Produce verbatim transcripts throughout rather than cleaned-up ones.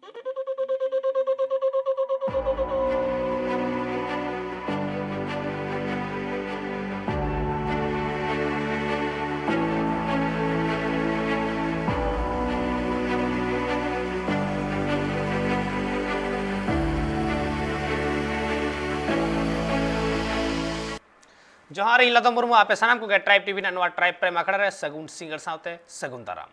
ᱡᱚᱦᱟᱨ, ᱤᱧ ᱞᱟᱫᱚᱢ ᱢᱩᱨᱢᱩ, ᱟᱯᱮ ᱥᱟᱱᱟᱢ ᱠᱚᱜᱮ ᱴᱨᱟᱭᱤᱵᱽ ᱴᱤᱵᱷᱤ ᱨᱮᱱᱟᱜ ᱱᱚᱣᱟ ᱴᱨᱟᱭᱤᱵᱽ ᱯᱨᱮᱢ ᱟᱠᱷᱲᱟ ᱨᱮ ᱥᱟᱹᱜᱩᱱ ᱥᱤᱸᱜᱟᱹᱲ ᱥᱟᱶᱛᱮ ᱥᱟᱹᱜᱩᱱ ᱫᱟᱨᱟᱢ᱾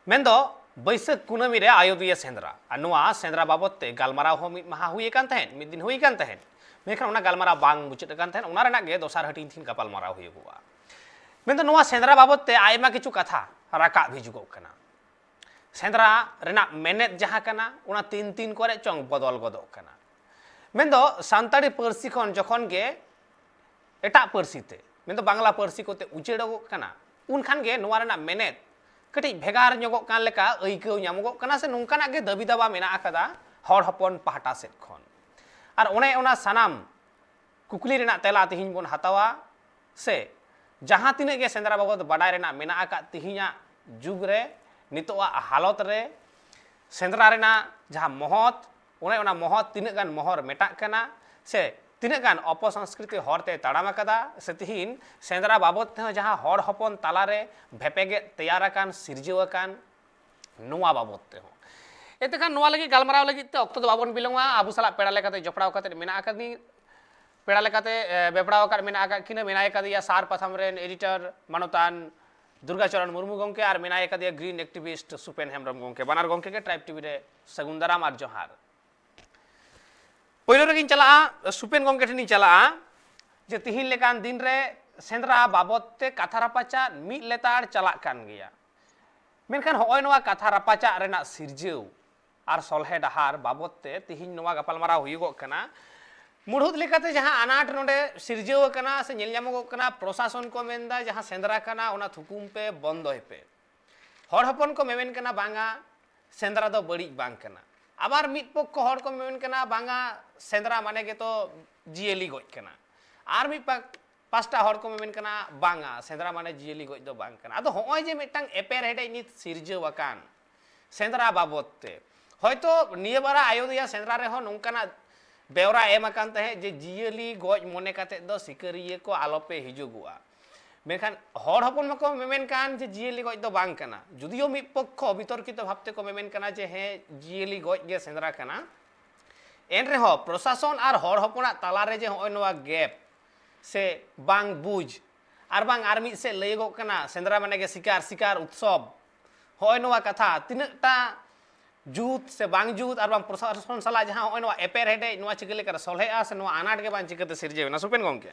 ᱢᱮᱱᱫᱚ ᱵᱟᱹᱭᱥᱟᱹᱠᱷ ᱠᱩᱱᱟᱹᱢᱤ ᱨᱮ ᱟᱭᱳᱫᱤᱭᱟᱹ ᱥᱮᱸᱫᱽᱨᱟ, ᱟᱨ ᱱᱚᱣᱟ ᱥᱮᱸᱫᱽᱨᱟ ᱵᱟᱵᱚᱫ ᱛᱮ ᱜᱟᱞᱢᱟᱨᱟᱣ ᱦᱚᱸ ᱢᱤᱫ ᱢᱟᱦᱟ ᱦᱩᱭ ᱟᱠᱟᱱ ᱛᱟᱦᱮᱸᱫ, ᱢᱤᱫ ᱫᱤᱱ ᱦᱩᱭ ᱟᱠᱟᱱ ᱛᱟᱦᱮᱸᱫ, ᱢᱮᱱᱠᱷᱟᱱ ᱚᱱᱟ ᱜᱟᱞᱢᱟᱨᱟᱣ ᱵᱟᱝ ᱢᱩᱪᱟᱹᱫ ᱟᱠᱟᱱ ᱛᱟᱦᱮᱸᱫ, ᱚᱱᱟ ᱨᱮᱱᱟᱜ ᱜᱮ ᱫᱚᱥᱟᱨ ᱦᱟᱹᱴᱤᱧ ᱛᱤᱦᱤᱧ ᱜᱟᱯᱟᱞᱢᱟᱨᱟᱣ ᱦᱩᱭᱩᱜᱚᱜᱼᱟ᱾ ᱢᱮᱱᱫᱚ ᱱᱚᱣᱟ ᱥᱮᱸᱫᱽᱨᱟ ᱵᱟᱵᱚᱫ ᱛᱮ ᱟᱭᱢᱟ ᱠᱤᱪᱷᱩ ᱠᱟᱛᱷᱟ ᱨᱟᱠᱟᱵ ᱦᱤᱡᱩᱜᱚᱜ ᱠᱟᱱᱟ᱾ ᱥᱮᱸᱫᱽᱨᱟ ᱨᱮᱱᱟᱜ ᱢᱮᱱᱮᱛ ᱡᱟᱦᱟᱸ ᱠᱟᱱᱟ, ᱚᱱᱟ ᱛᱤᱱ ᱛᱤᱱ ᱠᱚᱨᱮ ᱪᱚᱝ ᱵᱚᱫᱚᱞ ᱜᱚᱫᱚᱜ ᱠᱟᱱᱟ᱾ ᱢᱮᱱᱫᱚ ᱥᱟᱱᱛᱟᱲᱤ ᱯᱟᱹᱨᱥᱤ ᱠᱷᱚᱱ ᱡᱚᱠᱷᱚᱱ ᱜᱮ ᱮᱴᱟᱜ ᱯᱟᱹᱨᱥᱤ ᱛᱮ, ᱢᱮᱱᱫᱚ ᱵᱟᱝᱞᱟ ᱯᱟᱹᱨᱥᱤ ᱠᱚᱛᱮ ᱩᱪᱟᱹᱲᱚᱜᱚᱜ ᱠᱟᱱᱟ, ᱩᱱᱠᱷᱟᱱ ᱜᱮ ᱱᱚᱣᱟ ᱨᱮᱱᱟᱜ ᱢᱮᱱᱮᱛ ᱠᱟᱹᱴᱤᱡ ᱵᱷᱮᱜᱟᱨ ᱧᱚᱜᱚᱜ ᱠᱟᱱ ᱞᱮᱠᱟ ᱟᱹᱭᱠᱟᱹᱣ ᱧᱟᱢᱚᱜᱚᱜ ᱠᱟᱱᱟ, ᱥᱮ ᱱᱚᱝᱠᱟᱱᱟᱜ ᱜᱮ ᱫᱟᱹᱵᱤ ᱫᱟᱵᱟ ᱢᱮᱱᱟᱜ ᱟᱠᱟᱫᱟ ᱦᱚᱲ ᱦᱚᱯᱚᱱ ᱯᱟᱦᱴᱟ ᱥᱮᱫ ᱠᱷᱚᱱ᱾ ᱟᱨ ᱚᱱᱮ ᱚᱱᱟ ᱥᱟᱱᱟᱢ ᱠᱩᱠᱞᱤ ᱨᱮᱱᱟᱜ ᱛᱮᱞᱟ ᱛᱮᱦᱮᱧ ᱵᱚᱱ ᱦᱟᱛᱟᱣᱟ, ᱥᱮ ᱡᱟᱦᱟᱸ ᱛᱤᱱᱟᱹᱜ ᱜᱮ ᱥᱮᱸᱫᱽᱨᱟ ᱵᱟᱵᱚᱫ ᱵᱟᱰᱟᱭ ᱨᱮᱱᱟᱜ ᱢᱮᱱᱟᱜ ᱟᱠᱟᱫ ᱛᱮᱦᱮᱧᱟᱜ ᱡᱩᱜᱽ ᱨᱮ, ᱱᱤᱛᱚᱜᱟᱜ ᱦᱟᱞᱚᱛ ᱨᱮ, ᱥᱮᱸᱫᱽᱨᱟ ᱨᱮᱱᱟᱜ ᱡᱟᱦᱟᱸ ᱢᱚᱦᱚᱛ, ᱚᱱᱮ ᱚᱱᱟ ᱢᱚᱦᱚᱛ ᱛᱤᱱᱟᱹᱜ ᱜᱟᱱ ᱢᱚᱦᱚᱨ ᱢᱮᱴᱟᱜ ᱠᱟᱱᱟ, ᱥᱮ ᱛᱤᱱᱟᱹᱜ ᱜᱟᱱ ᱚᱯᱚᱥᱚᱝᱥᱠᱨᱤᱛᱤ ᱦᱚᱨ ᱛᱮ ᱛᱟᱲᱟᱢ ᱟᱠᱟᱫᱟ, ᱥᱮ ᱛᱮᱦᱮᱧ ᱥᱮᱸᱫᱽᱨᱟ ᱵᱟᱵᱚᱫ ᱛᱮᱦᱚᱸ ᱡᱟᱦᱟᱸ ᱦᱚᱲ ᱦᱚᱯᱚᱱ ᱛᱟᱞᱟᱨᱮ ᱵᱷᱮᱯᱮᱜᱮᱫ ᱛᱮᱭᱟᱨ ᱟᱠᱟᱱ, ᱥᱤᱨᱡᱟᱹᱣ ᱟᱠᱟᱱ, ᱱᱚᱣᱟ ᱵᱟᱵᱚᱫ ᱛᱮᱦᱚᱸ᱾ ᱮᱱᱛᱮᱠᱷᱟᱱ ᱱᱚᱣᱟ ᱞᱟᱹᱜᱤᱫ ᱜᱟᱞᱢᱟᱨᱟᱣ ᱞᱟᱹᱜᱤᱫ ᱛᱮ ᱚᱠᱛᱚ ᱫᱚ ᱵᱟᱵᱚᱱ ᱵᱤᱞᱚᱢᱟ᱾ ᱟᱵᱚ ᱥᱟᱞᱟᱜ ᱯᱮᱲᱟ ᱞᱮᱠᱟᱛᱮ ᱡᱚᱯᱲᱟᱣ ᱠᱟᱛᱮ ᱢᱮᱱᱟᱜ ᱟᱠᱟᱫᱤᱧ, ᱯᱮᱲᱟ ᱞᱮᱠᱟᱛᱮ, ᱮ, ᱵᱮᱯᱲᱟᱣ ᱟᱠᱟᱫ ᱢᱮᱱᱟᱜ ᱟᱠᱟᱫ ᱠᱤᱱᱟ, ᱢᱮᱱᱟᱭ ᱟᱠᱟᱫᱮᱭᱟ ᱥᱟᱨ ᱯᱟᱛᱷᱟᱢ ᱨᱮᱱ ᱮᱰᱤᱴᱚᱨ ᱢᱟᱱᱚᱛᱟᱱ ᱫᱩᱨᱜᱟᱪᱚᱨᱚᱱ ᱢᱩᱨᱢᱩ ᱜᱚᱢᱠᱮ, ᱟᱨ ᱢᱮᱱᱟᱭ ᱟᱠᱟᱫᱮᱭᱟ ᱜᱨᱤᱱ ᱮᱠᱴᱤᱵᱷᱤᱥᱴ ᱥᱩᱯᱮᱱ ᱦᱮᱢᱵᱨᱚᱢ ᱜᱚᱢᱠᱮ᱾ ᱵᱟᱱᱟᱨ ᱜᱚᱢᱠᱮ ᱜᱮ ᱴᱨᱟᱭᱤᱵᱽ ᱴᱤᱵᱷᱤ ᱨᱮ ᱥᱟᱹᱜᱩᱱ ᱫᱟᱨᱟᱢ ᱟᱨ ᱡᱚᱦᱟᱨ᱾ ᱯᱳᱭᱞᱳ ᱨᱮᱜᱮᱧ ᱪᱟᱞᱟᱜᱼᱟ, ᱥᱩᱯᱮᱱ ᱜᱚᱢᱠᱮ ᱴᱷᱮᱱᱤᱧ ᱪᱟᱞᱟᱜᱼᱟ, ᱡᱮ ᱛᱤᱦᱤᱧ ᱞᱮᱠᱟᱱ ᱫᱤᱱ ᱨᱮ ᱥᱮᱸᱫᱽᱨᱟ ᱵᱟᱵᱚᱫ ᱛᱮ ᱠᱟᱛᱷᱟ ᱨᱟᱯᱟᱪᱟᱜ ᱢᱤᱫ ᱞᱮᱛᱟᱲ ᱪᱟᱞᱟᱜ ᱠᱟᱱ ᱜᱮᱭᱟ, ᱢᱮᱱᱠᱷᱟᱱ ᱦᱚᱸᱜᱼᱚᱭ ᱱᱚᱣᱟ ᱠᱟᱛᱷᱟ ᱨᱟᱯᱟᱪᱟᱜ ᱨᱮᱱᱟᱜ ᱥᱤᱨᱡᱟᱹᱣ ᱟᱨ ᱥᱚᱞᱦᱮ ᱰᱟᱦᱟᱨ ᱵᱟᱵᱚᱫ ᱛᱮ ᱛᱤᱦᱤᱧ ᱱᱚᱣᱟ ᱜᱟᱯᱟᱞᱢᱟᱨᱟᱣ ᱦᱩᱭᱩᱜᱚᱜ ᱠᱟᱱᱟ᱾ ᱢᱩᱲᱦᱩᱫ ᱞᱮᱠᱟᱛᱮ ᱡᱟᱦᱟᱸ ᱟᱱᱟᱴ ᱱᱚᱰᱮ ᱥᱤᱨᱡᱟᱹᱣ ᱟᱠᱟᱱᱟ ᱥᱮ ᱧᱮᱞ ᱧᱟᱢᱚᱜᱚᱜ ᱠᱟᱱᱟ, ᱯᱨᱚᱥᱟᱥᱚᱱ ᱠᱚ ᱢᱮᱱᱫᱟ ᱡᱟᱦᱟᱸ ᱥᱮᱸᱫᱽᱨᱟ ᱠᱟᱱᱟ ᱚᱱᱟ ᱛᱷᱩᱠᱩᱢ ᱯᱮ, ᱵᱚᱱᱫᱚᱭ ᱯᱮ᱾ ᱦᱚᱲ ᱦᱚᱯᱚᱱ ᱠᱚ ᱢᱮᱢᱮᱱ ᱠᱟᱱᱟ ᱵᱟᱝᱟ, ᱥᱮᱸᱫᱽᱨᱟ ᱫᱚ ᱵᱟᱹᱲᱤᱡ ᱵᱟᱝ ᱠᱟᱱᱟ᱾ ᱟᱵᱟᱨ ᱢᱤᱫ ᱯᱚᱠᱠᱷᱚ ᱦᱚᱲ ᱠᱚ ᱢᱮᱢᱮᱱ ᱠᱟᱱᱟ ᱵᱟᱝᱟ, ᱥᱮᱸᱫᱽᱨᱟ ᱢᱟᱱᱮ ᱜᱮᱛᱚ ᱡᱤᱭᱟᱹᱞᱤ ᱜᱚᱡ ᱠᱟᱱᱟ᱾ ᱟᱨ ᱢᱤᱫ ᱯᱟ-, ᱯᱟᱥᱴᱟ ᱦᱚᱲ ᱠᱚ ᱢᱮᱢᱮᱱ ᱠᱟᱱᱟ ᱵᱟᱝᱟ, ᱥᱮᱸᱫᱽᱨᱟ ᱢᱟᱱᱮ ᱡᱤᱭᱟᱹᱞᱤ ᱜᱚᱡ ᱫᱚ ᱵᱟᱝ ᱠᱟᱱᱟ᱾ ᱟᱫᱚ ᱦᱚᱸᱜᱼᱚᱭ ᱡᱮ ᱢᱤᱫᱴᱟᱝ ᱮᱯᱮᱨ ᱦᱮᱰᱮᱡ ᱱᱤᱛ ᱥᱤᱨᱡᱟᱹᱣ ᱟᱠᱟᱱ ᱥᱮᱸᱫᱽᱨᱟ ᱵᱟᱵᱚᱫ ᱛᱮ, ᱦᱚᱭᱛᱚ ᱱᱤᱭᱟᱹ ᱵᱟᱨᱟ ᱟᱭᱳᱫᱤᱭᱟ ᱥᱮᱸᱫᱽᱨᱟ ᱨᱮᱦᱚᱸ ᱱᱚᱝᱠᱟᱱᱟᱜ ᱵᱮᱣᱨᱟ ᱮᱢ ᱟᱠᱟᱱ ᱛᱟᱦᱮᱸᱫ ᱡᱮ ᱡᱤᱭᱟᱹᱞᱤ ᱜᱚᱡ ᱢᱚᱱᱮ ᱠᱟᱛᱮᱫ ᱫᱚ ᱥᱤᱠᱟᱹᱨᱤᱭᱟᱹ ᱠᱚ ᱟᱞᱚᱯᱮ ᱦᱤᱡᱩᱜᱚᱜᱼᱟ᱾ ᱢᱮᱱᱠᱷᱟᱱ ᱦᱚᱲ ᱦᱚᱯᱚᱱ ᱢᱟᱠᱚ ᱢᱮᱢᱮᱱ ᱠᱟᱱ ᱡᱮ ᱡᱤᱭᱟᱹᱞᱤ ᱜᱚᱡ ᱫᱚ ᱵᱟᱝ ᱠᱟᱱᱟ, ᱡᱩᱫᱤᱭᱳ ᱢᱤᱫ ᱯᱚᱠᱠᱷᱚ ᱵᱤᱛᱚᱨᱠᱤᱛᱚ ᱵᱷᱟᱵᱽ ᱛᱮᱠᱚ ᱢᱮᱢᱮᱱ ᱠᱟᱱᱟ ᱡᱮ ᱦᱮᱸ ᱡᱤᱭᱟᱹᱞᱤ ᱜᱚᱡ ᱜᱮ ᱥᱮᱸᱫᱽᱨᱟ ᱠᱟᱱᱟ, ᱮᱱ ᱨᱮᱦᱚᱸ ᱯᱨᱚᱥᱟᱥᱚᱱ ᱟᱨ ᱦᱚᱲ ᱦᱚᱯᱚᱱᱟᱜ ᱛᱟᱞᱟᱨᱮ ᱡᱮ ᱦᱚᱸᱜᱼᱚᱭ ᱱᱚᱣᱟ ᱜᱮᱯ ᱥᱮ ᱵᱟᱝ ᱵᱩᱡᱽ, ᱟᱨ ᱵᱟᱝ ᱟᱨ ᱢᱤᱫ ᱥᱮᱫ ᱞᱟᱹᱭᱚᱜᱚᱜ ᱠᱟᱱᱟ ᱥᱮᱸᱫᱽᱨᱟ ᱢᱟᱱᱮ ᱜᱮ ᱥᱤᱠᱟᱨ, ᱥᱤᱠᱟᱨ ᱩᱛᱥᱚᱵᱽ, ᱦᱚᱸᱜᱼᱚᱭ ᱱᱚᱣᱟ ᱠᱟᱛᱷᱟ ᱛᱤᱱᱟᱹᱜᱴᱟ ᱡᱩᱛ ᱥᱮ ᱵᱟᱝ ᱡᱩᱛ, ᱟᱨ ᱵᱟᱝ ᱯᱨᱚᱥᱟᱥᱚᱱ ᱥᱟᱞᱟᱜ ᱡᱟᱦᱟᱸ ᱦᱚᱸᱜᱼᱚᱭ ᱱᱚᱣᱟ ᱮᱯᱮᱨ ᱦᱮᱰᱮᱡ, ᱱᱚᱣᱟ ᱪᱤᱠᱟᱹ ᱞᱮᱠᱟᱨᱮ ᱥᱚᱞᱦᱮᱜᱼᱟ ᱥᱮ ᱱᱚᱣᱟ ᱟᱱᱟᱴ ᱜᱮ ᱵᱟᱝ ᱪᱤᱠᱟᱹᱛᱮ ᱥᱤᱨᱡᱟᱹᱣ ᱮᱱᱟ? ᱥᱩᱯᱮᱱ ᱜᱚᱢᱠᱮ᱾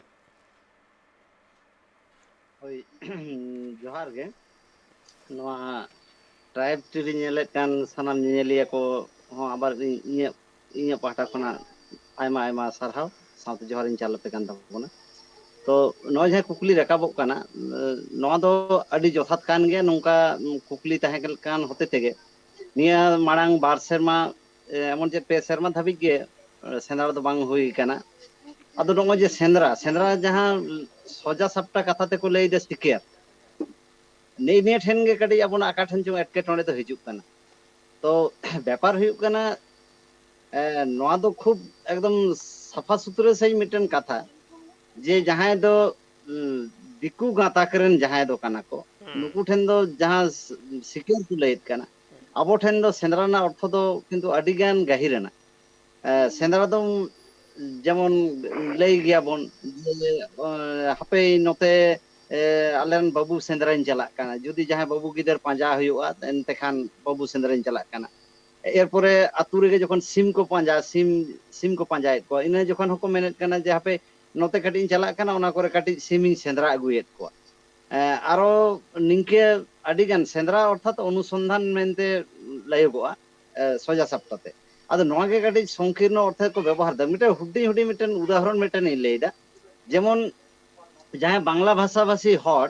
ᱦᱳᱭ, ᱡᱚᱦᱟᱨ ᱜᱮ᱾ ᱱᱚᱣᱟ ᱴᱨᱟᱭᱤᱵᱽ ᱴᱤᱵᱷᱤ ᱧᱮᱞᱮᱫ ᱠᱟᱱ ᱥᱟᱱᱟᱢ ᱧᱮᱧᱮᱞᱤᱭᱟᱹ ᱠᱚ ᱦᱚᱸ ᱟᱵᱟᱨ ᱤᱧ-, ᱤᱧᱟᱹᱜ, ᱤᱧᱟᱹᱜ ᱯᱟᱦᱴᱟ ᱠᱷᱚᱱᱟᱜ ᱟᱭᱢᱟ ᱟᱭᱢᱟ ᱥᱟᱨᱦᱟᱣ ᱥᱟᱶᱛᱮ ᱡᱚᱦᱟᱨᱤᱧ ᱪᱟᱞ ᱟᱯᱮ ᱠᱟᱱ ᱛᱟᱵᱚᱱᱟ᱾ ᱛᱚ ᱱᱚᱜᱼᱚᱭ ᱡᱟᱦᱟᱸ ᱠᱩᱠᱞᱤ ᱨᱟᱠᱟᱵᱚᱜ ᱠᱟᱱᱟ, ᱱᱚᱣᱟ ᱫᱚ ᱟᱹᱰᱤ ᱡᱚᱛᱷᱟᱛ ᱠᱟᱱ ᱜᱮᱭᱟ᱾ ᱱᱚᱝᱠᱟ ᱠᱩᱠᱞᱤ ᱛᱟᱦᱮᱸ ᱠᱟᱱ ᱦᱚᱛᱮ ᱛᱮᱜᱮ ᱱᱤᱭᱟᱹ ᱢᱟᱲᱟᱝ ᱵᱟᱨ ᱥᱮᱨᱢᱟ, ᱮ, ᱮᱢᱚᱱ ᱪᱮᱫ ᱯᱮ ᱥᱮᱨᱢᱟ ᱫᱷᱟᱹᱵᱤᱡ ᱜᱮ, ᱮ, ᱥᱮᱸᱫᱽᱨᱟ ᱫᱚ ᱵᱟᱝ ᱦᱩᱭ ᱠᱟᱱᱟ᱾ ᱟᱫᱚ ᱱᱚᱜᱼᱚᱭ ᱡᱮ ᱥᱮᱸᱫᱽᱨᱟ, ᱥᱮᱸᱫᱽᱨᱟ ᱡᱟᱦᱟᱸ ᱥᱚᱡᱟ ᱥᱟᱯᱴᱟ ᱠᱟᱛᱷᱟ ᱛᱮᱠᱚ ᱞᱟᱹᱭ ᱮᱫᱟ ᱥᱤᱠᱟᱹᱨ, ᱱᱤᱭᱟᱹ, ᱱᱤᱭᱟᱹ ᱴᱷᱮᱱ ᱜᱮ ᱠᱟᱹᱴᱤᱡ ᱟᱵᱚᱱᱟᱜ ᱚᱠᱟ ᱴᱷᱮᱱ ᱪᱚᱝ ᱮᱴᱠᱮᱴᱚᱬᱮ ᱫᱚ ᱦᱤᱡᱩᱜ ᱠᱟᱱᱟ᱾ ᱛᱚ ᱵᱮᱯᱟᱨ ᱦᱩᱭᱩᱜ ᱠᱟᱱᱟ, ᱮ, ᱱᱚᱣᱟ ᱫᱚ ᱠᱷᱩᱵ ᱮᱠᱫᱚᱢ ᱥᱟᱯᱷᱟ ᱥᱩᱛᱨᱟᱹ ᱥᱟᱺᱦᱤᱡ ᱢᱤᱫᱴᱮᱱ ᱠᱟᱛᱷᱟ, ᱡᱮ ᱡᱟᱦᱟᱸᱭ ᱫᱚ, ᱩᱸ, ᱫᱤᱠᱩ ᱜᱟᱛᱟᱠ ᱨᱮᱱ ᱡᱟᱦᱟᱸᱭ ᱫᱚ ᱠᱟᱱᱟ ᱠᱚ, ᱱᱩᱠᱩ ᱴᱷᱮᱱ ᱫᱚ ᱡᱟᱦᱟᱸ ᱥ-, ᱥᱤᱠᱟᱹᱨ ᱠᱚ ᱞᱟᱹᱭᱮᱫ ᱠᱟᱱᱟ, ᱟᱵᱚ ᱴᱷᱮᱱ ᱫᱚ ᱥᱮᱸᱫᱽᱨᱟ ᱨᱮᱱᱟᱜ ᱚᱨᱛᱷᱚ ᱫᱚ ᱠᱤᱱᱛᱩ ᱟᱹᱰᱤ ᱜᱟᱱ ᱜᱟᱹᱦᱤᱨ ᱟᱱᱟ᱾ ᱮ, ᱥᱮᱸᱫᱽᱨᱟ ᱫᱚ ᱡᱮᱢᱚᱱ ᱞᱟᱹᱭ ᱜᱮᱭᱟᱵᱚᱱ ᱡᱮ, ᱮ, ᱦᱟᱯᱮ ᱱᱚᱛᱮ, ᱮ, ᱟᱞᱮᱨᱮᱱ ᱵᱟᱹᱵᱩ ᱥᱮᱸᱫᱽᱨᱟᱧ ᱪᱟᱞᱟᱜ ᱠᱟᱱᱟ, ᱡᱩᱫᱤ ᱡᱟᱦᱟᱸᱭ ᱵᱟᱹᱵᱩ ᱜᱤᱫᱟᱹᱨ ᱯᱟᱸᱡᱟ ᱦᱩᱭᱩᱜᱼᱟ, ᱮᱱᱛᱮᱠᱷᱟᱱ ᱵᱟᱹᱵᱩ ᱥᱮᱸᱫᱽᱨᱟᱧ ᱪᱟᱞᱟᱜ ᱠᱟᱱᱟ᱾ ᱮᱨᱯᱚᱨᱮ ᱟᱹᱛᱩ ᱨᱮᱜᱮ ᱡᱚᱠᱷᱚᱱ ᱥᱤᱢ ᱠᱚ ᱯᱟᱸᱡᱟ, ᱥᱤᱢ, ᱥᱤᱢ ᱠᱚ ᱯᱟᱸᱡᱟᱭᱮᱫ ᱠᱚᱣᱟ, ᱤᱱᱟᱹ ᱡᱚᱠᱷᱚᱱ ᱦᱚᱸᱠᱚ ᱢᱮᱱᱮᱫ ᱠᱟᱱᱟ ᱡᱮ ᱦᱟᱯᱮ ᱱᱚᱛᱮ ᱠᱟᱹᱴᱤᱡ ᱤᱧ ᱪᱟᱞᱟᱜ ᱠᱟᱱᱟ, ᱚᱱᱟ ᱠᱚᱨᱮ ᱠᱟᱹᱴᱤᱡ ᱥᱤᱢᱤᱧ ᱥᱮᱸᱫᱽᱨᱟ ᱟᱹᱜᱩᱭᱮᱫ ᱠᱚᱣᱟ᱾ ᱮ, ᱟᱨᱚ ᱱᱤᱝᱠᱟᱹ ᱟᱹᱰᱤᱜᱟᱱ ᱥᱮᱸᱫᱽᱨᱟ ᱚᱨᱛᱷᱟᱛ ᱚᱱᱩᱥᱚᱱᱫᱷᱟᱱ ᱢᱮᱱᱛᱮ ᱞᱟᱹᱭᱚᱜᱚᱜᱼᱟ, ᱮ, ᱥᱚᱡᱟ ᱥᱟᱯᱴᱟ ᱛᱮ᱾ ᱟᱫᱚ ᱱᱚᱣᱟ ᱜᱮ ᱠᱟᱹᱴᱤᱡ ᱥᱚᱝᱠᱤᱨᱱᱚ ᱚᱨᱛᱷᱚ ᱠᱚ ᱵᱮᱵᱚᱦᱟᱨ ᱮᱫᱟ᱾ ᱢᱤᱫᱴᱮᱱ ᱦᱩᱰᱤᱧ ᱦᱩᱰᱤᱧ ᱢᱤᱫᱴᱮᱱ ᱩᱫᱟᱦᱚᱨᱚᱱ ᱢᱤᱫᱴᱮᱱ ᱤᱧ ᱞᱟᱹᱭ ᱮᱫᱟ᱾ ᱡᱮᱢᱚᱱ ᱡᱟᱦᱟᱸᱭ ᱵᱟᱝᱞᱟ ᱵᱷᱟᱥᱟ ᱵᱷᱟᱥᱤ ᱦᱚᱲ,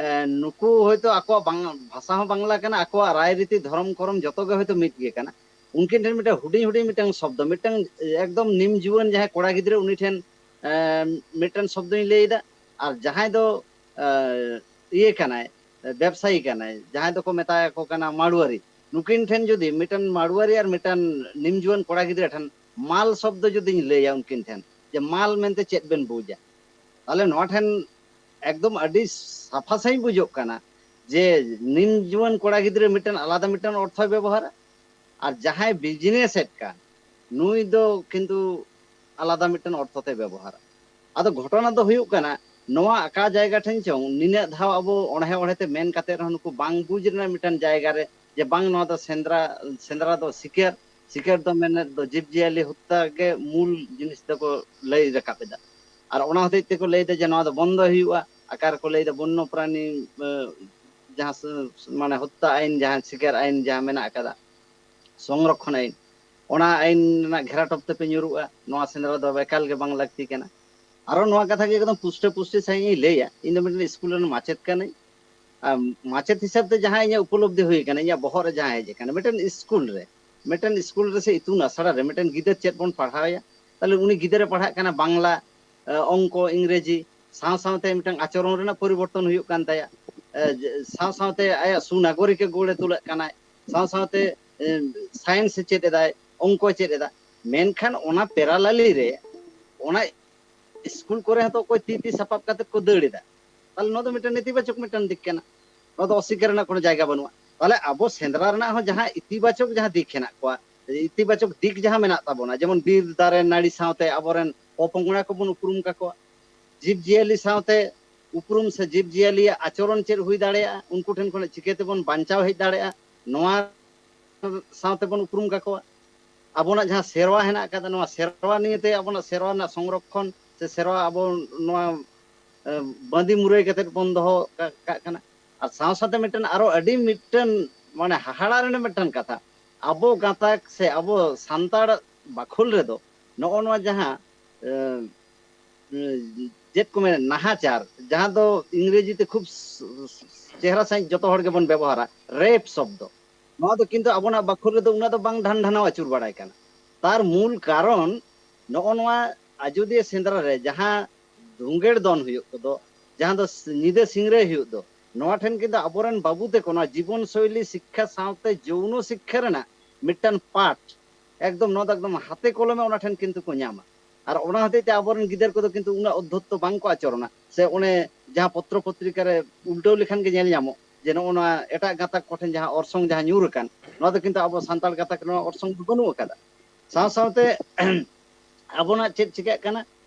ᱮ, ᱱᱩᱠᱩ ᱦᱚᱭᱛᱳ ᱟᱠᱚᱣᱟᱜ ᱵᱟᱝ-, ᱵᱷᱟᱥᱟ ᱦᱚᱸ ᱵᱟᱝᱞᱟ ᱠᱟᱱᱟ, ᱟᱠᱚᱣᱟᱜ ᱨᱟᱭ ᱨᱤᱛᱤ ᱫᱷᱚᱨᱚᱢ ᱠᱚᱨᱚᱢ ᱡᱚᱛᱚ ᱜᱮ ᱦᱚᱭᱛᱳ ᱢᱤᱫ ᱜᱮ ᱠᱟᱱᱟ᱾ ᱩᱱᱠᱤᱱ ᱴᱷᱮᱱ ᱢᱤᱫᱴᱮᱱ ᱦᱩᱰᱤᱧ ᱦᱩᱰᱤᱧ ᱢᱤᱫᱴᱟᱝ ᱥᱚᱵᱫᱚ, ᱢᱤᱫᱴᱟᱝ ᱮᱠᱫᱚᱢ ᱱᱤᱢ ᱡᱩᱣᱟᱹᱱ ᱡᱟᱦᱟᱸᱭ ᱠᱚᱲᱟ ᱜᱤᱫᱽᱨᱟᱹ ᱩᱱᱤ ᱴᱷᱮᱱ, ᱮ, ᱢᱤᱫᱴᱮᱱ ᱥᱚᱵᱫᱚᱧ ᱞᱟᱹᱭ ᱮᱫᱟ, ᱟᱨ ᱡᱟᱦᱟᱸᱭ ᱫᱚ, ᱮ, ᱤᱭᱟᱹ ᱠᱟᱱᱟᱭ, ᱵᱮᱵᱽᱥᱟᱭᱤ ᱠᱟᱱᱟᱭ, ᱡᱟᱦᱟᱸᱭ ᱫᱚᱠᱚ ᱢᱮᱛᱟᱭᱟᱠᱚ ᱠᱟᱱᱟ ᱢᱟᱲᱩᱣᱟᱨᱤ, ᱱᱩᱠᱤᱱ ᱴᱷᱮᱱ ᱡᱩᱫᱤ ᱢᱤᱫᱴᱟᱝ ᱢᱟᱲᱩᱣᱟᱨᱤ ᱟᱨ ᱢᱤᱫᱴᱟᱝ ᱱᱤᱢ ᱡᱩᱣᱟᱹᱱ ᱠᱚᱲᱟ ᱜᱤᱫᱽᱨᱟᱹ ᱴᱷᱮᱱ ᱢᱟᱞ ᱥᱚᱵᱫᱚ ᱡᱩᱫᱤᱧ ᱞᱟᱹᱭᱟ ᱩᱱᱠᱤᱱ ᱴᱷᱮᱱ, ᱡᱮ ᱢᱟᱞ ᱢᱮᱱᱛᱮ ᱪᱮᱫ ᱵᱮᱱ ᱵᱩᱡᱟ, ᱛᱟᱦᱞᱮ ᱱᱚᱣᱟ ᱴᱷᱮᱱ ᱮᱠᱫᱚᱢ ᱟᱹᱰᱤ ᱥᱟᱯᱷᱟ ᱥᱟᱺᱦᱤᱡ ᱵᱩᱡᱩᱜ ᱠᱟᱱᱟ ᱡᱮ ᱱᱤᱢ ᱡᱩᱣᱟᱹᱱ ᱠᱚᱲᱟ ᱜᱤᱫᱽᱨᱟᱹ ᱢᱤᱫᱴᱟᱝ ᱟᱞᱟᱫᱟ ᱢᱤᱫᱴᱟᱝ ᱚᱨᱛᱷᱚᱭ ᱵᱮᱵᱚᱦᱟᱨᱟ, ᱟᱨ ᱡᱟᱦᱟᱸᱭ ᱵᱤᱡᱽᱱᱮᱥ ᱮᱫ ᱠᱟᱱ ᱱᱩᱭ ᱫᱚ ᱠᱤᱱᱛᱩ ᱟᱞᱟᱫᱟ ᱢᱤᱫᱴᱟᱝ ᱚᱨᱛᱷᱚ ᱛᱮ ᱵᱮᱵᱚᱦᱟᱨᱟ᱾ ᱟᱫᱚ ᱜᱷᱚᱴᱚᱱᱟ ᱫᱚ ᱦᱩᱭᱩᱜ ᱠᱟᱱᱟ, ᱱᱚᱣᱟ ᱟᱠᱟ ᱡᱟᱭᱜᱟ ᱴᱷᱮᱱ ᱪᱚᱝ ᱱᱤᱱᱟᱹᱜ ᱫᱷᱟᱣ ᱟᱵᱚ ᱚᱬᱦᱮ ᱚᱬᱦᱮ ᱛᱮ ᱢᱮᱱ ᱠᱟᱛᱮ ᱨᱮᱦᱚᱸ ᱱᱩᱠᱩ ᱵᱟᱝ ᱵᱩᱡᱽ ᱨᱮᱱᱟᱜ ᱢᱤᱫᱴᱟᱝ ᱡᱟᱭᱜᱟ ᱨᱮ, ᱡᱮ ᱵᱟᱝ ᱱᱚᱣᱟ ᱫᱚ ᱥᱮᱸᱫᱽᱨᱟ, ᱥᱮᱸᱫᱽᱨᱟ ᱫᱚ ᱥᱤᱠᱟᱹᱨ, ᱥᱤᱠᱟᱹᱨ ᱫᱚ ᱢᱮᱱᱮᱫ ᱫᱚ ᱡᱤᱵᱽ ᱡᱤᱭᱟᱹᱞᱤ ᱦᱚᱛᱛᱟ ᱜᱮ ᱢᱩᱞ ᱡᱤᱱᱤᱥ ᱫᱚᱠᱚ ᱞᱟᱹᱭ ᱨᱟᱠᱟᱵ ᱮᱫᱟ᱾ ᱟᱨ ᱚᱱᱟ ᱦᱚᱛᱮᱡ ᱛᱮᱠᱚ ᱞᱟᱹᱭ ᱮᱫᱟ ᱡᱮ ᱱᱚᱣᱟ ᱫᱚ ᱵᱚᱱᱫᱚᱭ ᱦᱩᱭᱩᱜᱼᱟ᱾ ᱟᱠᱟ ᱨᱮᱠᱚ ᱞᱟᱹᱭ ᱮᱫᱟ ᱵᱚᱱᱱᱚ ᱯᱨᱟᱱᱤ, ᱮ, ᱡᱟᱦᱟᱸ ᱥᱮ, ᱢᱟᱱᱮ ᱦᱚᱛᱛᱟ ᱟᱭᱤᱱ, ᱡᱟᱦᱟᱸ ᱥᱤᱠᱟᱹᱨ ᱟᱭᱤᱱ ᱡᱟᱦᱟᱸ ᱢᱮᱱᱟᱜ ᱟᱠᱟᱫᱟ, ᱥᱚᱝᱨᱚᱠᱷᱚᱱ ᱟᱭᱤᱱ, ᱚᱱᱟ ᱟᱭᱤᱱ ᱨᱮᱱᱟᱜ ᱜᱷᱮᱨᱟ ᱴᱚᱯ ᱛᱮᱯᱮ ᱧᱩᱨᱩᱜᱼᱟ, ᱱᱚᱣᱟ ᱥᱮᱸᱫᱽᱨᱟ ᱫᱚ ᱮᱠᱟᱞ ᱜᱮ ᱵᱟᱝ ᱞᱟᱹᱠᱛᱤ ᱠᱟᱱᱟ᱾ ᱟᱨᱚ ᱱᱚᱣᱟ ᱠᱟᱛᱷᱟ ᱜᱮ ᱮᱠᱫᱚᱢ ᱯᱩᱥᱴᱟᱹ ᱯᱩᱥᱴᱤ ᱥᱟᱺᱦᱤᱡ ᱤᱧ ᱞᱟᱹᱭᱟ, ᱤᱧ ᱫᱚ ᱢᱤᱫᱴᱮᱱ ᱥᱠᱩᱞ ᱨᱮᱱ ᱢᱟᱪᱮᱫ ᱠᱟᱹᱱᱟᱹᱧ᱾ ᱟᱨ ᱢᱟᱪᱮᱫ ᱦᱤᱥᱟᱹᱵ ᱛᱮ ᱡᱟᱦᱟᱸ ᱤᱧᱟᱹᱜ ᱩᱯᱚᱞᱚᱵᱽᱫᱷᱤ ᱦᱩᱭ ᱟᱠᱟᱱᱟ, ᱤᱧᱟᱹᱜ ᱵᱚᱦᱚᱜ ᱨᱮ ᱡᱟᱦᱟᱸ ᱦᱮᱡ ᱟᱠᱟᱱᱟ, ᱢᱤᱫᱴᱮᱱ ᱥᱠᱩᱞ ᱨᱮ, ᱢᱤᱫᱴᱮᱱ ᱥᱠᱩᱞ ᱨᱮ ᱥᱮ ᱤᱛᱩᱱ ᱟᱥᱲᱟ ᱨᱮ ᱢᱤᱫᱴᱮᱱ ᱜᱤᱫᱟᱹᱨ ᱪᱮᱫ ᱵᱚᱱ ᱯᱟᱲᱦᱟᱣᱮᱭᱟ? ᱛᱟᱦᱞᱮ ᱩᱱᱤ ᱜᱤᱫᱟᱹᱨᱮ ᱯᱟᱲᱦᱟᱜ ᱠᱟᱱᱟ ᱵᱟᱝᱞᱟ, ᱮ, ᱚᱝᱠᱚ, ᱤᱝᱨᱮᱡᱤ, ᱥᱟᱶ ᱥᱟᱶᱛᱮ ᱢᱤᱫᱴᱟᱝ ᱟᱪᱚᱨᱚᱱ ᱨᱮᱱᱟᱜ ᱯᱚᱨᱤᱵᱚᱨᱛᱚᱱ ᱦᱩᱭᱩᱜ ᱠᱟᱱ ᱛᱟᱭᱟ, ᱮ, ᱡᱮ, ᱥᱟᱶ ᱥᱟᱶᱛᱮ ᱟᱭᱟᱜ ᱥᱩᱱᱟᱜᱚᱨᱤᱠ ᱮ ᱜᱚᱲᱮ ᱛᱩᱞᱟᱹᱜ ᱠᱟᱱᱟᱭ, ᱥᱟᱶ ᱥᱟᱶᱛᱮ, ᱮ, ᱥᱟᱭᱮᱱᱥ ᱮ ᱪᱮᱫ ᱮᱫᱟᱭ, ᱚᱝᱠᱚᱭ ᱪᱮᱫ ᱮᱫᱟ᱾ ᱢᱮᱱᱠᱷᱟᱱ ᱚᱱᱟ ᱯᱮᱨᱟᱞᱟᱞᱤ ᱨᱮ ᱚᱱᱟ ᱥᱠᱩᱞ ᱠᱚᱨᱮ ᱦᱚᱸᱛᱚ ᱚᱠᱚᱭ ᱛᱤ ᱛᱤ ᱥᱟᱯᱟᱵ ᱠᱟᱛᱮ ᱠᱚ ᱫᱟᱹᱲ ᱮᱫᱟ, ᱛᱟᱦᱞᱮ ᱱᱚᱣᱟ ᱫᱚ ᱢᱤᱫᱴᱟᱝ ᱱᱮᱛᱤᱵᱟᱪᱚᱠ ᱢᱤᱫᱴᱟᱝ ᱫᱤᱠ ᱠᱟᱱᱟ, ᱱᱚᱣᱟ ᱫᱚ ᱚᱥᱤᱠᱟᱨ ᱨᱮᱱᱟᱜ ᱠᱳᱱᱳ ᱡᱟᱭᱜᱟ ᱵᱟᱹᱱᱩᱜᱼᱟ᱾ ᱛᱟᱦᱞᱮ ᱟᱵᱚ ᱥᱮᱸᱫᱽᱨᱟ ᱨᱮᱱᱟᱜ ᱦᱚᱸ ᱡᱟᱦᱟᱸ ᱤᱛᱤᱵᱟᱪᱚᱠ ᱡᱟᱦᱟᱸ ᱫᱤᱠ ᱦᱮᱱᱟᱜ ᱠᱚᱣᱟ, ᱤᱛᱤᱵᱟᱪᱚᱠ ᱫᱤᱠ ᱡᱟᱦᱟᱸ ᱢᱮᱱᱟᱜ ᱛᱟᱵᱚᱱᱟ, ᱡᱮᱢᱚᱱ ᱵᱤᱨ ᱫᱟᱨᱮ ᱱᱟᱹᱲᱤ ᱥᱟᱶᱛᱮ ᱟᱵᱚᱨᱮᱱ ᱯᱚᱯᱚᱝᱲᱟ ᱠᱚᱵᱚᱱ ᱩᱯᱨᱩᱢ ᱠᱟᱠᱚᱣᱟ, ᱡᱤᱵᱽ ᱡᱤᱭᱟᱹᱞᱤ ᱥᱟᱶᱛᱮ ᱩᱯᱨᱩᱢ ᱥᱮ ᱡᱤᱵᱽ ᱡᱤᱭᱟᱹᱞᱤᱭᱟᱜ ᱟᱪᱚᱨᱚᱱ ᱪᱮᱫ ᱦᱩᱭ ᱫᱟᱲᱮᱭᱟᱜᱼᱟ, ᱩᱱᱠᱩ ᱴᱷᱮᱱ ᱠᱷᱚᱱ ᱪᱤᱠᱟᱹ ᱛᱮᱵᱚᱱ ᱵᱟᱧᱪᱟᱣ ᱦᱮᱡ ᱫᱟᱲᱮᱭᱟᱜᱼᱟ, ᱱᱚᱣᱟ ᱥᱟᱶᱛᱮ ᱵᱚᱱ ᱩᱯᱨᱩᱢ ᱠᱟᱠᱚᱣᱟ᱾ ᱟᱵᱚᱱᱟᱜ ᱡᱟᱦᱟᱸ ᱥᱮᱨᱣᱟ ᱦᱮᱱᱟᱜ ᱟᱠᱟᱫᱟ, ᱱᱚᱣᱟ ᱥᱮᱨᱣᱟ ᱱᱤᱭᱮᱛᱮ ᱟᱵᱚᱱᱟᱜ ᱥᱮᱨᱣᱟ ᱨᱮᱱᱟᱜ ᱥᱚᱝᱨᱚᱠᱷᱚᱱ ᱥᱮ ᱥᱮᱨᱣᱟ ᱟᱵᱚ ᱱᱚᱣᱟ, ᱮ, ᱵᱟᱸᱫᱤ ᱢᱩᱨᱟᱹᱭ ᱠᱟᱛᱮ ᱵᱚᱱ ᱫᱚᱦᱚ ᱠᱟ-, ᱠᱟᱜ ᱠᱟᱱᱟ᱾ ᱟᱨ ᱥᱟᱶ ᱥᱟᱶᱛᱮ ᱢᱤᱫᱴᱮᱱ ᱟᱨᱚ ᱟᱹᱰᱤ ᱢᱤᱫᱴᱮᱱ ᱢᱟᱱᱮ ᱦᱟᱦᱟᱲᱟ ᱨᱮᱱᱟᱜ ᱢᱤᱫᱴᱮᱱ ᱠᱟᱛᱷᱟ, ᱟᱵᱚ ᱜᱟᱛᱟᱠ ᱥᱮ ᱟᱵᱚ ᱥᱟᱱᱛᱟᱲ ᱵᱟᱠᱷᱳᱞ ᱨᱮᱫᱚ ᱱᱚᱜᱼᱚ ᱱᱚᱣᱟ ᱡᱟᱦᱟᱸ, ᱮ, ᱪᱮᱫ ᱠᱚ ᱢᱮᱱᱟ, ᱱᱟᱦᱟᱪᱟᱨ, ᱡᱟᱦᱟᱸ ᱫᱚ ᱤᱝᱨᱮᱡᱤ ᱛᱮ ᱠᱷᱩᱵ ᱪᱮᱦᱨᱟ ᱥᱟᱺᱦᱤᱡ ᱡᱚᱛᱚ ᱦᱚᱲ ᱜᱮᱵᱚᱱ ᱵᱮᱵᱚᱦᱟᱨᱟ, ᱨᱮᱯ ᱥᱚᱵᱫᱚ, ᱱᱚᱣᱟ ᱫᱚ ᱠᱤᱱᱛᱩ ᱟᱵᱚᱱᱟᱜ ᱵᱟᱠᱷᱳᱞ ᱨᱮᱫᱚ ᱩᱱᱟᱹᱜ ᱫᱚ ᱵᱟᱝ ᱰᱷᱟᱱ ᱰᱷᱟᱱᱟᱣ ᱟᱹᱪᱩᱨ ᱵᱟᱲᱟᱭ ᱠᱟᱱᱟ᱾ ᱛᱟᱨ ᱢᱩᱞ ᱠᱟᱨᱚᱱ ᱱᱚᱜᱼᱚ ᱱᱚᱣᱟ ᱟᱡᱚᱫᱤᱭᱟᱹ ᱥᱮᱸᱫᱽᱨᱟ ᱨᱮ ᱡᱟᱦᱟᱸ ᱫᱷᱩᱝᱜᱮᱲ ᱫᱚᱱ ᱦᱩᱭᱩᱜ ᱠᱚᱫᱚ, ᱡᱟᱦᱟᱸ ᱫᱚ ᱧᱤᱫᱟᱹ ᱥᱤᱝᱨᱟᱹᱭ ᱦᱩᱭᱩᱜ ᱫᱚ, ᱱᱚᱣᱟ ᱴᱷᱮᱱ ᱠᱤᱱᱛᱩ ᱟᱵᱚᱨᱮᱱ ᱵᱟᱹᱵᱩ ᱛᱟᱠᱚ ᱱᱚᱣᱟ ᱡᱤᱵᱚᱱ ᱥᱳᱭᱞᱤ ᱥᱤᱠᱠᱷᱟ ᱥᱟᱶᱛᱮ ᱡᱳᱣᱱᱚ ᱥᱤᱠᱠᱷᱟ ᱨᱮᱱᱟᱜ ᱢᱤᱫᱴᱟᱝ ᱯᱟᱴ ᱮᱠᱫᱚᱢ ᱱᱚᱣᱟ ᱫᱚ ᱮᱠᱫᱚᱢ ᱦᱟᱛᱮ ᱠᱚᱞᱚᱢᱮ ᱚᱱᱟ ᱴᱷᱮᱱ ᱠᱤᱱᱛᱩ ᱠᱚ ᱧᱟᱢᱟ᱾ ᱟᱨ ᱚᱱᱟ ᱦᱚᱛᱮᱡ ᱛᱮ ᱟᱵᱚᱨᱮᱱ ᱜᱤᱫᱟᱹᱨ ᱠᱚᱫᱚ ᱠᱤᱱᱛᱩ ᱩᱱᱟᱹᱜ ᱚᱫᱽᱫᱷᱚᱛᱛᱚ ᱵᱟᱝ ᱠᱚ ᱟᱪᱚᱨᱚᱱᱟ᱾ ᱥᱮ ᱚᱱᱮ ᱡᱟᱦᱟᱸ ᱯᱚᱛᱨᱚ ᱯᱚᱛᱨᱤᱠᱟ ᱨᱮ ᱩᱞᱴᱟᱹᱣ ᱞᱮᱠᱷᱟᱱ ᱜᱮ ᱧᱮᱞ ᱧᱟᱢᱚᱜ ᱡᱮ ᱱᱚᱜᱼᱚ ᱱᱚᱣᱟ ᱮᱴᱟᱜ ᱜᱟᱛᱟᱠ ᱠᱚᱴᱷᱮᱱ ᱡᱟᱦᱟᱸ ᱚᱨᱥᱚᱝ ᱡᱟᱦᱟᱸ ᱧᱩᱨ ᱟᱠᱟᱱ, ᱱᱚᱣᱟ ᱫᱚ ᱠᱤᱱᱛᱩ ᱟᱵᱚ ᱥᱟᱱᱛᱟᱲ ᱜᱟᱛᱟᱠ ᱨᱮ ᱱᱚᱣᱟ ᱚᱨᱥᱚᱝ ᱫᱚ ᱵᱟᱹᱱᱩᱜ ᱟᱠᱟᱫᱟ᱾ ᱥᱟᱶ ᱥᱟᱶᱛᱮ ᱟᱵᱚᱱᱟᱜ ᱪᱮᱫ ᱪᱤᱠᱟᱹᱜ ᱠᱟᱱᱟ,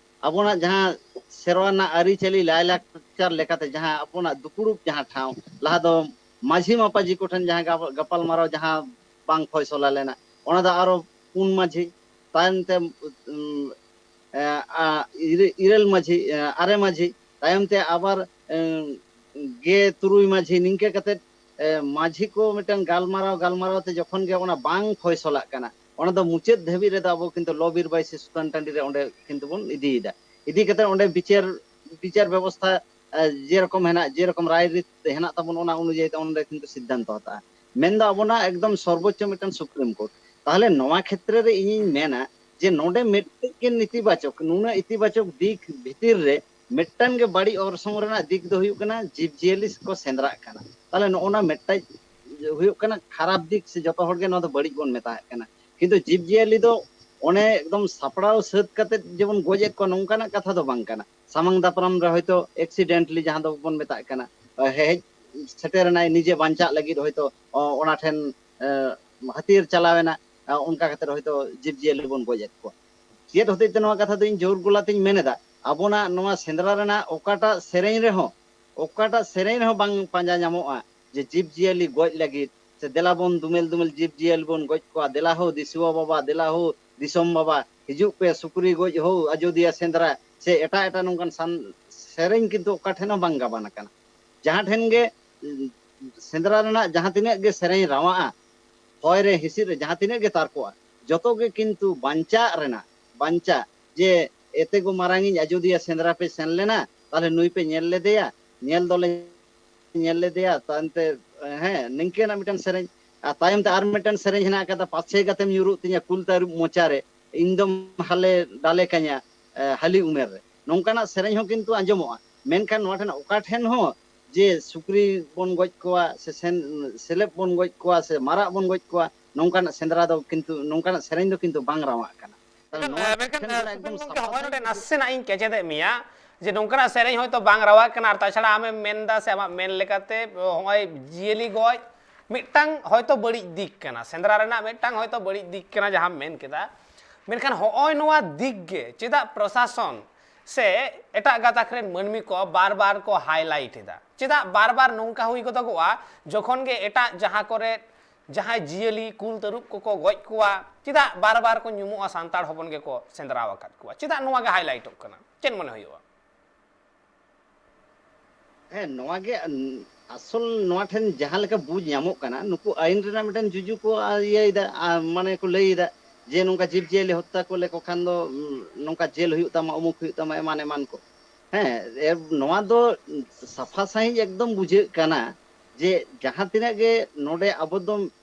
ᱟᱵᱚᱱᱟᱜ ᱡᱟᱦᱟᱸ ᱥᱮᱨᱣᱟ ᱨᱮᱱᱟᱜ ᱟᱹᱨᱤᱪᱟᱹᱞᱤ ᱞᱟᱭᱼᱞᱟᱠᱪᱟᱨ ᱞᱮᱠᱟᱛᱮ ᱡᱟᱦᱟᱸ ᱟᱵᱚᱱᱟᱜ ᱫᱩᱯᱲᱩᱵ ᱡᱟᱦᱟᱸ ᱴᱷᱟᱶ, ᱞᱟᱦᱟ ᱫᱚ ᱢᱟᱹᱡᱷᱤ ᱢᱟᱯᱟᱡᱷᱤ ᱠᱚᱴᱷᱮᱱ ᱡᱟᱦᱟᱸ ᱜᱟᱯ-, ᱜᱟᱯᱟᱞᱢᱟᱨᱟᱣ ᱡᱟᱦᱟᱸ ᱵᱟᱝ ᱯᱷᱚᱭᱥᱚᱞᱟ ᱞᱮᱱᱟ, ᱚᱱᱟ ᱫᱚ ᱟᱨᱚ ᱯᱩᱱ ᱢᱟᱹᱡᱷᱤ, ᱛᱟᱭᱚᱢ ᱛᱮ, ᱩᱢ, ᱮ, ᱟ, ᱤᱨᱟᱹ-, ᱤᱨᱟᱹᱞ ᱢᱟᱹᱡᱷᱤ, ᱮ, ᱟᱨᱮ ᱢᱟᱹᱡᱷᱤ, ᱛᱟᱭᱚᱢ ᱛᱮ ᱟᱵᱟᱨ, ᱮ, ᱜᱮ ᱛᱩᱨᱩᱭ ᱢᱟᱹᱡᱷᱤ, ᱱᱤᱝᱠᱟᱹ ᱠᱟᱛᱮ, ᱮ, ᱢᱟᱹᱡᱷᱤ ᱠᱚ ᱢᱤᱫᱴᱟᱝ ᱜᱟᱞᱢᱟᱨᱟᱣ, ᱜᱟᱞᱢᱟᱨᱟᱣ ᱛᱮ ᱡᱚᱠᱷᱚᱱ ᱜᱮ ᱚᱱᱟ ᱵᱟᱝ ᱯᱷᱚᱭᱥᱚᱞᱟᱜ ᱠᱟᱱᱟ, ᱚᱱᱟ ᱫᱚ ᱢᱩᱪᱟᱹᱫ ᱫᱷᱟᱹᱵᱤᱡ ᱨᱮᱫᱚ ᱟᱵᱚ ᱠᱤᱱᱛᱩ ᱞᱚ ᱵᱤᱨ ᱵᱟᱹᱭᱥᱤ ᱥᱩᱛᱟᱱ ᱴᱟᱺᱰᱤ ᱨᱮ ᱚᱸᱰᱮ ᱠᱤᱱᱛᱩ ᱵᱚᱱ ᱤᱫᱤᱭᱮᱫᱟ᱾ ᱤᱫᱤ ᱠᱟᱛᱮ ᱚᱸᱰᱮ ᱵᱤᱪᱟᱹᱨ, ᱵᱤᱪᱟᱹᱨ ᱵᱮᱵᱚᱥᱛᱷᱟ, ᱮ, ᱡᱮᱨᱚᱠᱚᱢ ᱦᱮᱱᱟᱜ, ᱡᱮᱨᱚᱠᱚᱢ ᱨᱟᱭ ᱨᱤᱛ ᱦᱮᱱᱟᱜ ᱛᱟᱵᱚᱱ, ᱚᱱᱟ ᱚᱱᱩᱡᱟᱭᱤ ᱛᱮ ᱚᱸᱰᱮ ᱠᱤᱱᱛᱩ ᱥᱤᱫᱽᱫᱷᱟᱱᱛᱚ ᱦᱟᱛᱟᱜᱼᱟ᱾ ᱢᱮᱱᱫᱚ ᱟᱵᱚᱱᱟᱜ ᱮᱠᱫᱚᱢ ᱥᱚᱨᱵᱳᱪᱪᱚ ᱢᱤᱫᱴᱟᱝ ᱥᱩᱯᱨᱤᱢ ᱠᱳᱨᱴ᱾ ᱛᱟᱦᱚᱞᱮ ᱱᱚᱣᱟ ᱠᱷᱮᱛᱨᱮ ᱨᱮ ᱤᱧᱤᱧ ᱢᱮᱱᱟ ᱡᱮ ᱱᱚᱰᱮ ᱢᱤᱫᱴᱮᱡ ᱜᱮ ᱱᱮᱛᱤᱵᱟᱪᱚᱠ, ᱱᱩᱱᱟᱹᱜ ᱤᱛᱤᱵᱟᱪᱚᱠ ᱫᱤᱠ ᱵᱷᱤᱛᱤᱨ ᱨᱮ ᱢᱤᱫᱴᱟᱝ ᱜᱮ ᱵᱟᱹᱲᱤᱡ ᱚᱨᱥᱚᱝ ᱨᱮᱱᱟᱜ ᱫᱤᱠ ᱫᱚ ᱦᱩᱭᱩᱜ ᱠᱟᱱᱟ ᱡᱤᱵᱽ ᱡᱤᱭᱟᱹᱞᱤ ᱠᱚ ᱥᱮᱸᱫᱽᱨᱟᱜ ᱠᱟᱱᱟ᱾ ᱛᱟᱦᱚᱞᱮ ᱱᱚᱜᱼᱚ ᱱᱟ ᱢᱤᱫᱴᱟᱝ ᱦᱩᱭᱩᱜ ᱠᱟᱱᱟ ᱠᱷᱟᱨᱟᱯ ᱫᱤᱠ, ᱥᱮ ᱡᱚᱛᱚ ᱦᱚᱲ ᱜᱮ ᱱᱚᱣᱟ ᱫᱚ ᱵᱟᱹᱲᱤᱡ ᱵᱚᱱ ᱢᱮᱛᱟᱜ ᱠᱟᱱᱟ᱾ ᱠᱤᱱᱛᱩ ᱡᱤᱵᱽ ᱡᱤᱭᱟᱹᱞᱤ ᱫᱚ ᱚᱱᱮ ᱮᱠᱫᱚᱢ ᱥᱟᱯᱲᱟᱣ ᱥᱟᱹᱛ ᱠᱟᱛᱮ ᱡᱮᱵᱚᱱ ᱜᱚᱡᱮᱫ ᱠᱚᱣᱟ, ᱱᱚᱝᱠᱟᱱᱟᱜ ᱠᱟᱛᱷᱟ ᱫᱚ ᱵᱟᱝ ᱠᱟᱱᱟ᱾ ᱥᱟᱢᱟᱝ ᱫᱟᱯᱨᱟᱢ ᱨᱮ ᱦᱚᱭᱛᱳ accidentally ᱡᱟᱦᱟᱸ ᱫᱚᱵᱚᱱ ᱢᱮᱛᱟᱜ ᱠᱟᱱᱟ, ᱦᱮᱡ ᱥᱮᱴᱮᱨᱮᱱᱟᱭ ᱱᱤᱡᱮ ᱵᱟᱧᱪᱟᱜ ᱞᱟᱹᱜᱤᱫ, ᱦᱚᱭᱛᱳ ᱚᱱᱟ ᱴᱷᱮᱱ, ᱮ, ᱦᱟᱹᱛᱭᱟᱹᱨ ᱪᱟᱞᱟᱣᱮᱱᱟ, ᱮ, ᱚᱱᱠᱟ ᱠᱟᱛᱮ ᱦᱚᱭᱛᱳ ᱡᱤᱵᱽ ᱡᱤᱭᱟᱹᱞᱤ ᱵᱚᱱ ᱜᱚᱡᱮᱫ ᱠᱚᱣᱟ᱾ ᱪᱮᱫ ᱦᱚᱛᱮᱡ ᱛᱮ ᱱᱚᱣᱟ ᱠᱟᱛᱷᱟ ᱫᱚ ᱤᱧ ᱡᱳᱨ ᱜᱚᱞᱟ ᱛᱤᱧ ᱢᱮᱱ ᱮᱫᱟ, ᱟᱵᱚᱱᱟᱜ ᱱᱚᱣᱟ ᱥᱮᱸᱫᱽᱨᱟ ᱨᱮᱱᱟᱜ ᱚᱠᱟᱴᱟᱜ ᱥᱮᱨᱮᱧ ᱨᱮᱦᱚᱸ, ᱚᱠᱟᱴᱟᱜ ᱥᱮᱨᱮᱧ ᱨᱮᱦᱚᱸ ᱵᱟᱝ ᱯᱟᱸᱡᱟ ᱧᱟᱢᱚᱜᱼᱟ ᱡᱮ ᱡᱤᱵᱽ ᱡᱤᱭᱟᱹᱞᱤ ᱜᱚᱡ ᱞᱟᱹᱜᱤᱫ, ᱥᱮ ᱫᱮᱞᱟ ᱵᱚᱱ ᱫᱩᱢᱮᱞ ᱫᱩᱢᱮᱞ ᱡᱤᱵᱽ ᱡᱤᱭᱟᱹᱞᱤ ᱵᱚᱱ ᱜᱚᱡ ᱠᱚᱣᱟ, ᱫᱮᱞᱟ ᱦᱳ ᱫᱤᱥᱩᱣᱟ ᱵᱟᱵᱟ, ᱫᱮᱞᱟ ᱦᱳ ᱫᱤᱥᱚᱢ ᱵᱟᱵᱟ, ᱦᱤᱡᱩᱜ ᱯᱮ ᱥᱩᱠᱨᱤ ᱜᱚᱡ ᱦᱳ ᱟᱡᱚᱫᱤᱭᱟᱹ ᱥᱮᱸᱫᱽᱨᱟ, ᱥᱮ ᱮᱴᱟᱜ ᱮᱴᱟᱜ ᱱᱚᱝᱠᱟᱱ ᱥᱟᱱ-, ᱥᱮᱨᱮᱧ ᱠᱤᱱᱛᱩ ᱚᱠᱟ ᱴᱷᱮᱱ ᱦᱚᱸ ᱵᱟᱝ ᱜᱟᱵᱟᱱ ᱟᱠᱟᱱᱟ᱾ ᱡᱟᱦᱟᱸ ᱴᱷᱮᱱ ᱜᱮ, ᱩᱸ, ᱥᱮᱸᱫᱽᱨᱟ ᱨᱮᱱᱟᱜ ᱡᱟᱦᱟᱸ ᱛᱤᱱᱟᱹᱜ ᱜᱮ ᱥᱮᱨᱮᱧ ᱨᱟᱣᱟᱜᱼᱟ, ᱦᱚᱭ ᱨᱮ ᱦᱤᱸᱥᱤᱫ ᱨᱮ ᱡᱟᱦᱟᱸ ᱛᱤᱱᱟᱹᱜ ᱜᱮ ᱛᱟᱨᱠᱚᱜᱼᱟ, ᱡᱚᱛᱚ ᱜᱮ ᱠᱤᱱᱛᱩ ᱵᱟᱧᱪᱟᱜ ᱨᱮᱱᱟᱜ, ᱵᱟᱧᱪᱟᱜ, ᱡᱮ ᱮᱛᱮ ᱜᱚ ᱢᱟᱨᱟᱝᱤᱧ ᱟᱡᱚᱫᱤᱭᱟᱹ ᱥᱮᱸᱫᱽᱨᱟ ᱯᱮ ᱥᱮᱱ ᱞᱮᱱᱟ, ᱛᱟᱦᱞᱮ ᱱᱩᱭ ᱯᱮ ᱧᱮᱞ ᱞᱮᱫᱮᱭᱟ, ᱧᱮᱞ ᱫᱚᱞᱮ ᱧᱮᱞ ᱞᱮᱫᱮᱭᱟ, ᱛᱟᱭᱚᱢᱛᱮ, ᱦᱮᱸ, ᱱᱤᱝᱠᱟᱹᱱᱟᱜ ᱢᱤᱫᱴᱟᱝ ᱥᱮᱨᱮᱧ᱾ ᱟᱨ ᱛᱟᱭᱚᱢᱛᱮ ᱟᱨ ᱢᱤᱫᱴᱟᱝ ᱥᱮᱨᱮᱧ ᱦᱮᱱᱟᱜ ᱟᱠᱟᱫᱟ, ᱯᱟᱪᱷᱮ ᱜᱟᱛᱮᱢ ᱧᱩᱨᱩᱜ ᱛᱤᱧᱟ ᱠᱩᱞ ᱛᱟᱹᱨᱩᱵ ᱢᱚᱪᱟᱨᱮ, ᱤᱧ ᱫᱚᱢ ᱦᱟᱞᱮ ᱰᱟᱞᱮ ᱠᱟᱧᱟ, ᱮ, ᱦᱟᱹᱞᱤ ᱩᱢᱮᱨ ᱨᱮ᱾ ᱱᱚᱝᱠᱟᱱᱟᱜ ᱥᱮᱨᱮᱧ ᱦᱚᱸ ᱠᱤᱱᱛᱩ ᱟᱸᱡᱚᱢᱚᱜᱼᱟ, ᱢᱮᱱᱠᱷᱟᱱ ᱱᱚᱣᱟ ᱴᱷᱮᱱ ᱚᱠᱟ ᱴᱷᱮᱱ ᱦᱚᱸ ᱡᱮ ᱥᱩᱠᱨᱤ ᱵᱚᱱ ᱜᱚᱡ ᱠᱚᱣᱟ ᱥᱮ ᱥᱮᱱ-, ᱥᱮᱞᱮᱵ ᱵᱚᱱ ᱜᱚᱡ ᱠᱚᱣᱟ ᱥᱮ ᱢᱟᱨᱟᱜ ᱵᱚᱱ ᱜᱚᱡ ᱠᱚᱣᱟ, ᱱᱚᱝᱠᱟᱱᱟᱜ ᱥᱮᱸᱫᱽᱨᱟ ᱫᱚ ᱠᱤᱱᱛᱩ, ᱱᱚᱝᱠᱟᱱᱟᱜ ᱥᱮᱨᱮᱧ ᱫᱚ ᱠᱤᱱᱛᱩ ᱵᱟᱝ ᱨᱟᱣᱟᱜ ᱠᱟᱱᱟ᱾ ᱛᱟᱦᱞᱮ ᱢᱮᱱᱠᱷᱟᱱ, ᱱᱚᱣᱟ ᱢᱮᱱᱠᱷᱟᱱ, ᱴᱷᱮᱱ ᱫᱚ ᱥᱩᱯᱨᱤᱢ ᱮᱠᱫᱚᱢ ᱜᱚᱢᱠᱮ, ᱥᱟᱯᱷᱟ ᱦᱚᱸᱜᱼᱚᱭ ᱱᱚᱰᱮ ᱥᱟᱹᱦᱤᱡ ᱱᱟᱥᱮᱱᱟᱜ ᱤᱧ ᱠᱮᱪᱮᱫᱮᱫ ᱢᱮᱭᱟ ᱡᱮ ᱱᱚᱝᱠᱟᱱᱟᱜ ᱥᱮᱨᱮᱧ ᱦᱚᱭᱛᱳ ᱵᱟᱝ ᱨᱟᱣᱟᱜ ᱠᱟᱱᱟ, ᱟᱨ ᱛᱟᱪᱷᱟᱲᱟ ᱟᱢᱮᱢ ᱢᱮᱱᱫᱟ ᱥᱮ ᱟᱢᱟᱜ ᱢᱮᱱ ᱞᱮᱠᱟᱛᱮ ᱦᱚᱸᱜᱼᱚᱭ ᱡᱤᱭᱟᱹᱞᱤ ᱜᱚᱡ ᱢᱤᱫᱴᱟᱝ ᱦᱚᱭᱛᱳ ᱵᱟᱹᱲᱤᱡ ᱫᱤᱠ ᱠᱟᱱᱟ, ᱥᱮᱸᱫᱽᱨᱟ ᱨᱮᱱᱟᱜ ᱢᱤᱫᱴᱟᱝ ᱦᱚᱭᱛᱳ ᱵᱟᱹᱲᱤᱡ ᱫᱤᱠ ᱠᱟᱱᱟ ᱡᱟᱦᱟᱸᱢ ᱢᱮᱱ ᱠᱮᱫᱟ, ᱢᱮᱱᱠᱷᱟᱱ ᱦᱚᱸᱜᱼᱚᱭ ᱱᱚᱣᱟ ᱫᱤᱠ ᱜᱮ ᱪᱮᱫᱟᱜ ᱯᱨᱚᱥᱟᱥᱚᱱ ᱥᱮ ᱮᱴᱟᱜ ᱜᱟᱛᱟᱠ ᱨᱮᱱ ᱢᱟᱹᱱᱢᱤ ᱠᱚ ᱵᱟᱨ ᱵᱟᱨ ᱠᱚ highlight ᱮᱫᱟ? ᱪᱮᱫᱟᱜ ᱵᱟᱨ ᱵᱟᱨ ᱱᱚᱝᱠᱟ ᱦᱩᱭ ᱜᱚᱫᱚᱜᱚᱜᱼᱟ, ᱡᱚᱠᱷᱚᱱ ᱜᱮ ᱮᱴᱟᱜ ᱡᱟᱦᱟᱸ ᱠᱚᱨᱮ ᱡᱟᱦᱟᱸᱭ ᱡᱤᱭᱟᱹᱞᱤ ᱠᱩᱞ ᱛᱟᱹᱨᱩᱵ ᱠᱚᱠᱚ ᱜᱚᱡ ᱠᱚᱣᱟ, ᱪᱮᱫᱟᱜ ᱵᱟᱨ ᱵᱟᱨ ᱠᱚ ᱧᱩᱢᱩᱜᱼᱟ ᱥᱟᱱᱛᱟᱲ ᱦᱚᱯᱚᱱ ᱜᱮᱠᱚ ᱥᱮᱸᱫᱽᱨᱟ ᱟᱠᱟᱫ ᱠᱚᱣᱟ? ᱪᱮᱫᱟᱜ ᱱᱚᱣᱟ ᱜᱮ highlightᱚᱜ ᱠᱟᱱᱟ? ᱪᱮᱫ ᱢᱚᱱᱮ ᱦᱩᱭᱩᱜᱼᱟ? ᱦᱮᱸ, ᱱᱚᱣᱟ ᱜᱮ, ᱩᱸ, ᱟᱥᱚᱞ ᱱᱚᱣᱟ ᱴᱷᱮᱱ ᱡᱟᱦᱟᱸ ᱞᱮᱠᱟ ᱵᱩᱡᱽ ᱧᱟᱢᱚᱜ ᱠᱟᱱᱟ, ᱱᱩᱠᱩ ᱟᱭᱤᱱ ᱨᱮᱱᱟᱜ ᱢᱤᱫᱴᱮᱱ ᱡᱩᱡᱩ ᱠᱚ, ᱟ, ᱤᱭᱟᱹᱭᱮᱫᱟ, ᱟ, ᱢᱟᱱᱮ ᱠᱚ ᱞᱟᱹᱭᱮᱫᱟ ᱡᱮ ᱱᱚᱝᱠᱟ ᱡᱤᱵᱽ ᱡᱤᱭᱟᱹᱞᱤ ᱦᱚᱛᱛᱟ ᱠᱚ ᱞᱮᱠᱚ ᱠᱷᱟᱱ ᱫᱚ, ᱩᱸ, ᱱᱚᱝᱠᱟ ᱡᱮᱞ ᱦᱩᱭᱩᱜ ᱛᱟᱢᱟ, ᱚᱢᱩᱠ ᱦᱩᱭᱩᱜ ᱛᱟᱢᱟ, ᱮᱢᱟᱱ ᱮᱢᱟᱱ ᱠᱚ᱾ ᱦᱮᱸ, ᱮ, ᱱᱚᱣᱟ ᱫᱚ ᱥᱟᱯᱷᱟ ᱥᱟᱺᱦᱤᱡ ᱮᱠᱫᱚᱢ ᱵᱩᱡᱷᱟᱹᱜ ᱠᱟᱱᱟ ᱡᱮ ᱡᱟᱦᱟᱸ ᱛᱤᱱᱟᱹᱜ ᱜᱮ ᱱᱚᱰᱮ ᱟᱵᱚ ᱫᱚ,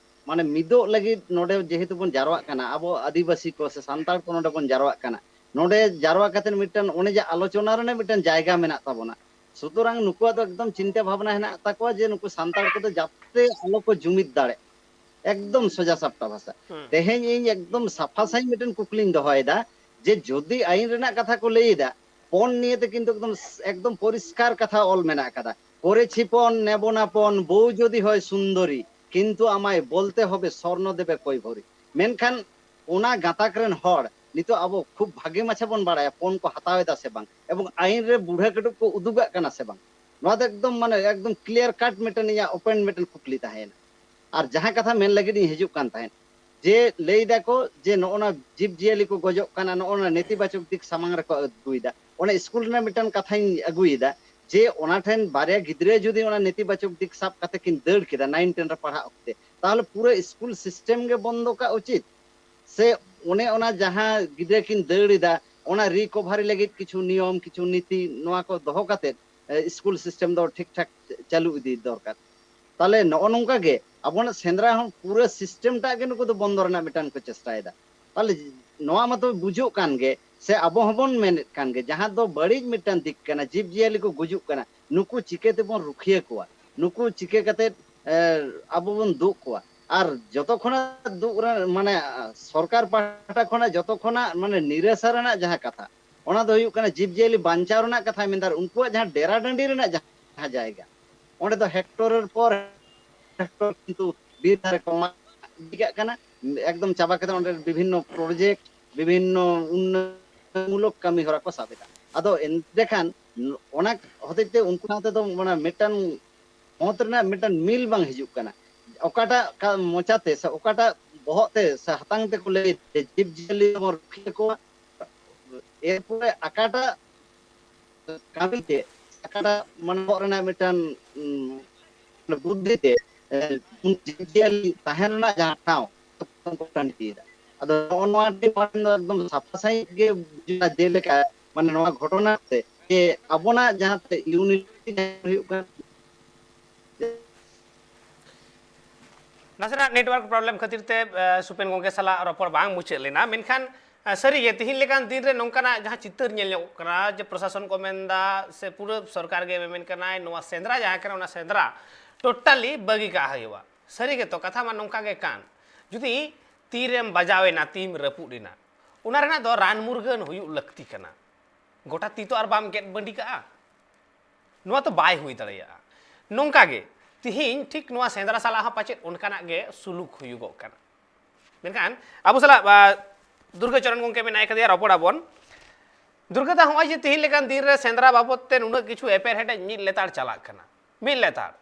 ᱢᱟᱱᱮ, ᱢᱤᱫᱚᱜ ᱞᱟᱹᱜᱤᱫ ᱱᱚᱰᱮ ᱡᱮᱦᱮᱛᱩ ᱵᱚᱱ ᱡᱟᱨᱣᱟᱜ ᱠᱟᱱᱟ, ᱟᱵᱚ ᱟᱹᱫᱤᱵᱟᱹᱥᱤ ᱠᱚ ᱥᱮ ᱥᱟᱱᱛᱟᱲ ᱠᱚ ᱱᱚᱰᱮ ᱵᱚᱱ ᱡᱟᱨᱣᱟᱜ ᱠᱟᱱᱟ, ᱱᱚᱰᱮ ᱡᱟᱨᱣᱟ ᱠᱟᱛᱮ ᱢᱤᱫᱴᱟᱝ ᱚᱱᱮ ᱡᱮ ᱟᱞᱳᱪᱚᱱᱟ ᱨᱮᱱᱟᱜ ᱢᱤᱫᱴᱟᱝ ᱡᱟᱭᱜᱟ ᱢᱮᱱᱟᱜ ᱛᱟᱵᱚᱱᱟ᱾ ᱥᱩᱛᱚᱨᱟᱝ ᱱᱩᱠᱩᱣᱟᱜ ᱫᱚ ᱮᱠᱫᱚᱢ ᱪᱤᱱᱛᱟᱹ ᱵᱷᱟᱵᱽᱱᱟ ᱦᱮᱱᱟᱜ ᱛᱟᱠᱚᱣᱟ ᱡᱮ ᱱᱩᱠᱩ ᱥᱟᱱᱛᱟᱲ ᱠᱚᱫᱚ ᱡᱟᱛᱮ ᱟᱞᱚ ᱠᱚ ᱡᱩᱢᱤᱫ ᱫᱟᱲᱮᱜ, ᱮᱠᱫᱚᱢ ᱥᱚᱡᱟ ᱥᱟᱯᱴᱟ ᱵᱷᱟᱥᱟ᱾ ᱦᱩᱸ᱾ ᱛᱮᱦᱮᱧ ᱤᱧ ᱮᱠᱫᱚᱢ ᱥᱟᱯᱷᱟ ᱥᱟᱺᱦᱤᱡ ᱢᱤᱫᱴᱮᱱ ᱠᱩᱠᱞᱤᱧ ᱫᱚᱦᱚᱭᱮᱫᱟ ᱡᱮ ᱡᱩᱫᱤ ᱟᱭᱤᱱ ᱨᱮᱱᱟᱜ ᱠᱟᱛᱷᱟ ᱠᱚ ᱞᱟᱹᱭ ᱮᱫᱟ, ᱯᱚᱱ ᱱᱤᱭᱮᱛᱮ ᱠᱤᱱᱛᱩ ᱮᱠᱫᱚᱢ, ᱮᱠᱫᱚᱢ ᱯᱚᱨᱤᱥᱠᱟᱨ ᱠᱟᱛᱷᱟ ᱚᱞ ᱢᱮᱱᱟᱜ ᱟᱠᱟᱫᱟ, "করেছি পণ, নেব না পণ, বউ যদি হয় সুন্দরী, কিন্তু আমায় বলতে হবে স্বর্ণ দেবে কই ভরি।" ᱢᱮᱱᱠᱷᱟᱱ ᱚᱱᱟ ᱜᱟᱛᱟᱠ ᱨᱮᱱ ᱦᱚᱲ ᱱᱤᱛᱚᱜ ᱟᱵᱚ ᱠᱷᱩᱵ ᱵᱷᱟᱜᱮ ᱢᱟᱪᱷᱟ ᱵᱚᱱ ᱵᱟᱲᱟᱭᱟ ᱯᱚᱱ ᱠᱚ ᱦᱟᱛᱟᱣ ᱮᱫᱟ ᱥᱮ ᱵᱟᱝ, ᱮᱵᱚᱝ ᱟᱭᱤᱱ ᱨᱮ ᱵᱩᱲᱦᱟᱹ ᱠᱟᱹᱴᱩᱵ ᱠᱚ ᱩᱫᱩᱜᱟᱜ ᱠᱟᱱᱟ ᱥᱮ ᱵᱟᱝ᱾ ᱱᱚᱣᱟ ᱫᱚ ᱮᱠᱫᱚᱢ, ᱢᱟᱱᱮ, ᱮᱠᱫᱚᱢ clear cut ᱢᱤᱫᱴᱮᱱ ᱤᱧᱟᱹᱜ open ᱢᱤᱫᱴᱮᱱ ᱠᱩᱠᱞᱤ ᱛᱟᱦᱮᱸᱭᱮᱱᱟ᱾ ᱟᱨ ᱡᱟᱦᱟᱸ ᱠᱟᱛᱷᱟ ᱢᱮᱱ ᱞᱟᱹᱜᱤᱫ ᱤᱧ ᱦᱤᱡᱩᱜ ᱠᱟᱱ ᱛᱟᱦᱮᱸᱫ, ᱡᱮ ᱞᱟᱹᱭ ᱫᱟᱠᱚ ᱡᱮ ᱱᱚᱜᱼᱚ ᱱᱟ ᱡᱤᱵᱽ ᱡᱤᱭᱟᱹᱞᱤ ᱠᱚ ᱜᱚᱡᱚᱜ ᱠᱟᱱᱟ, ᱱᱚᱜᱼᱚ ᱱᱟ ᱱᱮᱛᱤᱵᱟᱪᱚᱠ ᱫᱤᱠ ᱥᱟᱢᱟᱝ ᱨᱮᱠᱚ ᱟᱹᱜᱩᱭᱮᱫᱟ᱾ ᱚᱱᱟ ᱥᱠᱩᱞ ᱨᱮᱱᱟᱜ ᱢᱤᱫᱴᱮᱱ ᱠᱟᱛᱷᱟᱧ ᱟᱹᱜᱩᱭᱮᱫᱟ ᱡᱮ ᱚᱱᱟ ᱴᱷᱮᱱ ᱵᱟᱨᱭᱟ ᱜᱤᱫᱽᱨᱟᱹ ᱡᱩᱫᱤ ᱚᱱᱟ ᱱᱮᱛᱤᱵᱟᱪᱚᱠ ᱫᱤᱠ ᱥᱟᱵ ᱠᱟᱛᱮ ᱠᱤᱱ ᱫᱟᱹᱲ ᱠᱮᱫᱟ ᱱᱟᱭᱤᱱ ᱴᱮᱱ ᱨᱮ ᱯᱟᱲᱦᱟᱜ ᱚᱠᱛᱮ, ᱛᱟᱦᱚᱞᱮ ᱯᱩᱨᱟᱹ ᱥᱠᱩᱞ ᱥᱤᱥᱴᱮᱢ ᱜᱮ ᱵᱚᱱᱫᱚ ᱠᱟᱜ ᱩᱪᱤᱛ᱾ ᱥᱮ ᱚᱱᱮ ᱚᱱᱟ ᱡᱟᱦᱟᱸ ᱜᱤᱫᱽᱨᱟᱹ ᱠᱤᱱ ᱫᱟᱹᱲ ᱮᱫᱟ, ᱚᱱᱟ ᱨᱤᱠᱚᱵᱷᱟᱨᱤ ᱞᱟᱹᱜᱤᱫ ᱠᱤᱪᱷᱩ ᱱᱤᱭᱚᱢ, ᱠᱤᱪᱷᱩ ᱱᱤᱛᱤ, ᱱᱚᱣᱟ ᱠᱚ ᱫᱚᱦᱚ ᱠᱟᱛᱮ, ᱮ, ᱥᱠᱩᱞ ᱥᱤᱥᱴᱮᱢ ᱫᱚ ᱴᱷᱤᱠ ᱴᱷᱟᱠ ᱪᱟᱹᱞᱩ ᱤᱫᱤ ᱫᱚᱨᱠᱟᱨ᱾ ᱛᱟᱦᱞᱮ ᱱᱚᱜᱼᱚ ᱱᱚᱝᱠᱟ ᱜᱮ ᱟᱵᱚᱱᱟᱜ ᱥᱮᱸᱫᱽᱨᱟ ᱦᱚᱸ ᱯᱩᱨᱟᱹ ᱥᱤᱥᱴᱮᱢ ᱴᱟᱜ ᱜᱮ ᱱᱩᱠᱩ ᱫᱚ ᱵᱚᱱᱫᱚ ᱨᱮᱱᱟᱜ ᱢᱤᱫᱴᱟᱝ ᱠᱚ ᱪᱮᱥᱴᱟᱭᱮᱫᱟ᱾ ᱛᱟᱦᱞᱮ ᱱᱚᱣᱟ ᱢᱟᱛᱚ ᱵᱩᱡᱷᱟᱹᱜ ᱠᱟᱱ ᱜᱮ, ᱥᱮ ᱟᱵᱚ ᱦᱚᱸᱵᱚᱱ ᱢᱮᱱᱮᱫ ᱠᱟᱱ ᱜᱮ, ᱡᱟᱦᱟᱸ ᱫᱚ ᱵᱟᱹᱲᱤᱡ ᱢᱤᱫᱴᱟᱝ ᱫᱤᱠ ᱠᱟᱱᱟ, ᱡᱤᱵᱽ ᱡᱤᱭᱟᱹᱞᱤ ᱠᱚ ᱜᱩᱡᱩᱜ ᱠᱟᱱᱟ, ᱱᱩᱠᱩ ᱪᱤᱠᱟᱹ ᱛᱮᱵᱚᱱ ᱨᱩᱠᱷᱤᱭᱟᱹ ᱠᱚᱣᱟ, ᱱᱩᱠᱩ ᱪᱤᱠᱟᱹ ᱠᱟᱛᱮ ᱟᱵᱚ ᱵᱚᱱ ᱫᱩᱜ ᱠᱚᱣᱟ᱾ ᱟᱨ ᱡᱚᱛᱚ ᱠᱷᱚᱱᱟᱜ ᱫᱩᱜ ᱨᱮ ᱢᱟᱱᱮ ᱥᱚᱨᱠᱟᱨ ᱯᱟᱦᱴᱟ ᱠᱷᱚᱱᱟᱜ ᱡᱚᱛᱚ ᱠᱷᱚᱱᱟᱜ ᱢᱟᱱᱮ ᱱᱤᱨᱟᱥᱟ ᱨᱮᱱᱟᱜ ᱡᱟᱦᱟᱸ ᱠᱟᱛᱷᱟ, ᱚᱱᱟ ᱫᱚ ᱦᱩᱭᱩᱜ ᱠᱟᱱᱟ ᱡᱤᱵᱽ ᱡᱤᱭᱟᱹᱞᱤ ᱵᱟᱧᱪᱟᱣ ᱨᱮᱱᱟᱜ ᱠᱟᱛᱷᱟᱭ ᱢᱮᱱᱫᱟ᱾ ᱟᱨ ᱩᱱᱠᱩᱣᱟᱜ ᱡᱟᱦᱟᱸ ᱰᱮᱨᱟ ᱰᱟᱹᱰᱤ ᱨᱮᱱᱟᱜ ᱡᱟᱦᱟᱸ ᱡᱟᱭᱜᱟ, ᱚᱸᱰᱮ ᱫᱚ ᱦᱮᱠᱴᱚᱨᱮᱨ ᱯᱚᱨ ᱦᱮᱠᱴᱚᱨ ᱠᱤᱱᱛᱩ ᱵᱤᱨ ᱫᱷᱟᱨᱮ ᱠᱚ ᱢᱟᱜ ᱤᱫᱤ ᱠᱟᱜ ᱠᱟᱱᱟ, ᱮᱠᱫᱚᱢ ᱪᱟᱵᱟ ᱠᱟᱛᱮ ᱚᱸᱰᱮ ᱵᱤᱵᱷᱤᱱᱱᱚ ᱯᱨᱚᱡᱮᱠᱴ, ᱵᱤᱵᱷᱤᱱᱱᱚ ᱩᱱᱱᱚᱭᱚᱱᱢᱩᱞᱚᱠ ᱠᱟᱹᱢᱤ ᱦᱚᱨᱟ ᱠᱚ ᱥᱟᱵ ᱮᱫᱟ᱾ ᱟᱫᱚ ᱮᱱᱛᱮ ᱠᱷᱟᱱ ᱚᱱᱟ ᱦᱚᱛᱮᱡ ᱛᱮ ᱩᱱᱠᱩ ᱥᱟᱶᱛᱮ ᱫᱚ ᱢᱟᱱᱮ ᱢᱤᱫᱴᱟᱝ ᱢᱚᱛ ᱨᱮᱱᱟᱜ ᱢᱤᱫᱴᱟᱝ ᱢᱤᱞ ᱵᱟᱝ ᱦᱤᱡᱩᱜ ᱠᱟᱱᱟ᱾ ᱚᱠᱟᱴᱟᱜ ᱠᱟ-, ᱢᱚᱪᱟᱛᱮ ᱥᱮ ᱚᱠᱟᱴᱟᱜ ᱵᱚᱦᱚᱜ ᱛᱮ ᱥᱮ ᱦᱟᱛᱟᱝ ᱛᱮᱠᱚ ᱞᱟᱹᱭ ᱡᱮ ᱡᱤᱵᱽ ᱡᱤᱭᱟᱹᱞᱤ ᱵᱚᱱ ᱨᱩᱠᱷᱤᱭᱟᱹ ᱠᱚᱣᱟ, ᱮᱨᱯᱚᱨᱮ ᱚᱠᱟᱴᱟᱜ ᱠᱟᱹᱢᱤ ᱛᱮ, ᱚᱠᱟᱴᱟᱜ ᱢᱟᱱᱮ ᱵᱚᱦᱚᱜ ᱨᱮᱱᱟᱜ ᱢᱤᱫᱴᱟᱝ, ᱩᱸ, ᱵᱩᱫᱽᱫᱷᱤ ᱛᱮ, ᱮ, ᱩᱱᱠᱩ ᱡᱤᱵᱽ ᱡᱤᱭᱟᱹᱞᱤ ᱛᱟᱦᱮᱱ ᱨᱮᱱᱟᱜ ᱡᱟᱦᱟᱸ ᱴᱷᱟᱶ ᱠᱚ ᱴᱟᱺᱰᱤᱭᱮᱫᱟ᱾ ᱟᱫᱚ ᱱᱚᱜᱼᱚ ᱱᱚᱣᱟ ᱴᱷᱮᱱ ᱱᱚᱣᱟ ᱴᱷᱮᱱ ᱫᱚ ᱮᱠᱫᱚᱢ ᱥᱟᱯᱷᱟ ᱥᱟᱺᱦᱤᱡ ᱜᱮ ᱵᱩᱡᱷᱟᱹᱜᱼᱟ, ᱡᱮᱞᱮᱠᱟ ᱢᱟᱱᱮ ᱱᱚᱣᱟ ᱜᱷᱚᱴᱚᱱᱟ ᱛᱮ ᱡᱮ ᱟᱵᱚᱱᱟᱜ ᱡᱟᱦᱟᱸ ᱛᱮ ᱤᱭᱩᱱᱤᱴᱤ ᱦᱩᱭᱩᱜ ᱠᱟᱱᱟ᱾ ᱱᱟᱥᱮᱱᱟᱜ ᱱᱮᱴᱣᱟᱨᱠ ᱯᱨᱚᱵᱞᱮᱢ ᱠᱷᱟᱹᱛᱤᱨ ᱛᱮ ᱮ, ᱥᱩᱯᱮᱱ ᱜᱚᱢᱠᱮ ᱥᱟᱞᱟᱜ ᱨᱚᱯᱚᱲ ᱵᱟᱝ ᱢᱩᱪᱟᱹᱫ ᱞᱮᱱᱟ, ᱢᱮᱱᱠᱷᱟᱱ ᱮ, ᱥᱟᱹᱨᱤᱜᱮ ᱛᱤᱦᱤᱧ ᱞᱮᱠᱟᱱ ᱫᱤᱱ ᱨᱮ ᱱᱚᱝᱠᱟᱱᱟᱜ ᱡᱟᱦᱟᱸ ᱪᱤᱛᱟᱹᱨ ᱧᱮᱞ ᱧᱚᱜᱚᱜ ᱠᱟᱱᱟ ᱡᱮ ᱯᱨᱚᱥᱟᱥᱚᱱ ᱠᱚ ᱢᱮᱱᱫᱟ ᱥᱮ ᱯᱩᱨᱟᱹ ᱥᱚᱨᱠᱟᱨ ᱜᱮ ᱢᱮᱢᱮᱱ ᱠᱟᱱᱟᱭ ᱱᱚᱣᱟ ᱥᱮᱸᱫᱽᱨᱟ ᱡᱟᱦᱟᱸ ᱠᱟᱱᱟ ᱚᱱᱟ ᱥᱮᱸᱫᱽᱨᱟ ᱴᱳᱴᱟᱞᱤ ᱵᱟᱹᱜᱤ ᱠᱟᱜ ᱦᱩᱭᱩᱜᱼᱟ᱾ ᱥᱟᱹᱨᱤ ᱜᱮᱛᱚ ᱠᱟᱛᱷᱟ ᱢᱟ ᱱᱚᱝᱠᱟ ᱜᱮ ᱠᱟᱱ, ᱡᱩᱫᱤ ᱛᱤᱨᱮᱢ ᱵᱟᱡᱟᱣ ᱮᱱᱟ, ᱛᱤᱢ ᱨᱟᱹᱯᱩᱫ ᱮᱱᱟ, ᱚᱱᱟ ᱨᱮᱱᱟᱜ ᱫᱚ ᱨᱟᱱ ᱢᱩᱨᱜᱟᱹᱱ ᱦᱩᱭᱩᱜ ᱞᱟᱹᱠᱛᱤ ᱠᱟᱱᱟ᱾ ᱜᱚᱴᱟ ᱛᱤ ᱛᱚ ᱟᱨ ᱵᱟᱢ ᱜᱮᱫ ᱵᱟᱹᱰᱤ ᱠᱟᱜᱼᱟ᱾ ᱱᱚᱣᱟ ᱛᱚ ᱵᱟᱭ ᱦᱩᱭ ᱫᱟᱲᱮᱭᱟᱜᱼᱟ᱾ ᱱᱚᱝᱠᱟ ᱜᱮ ᱛᱤᱦᱤᱧ ᱴᱷᱤᱠ ᱱᱚᱣᱟ ᱥᱮᱸᱫᱽᱨᱟ ᱥᱟᱞᱟᱜ ᱦᱚᱸ ᱯᱟᱪᱮᱫ ᱚᱱᱠᱟᱱᱟᱜ ᱜᱮ ᱥᱩᱞᱩᱠ ᱦᱩᱭᱩᱜᱚᱜ ᱠᱟᱱᱟ᱾ ᱢᱮᱱᱠᱷᱟᱱ ᱟᱵᱚ ᱥᱟᱞᱟᱜ ᱟ, ᱫᱩᱨᱜᱟᱹ ᱪᱚᱨᱚᱱ ᱜᱚᱢᱠᱮ ᱢᱮᱱᱟᱭ ᱠᱟᱫᱮᱭᱟ, ᱨᱚᱯᱚᱲ ᱟᱵᱚᱱ᱾ ᱫᱩᱨᱜᱟᱹ ᱫᱟ, ᱦᱚᱸᱜᱼᱚᱭ ᱡᱮ ᱛᱤᱦᱤᱧ ᱞᱮᱠᱟᱱ ᱫᱤᱱ ᱨᱮ ᱥᱮᱸᱫᱽᱨᱟ ᱵᱟᱵᱚᱫ ᱛᱮ ᱱᱩᱱᱟᱹᱜ ᱠᱤᱪᱷᱩ ᱮᱯᱮᱨᱦᱮᱸᱰᱮᱡ ᱢᱤᱫ ᱞᱮᱛᱟᱲ ᱪᱟᱞᱟᱜ ᱠᱟᱱᱟ, ᱢᱤᱫ ᱞᱮᱛᱟᱲ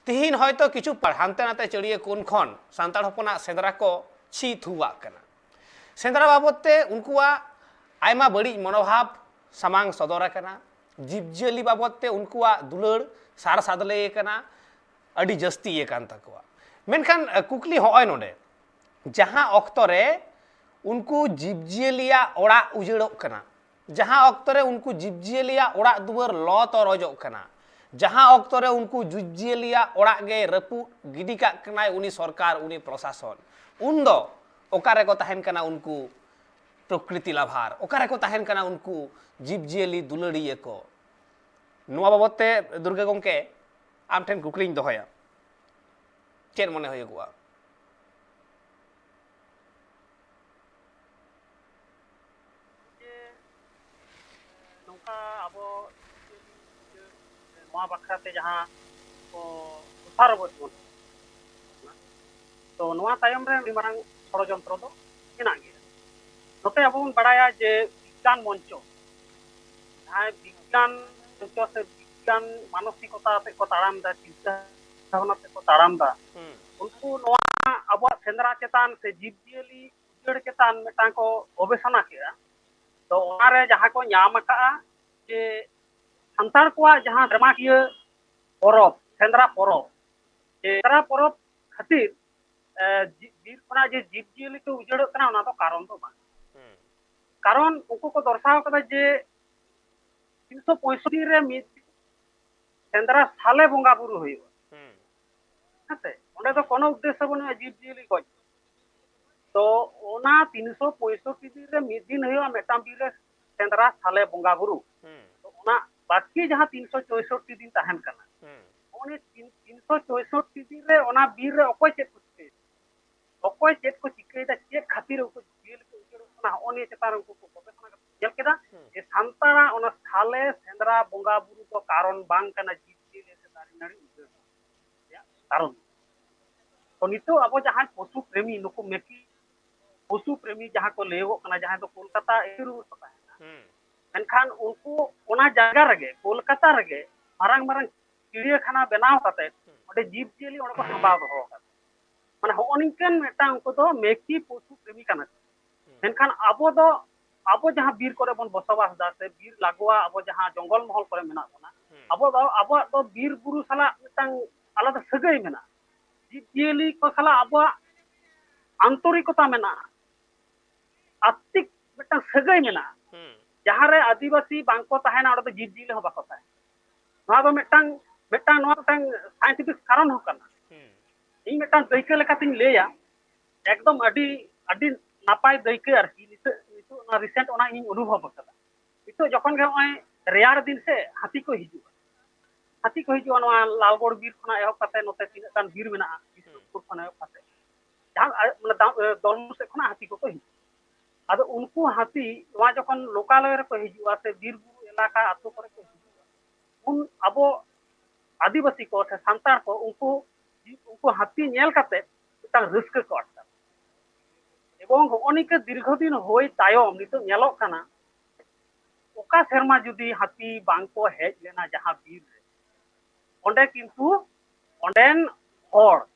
ᱛᱤᱦᱤᱧ ᱦᱚᱭᱛᱚ ᱠᱤᱪᱷᱩ ᱯᱟᱲ-, ᱦᱟᱱᱛᱮ ᱱᱟᱛᱮ ᱪᱟᱹᱲᱤᱭᱟᱹ ᱠᱩᱱ ᱠᱷᱚᱱ ᱥᱟᱱᱛᱟᱲ ᱦᱚᱯᱚᱱᱟᱜ ᱥᱮᱸᱫᱽᱨᱟ ᱠᱚ ᱪᱷᱤ ᱛᱷᱩᱣᱟᱜ ᱠᱟᱱᱟ᱾ ᱥᱮᱸᱫᱽᱨᱟ ᱵᱟᱵᱚᱫ ᱛᱮ ᱩᱱᱠᱩᱣᱟᱜ ᱟᱭᱢᱟ ᱵᱟᱹᱲᱤᱡ ᱢᱚᱱᱳᱵᱷᱟᱵ ᱥᱟᱢᱟᱝ ᱥᱚᱫᱚᱨ ᱟᱠᱟᱱᱟ᱾ ᱡᱤᱵᱽᱡᱤᱭᱟᱹᱞᱤ ᱵᱟᱵᱚᱫ ᱛᱮ ᱩᱱᱠᱩᱣᱟᱜ ᱫᱩᱞᱟᱹᱲ ᱥᱟᱨ ᱥᱟᱫᱽᱞᱮ ᱟᱠᱟᱱᱟ, ᱟᱹᱰᱤ ᱡᱟᱹᱥᱛᱤ ᱟᱠᱟᱱ ᱛᱟᱠᱚᱣᱟ᱾ ᱢᱮᱱᱠᱷᱟᱱ ᱮ, ᱠᱩᱠᱞᱤ ᱦᱚᱸᱜᱼᱚᱭ ᱱᱚᱰᱮ, ᱡᱟᱦᱟᱸ ᱚᱠᱛᱚ ᱨᱮ ᱩᱱᱠᱩ ᱡᱤᱵᱽᱡᱤᱭᱟᱹᱞᱤᱭᱟᱜ ᱚᱲᱟᱜ ᱩᱡᱟᱹᱲᱚᱜ ᱠᱟᱱᱟ, ᱡᱟᱦᱟᱸ ᱚᱠᱛᱚ ᱨᱮ ᱩᱱᱠᱩ ᱡᱤᱵᱽᱡᱤᱭᱟᱹᱞᱤᱭᱟᱜ ᱚᱲᱟᱜ ᱫᱩᱣᱟᱹᱨ ᱞᱚ ᱛᱚᱨᱚᱡᱚᱜ ᱠᱟᱱᱟ, ᱡᱟᱦᱟᱸ ᱚᱠᱛᱚ ᱨᱮ ᱩᱱᱠᱩ ᱡᱤᱵᱽᱡᱤᱭᱟᱹᱞᱤᱭᱟᱜ ᱚᱲᱟᱜ ᱜᱮ ᱨᱟᱹᱯᱩᱫ ᱜᱤᱰᱤ ᱠᱟᱜ ᱠᱟᱱᱟᱭ ᱩᱱᱤ ᱥᱚᱨᱠᱟᱨ, ᱩᱱᱤ ᱯᱨᱚᱥᱟᱥᱚᱱ, ᱩᱱᱫᱚ ᱚᱠᱟ ᱨᱮᱠᱚ ᱛᱟᱦᱮᱱ ᱠᱟᱱᱟ ᱩᱱᱠᱩ ᱯᱨᱚᱠᱨᱤᱛᱤ ᱞᱟᱵᱷᱟᱨ? ᱚᱠᱟ ᱨᱮᱠᱚ ᱛᱟᱦᱮᱱ ᱠᱟᱱᱟ ᱩᱱᱠᱩ ᱡᱤᱵᱽᱡᱤᱭᱟᱹᱞᱤ ᱫᱩᱞᱟᱹᱲᱤᱭᱟᱹ ᱠᱚ? ᱱᱚᱣᱟ ᱵᱟᱵᱚᱫ ᱛᱮ ᱫᱩᱨᱜᱟᱹ ᱜᱚᱢᱠᱮ, ᱟᱢ ᱴᱷᱮᱱ ᱠᱩᱠᱞᱤᱧ ᱫᱚᱦᱚᱭᱟ, ᱪᱮᱫ ᱢᱚᱱᱮ ᱦᱩᱭᱩᱜᱚᱜᱼᱟ? ᱡᱮ, ᱱᱚᱝᱠᱟ ᱟᱵᱚ ᱱᱚᱣᱟ ᱵᱟᱠᱷᱨᱟ ᱛᱮ ᱡᱟᱦᱟᱸ ᱠᱚ ᱫᱚᱥᱟᱨᱚᱵᱚᱫ ᱵᱚᱱ, ᱛᱚ ᱱᱚᱣᱟ ᱛᱟᱭᱚᱢ ᱨᱮ ᱟᱹᱰᱤ ᱢᱟᱨᱟᱝ ᱥᱚᱲᱚᱡᱚᱱᱛᱨᱚ ᱫᱚ ᱢᱮᱱᱟᱜ ᱜᱮᱭᱟ᱾ ᱱᱚᱛᱮ ᱟᱵᱚ ᱵᱚᱱ ᱵᱟᱲᱟᱭᱟ ᱡᱮ ᱵᱤᱜᱽᱜᱟᱱ ᱢᱚᱧᱪᱚ, ᱡᱟᱦᱟᱸᱭ ᱵᱤᱜᱽᱜᱟᱱ ᱢᱚᱧᱪᱚ ᱥᱮ ᱵᱤᱜᱽᱜᱟᱱ ᱢᱟᱱᱚᱥᱤᱠᱚᱛᱟ ᱟᱛᱮ ᱠᱚ ᱛᱟᱲᱟᱢ ᱮᱫᱟ, ᱪᱤᱱᱛᱟᱹ ᱵᱷᱟᱵᱽᱱᱟ ᱟᱛᱮ ᱠᱚ ᱛᱟᱲᱟᱢ ᱮᱫᱟ, ᱦᱩᱸ᱾ ᱩᱱᱠᱩ ᱱᱚᱣᱟ ᱟᱵᱚᱣᱟᱜ ᱥᱮᱸᱫᱽᱨᱟ ᱪᱮᱛᱟᱱ ᱥᱮ ᱡᱤᱵᱽᱼᱡᱤᱭᱟᱹᱞᱤ ᱩᱡᱟᱹᱲ ᱪᱮᱛᱟᱱ ᱢᱤᱫᱴᱟᱝ ᱠᱚ ᱜᱚᱵᱮᱥᱚᱱᱟ ᱠᱮᱫᱟ᱾ ᱛᱚ ᱚᱱᱟᱨᱮ ᱡᱟᱦᱟᱸ ᱠᱚ ᱧᱟᱢ ᱟᱠᱟᱫᱼᱟ ᱡᱮ ᱥᱟᱱᱛᱟᱲ ᱠᱚᱣᱟᱜ ᱡᱟᱦᱟᱸ ᱥᱮᱨᱢᱟᱠᱤᱭᱟᱹ ᱯᱚᱨᱚᱵᱽ, ᱥᱮᱸᱫᱽᱨᱟ ᱯᱚᱨᱚᱵᱽ, ᱥᱮᱸᱫᱽᱨᱟ ᱯᱚᱨᱚᱵᱽ ᱠᱷᱟᱹᱛᱤᱨ, ᱮ, ᱡᱤ-, ᱵᱤᱨ ᱠᱷᱚᱱᱟᱜ ᱡᱮ ᱡᱤᱵᱽᱼᱡᱤᱭᱟᱹᱞᱤ ᱠᱚ ᱩᱡᱟᱹᱲᱚᱜ ᱠᱟᱱᱟ, ᱚᱱᱟ ᱫᱚ ᱠᱟᱨᱚᱱ ᱫᱚ ᱵᱟᱝ᱾ ᱦᱩᱸ᱾ ᱠᱟᱨᱚᱱ ᱩᱱᱠᱩ ᱠᱚ ᱫᱚᱨᱥᱟᱣ ᱠᱟᱫᱟ ᱡᱮ ᱛᱤᱱᱥᱚ ᱯᱚᱸᱭᱥᱚᱴᱴᱤ ᱨᱮ ᱢᱤᱫ ᱥᱮᱸᱫᱽᱨᱟ ᱥᱟᱞᱮ ᱵᱚᱸᱜᱟ ᱵᱩᱨᱩ ᱦᱩᱭᱩᱜᱼᱟ᱾ ᱦᱩᱸ᱾ ᱦᱮᱸᱥᱮ? ᱚᱸᱰᱮ ᱫᱚ ᱠᱳᱱᱳ ᱩᱫᱽᱫᱮᱥᱥᱚ ᱵᱟᱹᱱᱩᱜᱼᱟ ᱡᱤᱵᱽ ᱡᱤᱭᱟᱹᱞᱤ ᱜᱚᱡ᱾ ᱛᱚ ᱚᱱᱟ ᱛᱤᱱᱥᱚ ᱯᱚᱸᱭᱥᱚᱴᱴᱤ ᱫᱤᱱ ᱨᱮ ᱢᱤᱫ ᱫᱤᱱ ᱦᱩᱭᱩᱜᱼᱟ ᱢᱤᱫᱴᱟᱝ ᱵᱤᱨ ᱨᱮ ᱥᱮᱸᱫᱽᱨᱟ ᱥᱟᱞᱮ ᱵᱚᱸᱜᱟ ᱵᱩᱨᱩ᱾ ᱦᱩᱸ᱾ ᱛᱚ ᱚᱱᱟ ᱵᱟᱹᱠᱤ ᱡᱟᱦᱟᱸ ᱛᱤᱱᱥᱚ ᱪᱳᱭᱥᱚᱴᱴᱤ ᱫᱤᱱ ᱛᱟᱦᱮᱱ ᱠᱟᱱᱟ, ᱦᱩᱸ᱾ ᱩᱱᱤ ᱛᱤᱱ-, ᱛᱤᱱᱥᱚ ᱪᱳᱭᱥᱚᱴᱴᱤ ᱫᱤᱱ ᱨᱮ ᱚᱱᱟ ᱵᱤᱨ ᱨᱮ ᱚᱠᱚᱭ ᱪᱮᱫ ᱠᱚ ᱪᱤᱠᱟᱹᱭᱮᱫᱟ? ᱚᱠᱚᱭ ᱪᱮᱫ ᱠᱚ ᱪᱤᱠᱟᱹᱭᱮᱫᱟ, ᱪᱮᱫ ᱠᱷᱟᱹᱛᱤᱨ ᱩᱱᱠᱩ ᱡᱤᱭᱟᱹᱞᱤ ᱠᱚ ᱩᱡᱟᱹᱲᱚᱜ ᱠᱟᱱᱟ, ᱦᱚᱸᱜᱼᱚ ᱱᱤᱭᱟᱹ ᱪᱮᱛᱟᱱ ᱨᱮ ᱩᱱᱠᱩ ᱠᱚ ᱜᱚᱵᱮᱥᱚᱱᱟ ᱠᱟᱛᱮ ᱧᱮᱞ ᱠᱮᱫᱟ ᱦᱩᱸ᱾ ᱡᱮ ᱥᱟᱱᱛᱟᱲᱟᱜ ᱚᱱᱟ ᱥᱟᱞᱮ ᱥᱮᱸᱫᱽᱨᱟ ᱵᱚᱸᱜᱟ ᱵᱩᱨᱩ ᱫᱚ ᱠᱟᱨᱚᱱ ᱵᱟᱝ ᱠᱟᱱᱟ ᱡᱤᱵᱽ ᱡᱤᱭᱟᱹᱞᱤ ᱥᱮ ᱫᱟᱨᱮ ᱱᱟᱹᱲᱤ ᱩᱡᱟᱹᱲ ᱨᱮᱭᱟᱜ ᱠᱟᱨᱚᱱ᱾ ᱛᱚ ᱱᱤᱛᱚᱜ ᱟᱵᱚ ᱡᱟᱦᱟᱸᱭ ᱯᱚᱥᱩ ᱯᱨᱮᱢᱤ, ᱱᱩᱠᱩ ᱢᱮᱠᱤ ᱯᱚᱥᱩ ᱯᱨᱮᱢᱤ ᱡᱟᱦᱟᱸ ᱠᱚ ᱞᱟᱹᱭᱚᱜᱚᱜ ᱠᱟᱱᱟ, ᱡᱟᱦᱟᱸᱭ ᱫᱚ ᱠᱳᱞᱠᱟᱛᱟ ᱮᱠ ᱨᱩᱢ ᱨᱮᱠᱚ ᱛᱟᱦᱮᱱᱟ, ᱦᱩᱸ᱾ ᱢᱮᱱᱠᱷᱟᱱ ᱩᱱᱠᱩ ᱚᱱᱟ ᱡᱟᱭᱜᱟ ᱨᱮᱜᱮ, ᱠᱳᱞᱠᱟᱛᱟ ᱨᱮᱜᱮ ᱢᱟᱨᱟᱝ ᱢᱟᱨᱟᱝ ᱪᱤᱲᱤᱭᱟᱹᱠᱷᱟᱱᱟ ᱵᱮᱱᱟᱣ ᱠᱟᱛᱮ ᱦᱩᱸ᱾ ᱚᱸᱰᱮ ᱡᱤᱵᱽ ᱡᱤᱭᱟᱹᱞᱤ ᱚᱸᱰᱮ ᱠᱚ ᱥᱟᱢᱵᱟᱣ ᱫᱚᱦᱚ ᱟᱠᱟᱫ᱾ ᱢᱟᱱᱮ ᱦᱚᱸᱜᱼᱚ ᱱᱤᱝᱠᱟᱹᱱ ᱢᱤᱫᱴᱟᱝ ᱩᱱᱠᱩ ᱫᱚ ᱢᱮᱠᱤ ᱯᱚᱥᱩ ᱯᱨᱮᱢᱤ ᱠᱟᱱᱟ ᱠᱚ᱾ ᱦᱩᱸ᱾ ᱢᱮᱱᱠᱷᱟᱱ ᱟᱵᱚ ᱫᱚ, ᱟᱵᱚ ᱡᱟᱦᱟᱸ ᱵᱤᱨ ᱠᱚᱨᱮ ᱵᱚᱱ ᱵᱚᱥᱚᱵᱟᱥ ᱮᱫᱟ ᱥᱮ ᱵᱤᱨ ᱞᱟᱜᱚᱣᱟ ᱟᱵᱚ ᱡᱟᱦᱟᱸ ᱡᱚᱝᱜᱚᱞ ᱢᱚᱦᱚᱞ ᱠᱚᱨᱮ ᱢᱮᱱᱟᱜ ᱵᱚᱱᱟ, ᱦᱩᱸ᱾ ᱟᱵᱚ ᱫᱚ, ᱟᱵᱚᱣᱟᱜ ᱫᱚ ᱵᱤᱨ ᱵᱩᱨᱩ ᱥᱟᱞᱟᱜ ᱢᱤᱫᱴᱟᱝ ᱟᱞᱟᱫᱟ ᱥᱟᱹᱜᱟᱹᱭ ᱢᱮᱱᱟᱜᱼᱟ᱾ ᱡᱤᱵᱽ ᱡᱤᱭᱟᱹᱞᱤ ᱠᱚ ᱥᱟᱞᱟᱜ ᱟᱵᱚᱣᱟᱜ ᱟᱱᱛᱚᱨᱤᱠᱚᱛᱟ ᱢᱮᱱᱟᱜᱼᱟ, ᱟᱛᱛᱤᱠ ᱢᱤᱫᱴᱟᱝ ᱥᱟᱹᱜᱟᱹᱭ ᱢᱮᱱᱟᱜᱼᱟ᱾ ᱦᱩᱸ᱾ ᱡᱟᱦᱟᱸ ᱨᱮ ᱟᱹᱫᱤᱵᱟᱹᱥᱤ ᱵᱟᱝ ᱠᱚ ᱛᱟᱦᱮᱱᱟ, ᱚᱸᱰᱮ ᱫᱚ ᱡᱤᱵᱽ ᱡᱤᱭᱟᱹᱞᱤ ᱦᱚᱸ ᱵᱟᱠᱚ ᱛᱟᱦᱮᱱᱟ᱾ ᱱᱚᱣᱟ ᱫᱚ ᱢᱤᱫᱴᱟᱝ, ᱢᱤᱫᱴᱟᱝ, ᱱᱚᱣᱟ ᱢᱤᱫᱴᱟᱝ ᱥᱟᱭᱮᱱᱴᱤᱯᱷᱤᱠ ᱠᱟᱨᱚᱱ ᱦᱚᱸ ᱠᱟᱱᱟ᱾ ᱦᱩᱸ᱾ ᱤᱧ ᱢᱤᱫᱴᱟᱝ ᱫᱟᱹᱭᱠᱟᱹ ᱞᱮᱠᱟᱛᱤᱧ ᱞᱟᱹᱭᱟ, ᱮᱠᱫᱚᱢ ᱟᱹᱰᱤ, ᱟᱹᱰᱤ ᱱᱟᱯᱟᱭ ᱫᱟᱹᱭᱠᱟᱹ ᱟᱨᱠᱤ᱾ ᱱᱤᱛᱚᱜ, ᱱᱤᱛᱚᱜ ᱚᱱᱟ ᱨᱤᱥᱮᱱᱴ ᱚᱱᱟ ᱤᱧᱤᱧ ᱚᱱᱩᱵᱷᱚᱵ ᱟᱠᱟᱫᱟ᱾ ᱱᱤᱛᱚᱜ ᱡᱚᱠᱷᱚᱱ ᱜᱮ ᱱᱚᱜᱼᱚᱭ ᱨᱮᱭᱟᱲ ᱫᱤᱱ ᱥᱮ ᱦᱟᱹᱛᱤ ᱠᱚ ᱦᱤᱡᱩᱜᱼᱟ᱾ ᱦᱟᱹᱛᱤ ᱠᱚ ᱦᱤᱡᱩᱜᱼᱟ ᱱᱚᱣᱟ ᱞᱟᱞᱜᱚᱲ ᱵᱤᱨ ᱠᱷᱚᱱᱟᱜ ᱮᱦᱚᱵ ᱠᱟᱛᱮ ᱱᱚᱛᱮ ᱛᱤᱱᱟᱹᱜ ᱜᱟᱱ ᱵᱤᱨ ᱢᱮᱱᱟᱜᱼᱟ, ᱵᱤᱥᱱᱩᱯᱩᱨ ᱠᱷᱚᱱ ᱮᱦᱚᱵ ᱠᱟᱛᱮ ᱡᱟᱦᱟᱸ, ᱟ, ᱢᱟᱱᱮ ᱫᱟ-, ᱮ, ᱫᱚᱞᱢᱩ ᱥᱮᱫ ᱠᱷᱚᱱᱟᱜ ᱦᱟᱹᱛᱤ ᱠᱚᱠᱚ ᱦᱤᱡᱩᱜᱼᱟ᱾ ᱟᱫᱚ ᱩᱱᱠᱩ ᱦᱟᱹᱛᱤ ᱱᱚᱣᱟ ᱡᱚᱠᱷᱚᱱ ᱞᱳᱠᱟᱞᱚᱭ ᱨᱮᱠᱚ ᱦᱤᱡᱩᱜᱼᱟ ᱥᱮ ᱵᱤᱨ ᱵᱩᱨᱩ ᱮᱞᱟᱠᱟ ᱟᱛᱳ ᱠᱚᱨᱮ ᱠᱚ ᱦᱤᱡᱩᱜᱼᱟ, ᱩᱱ ᱟᱵᱚ ᱟᱹᱫᱤᱵᱟᱹᱥᱤ ᱠᱚ ᱥᱮ ᱥᱟᱱᱛᱟᱲ ᱠᱚ ᱩᱱᱠᱩ, ᱩᱱᱠᱩ ᱦᱟᱹᱛᱤ ᱧᱮᱞ ᱠᱟᱛᱮ ᱢᱤᱫᱴᱟᱝ ᱨᱟᱹᱥᱠᱟᱹ ᱠᱚ ᱟᱴᱠᱟᱨᱟ᱾ ᱮᱵᱚᱝ ᱦᱚᱸᱜᱼᱚ ᱱᱤᱝᱠᱟᱹ ᱫᱤᱨᱜᱷᱚ ᱫᱤᱱ ᱦᱩᱭ ᱛᱟᱭᱚᱢ ᱱᱤᱛᱚᱜ ᱧᱮᱞᱚᱜ ᱠᱟᱱᱟ, ᱚᱠᱟ ᱥᱮᱨᱢᱟ ᱡᱩᱫᱤ ᱦᱟᱹᱛᱤ ᱵᱟᱝ ᱠᱚ ᱦᱮᱡ ᱞᱮᱱᱟ ᱡᱟᱦᱟᱸ ᱵᱤᱨ ᱨᱮ, ᱚᱸᱰᱮ ᱠᱤᱱᱛᱩ ᱚᱸᱰᱮᱱ ᱦᱚᱲ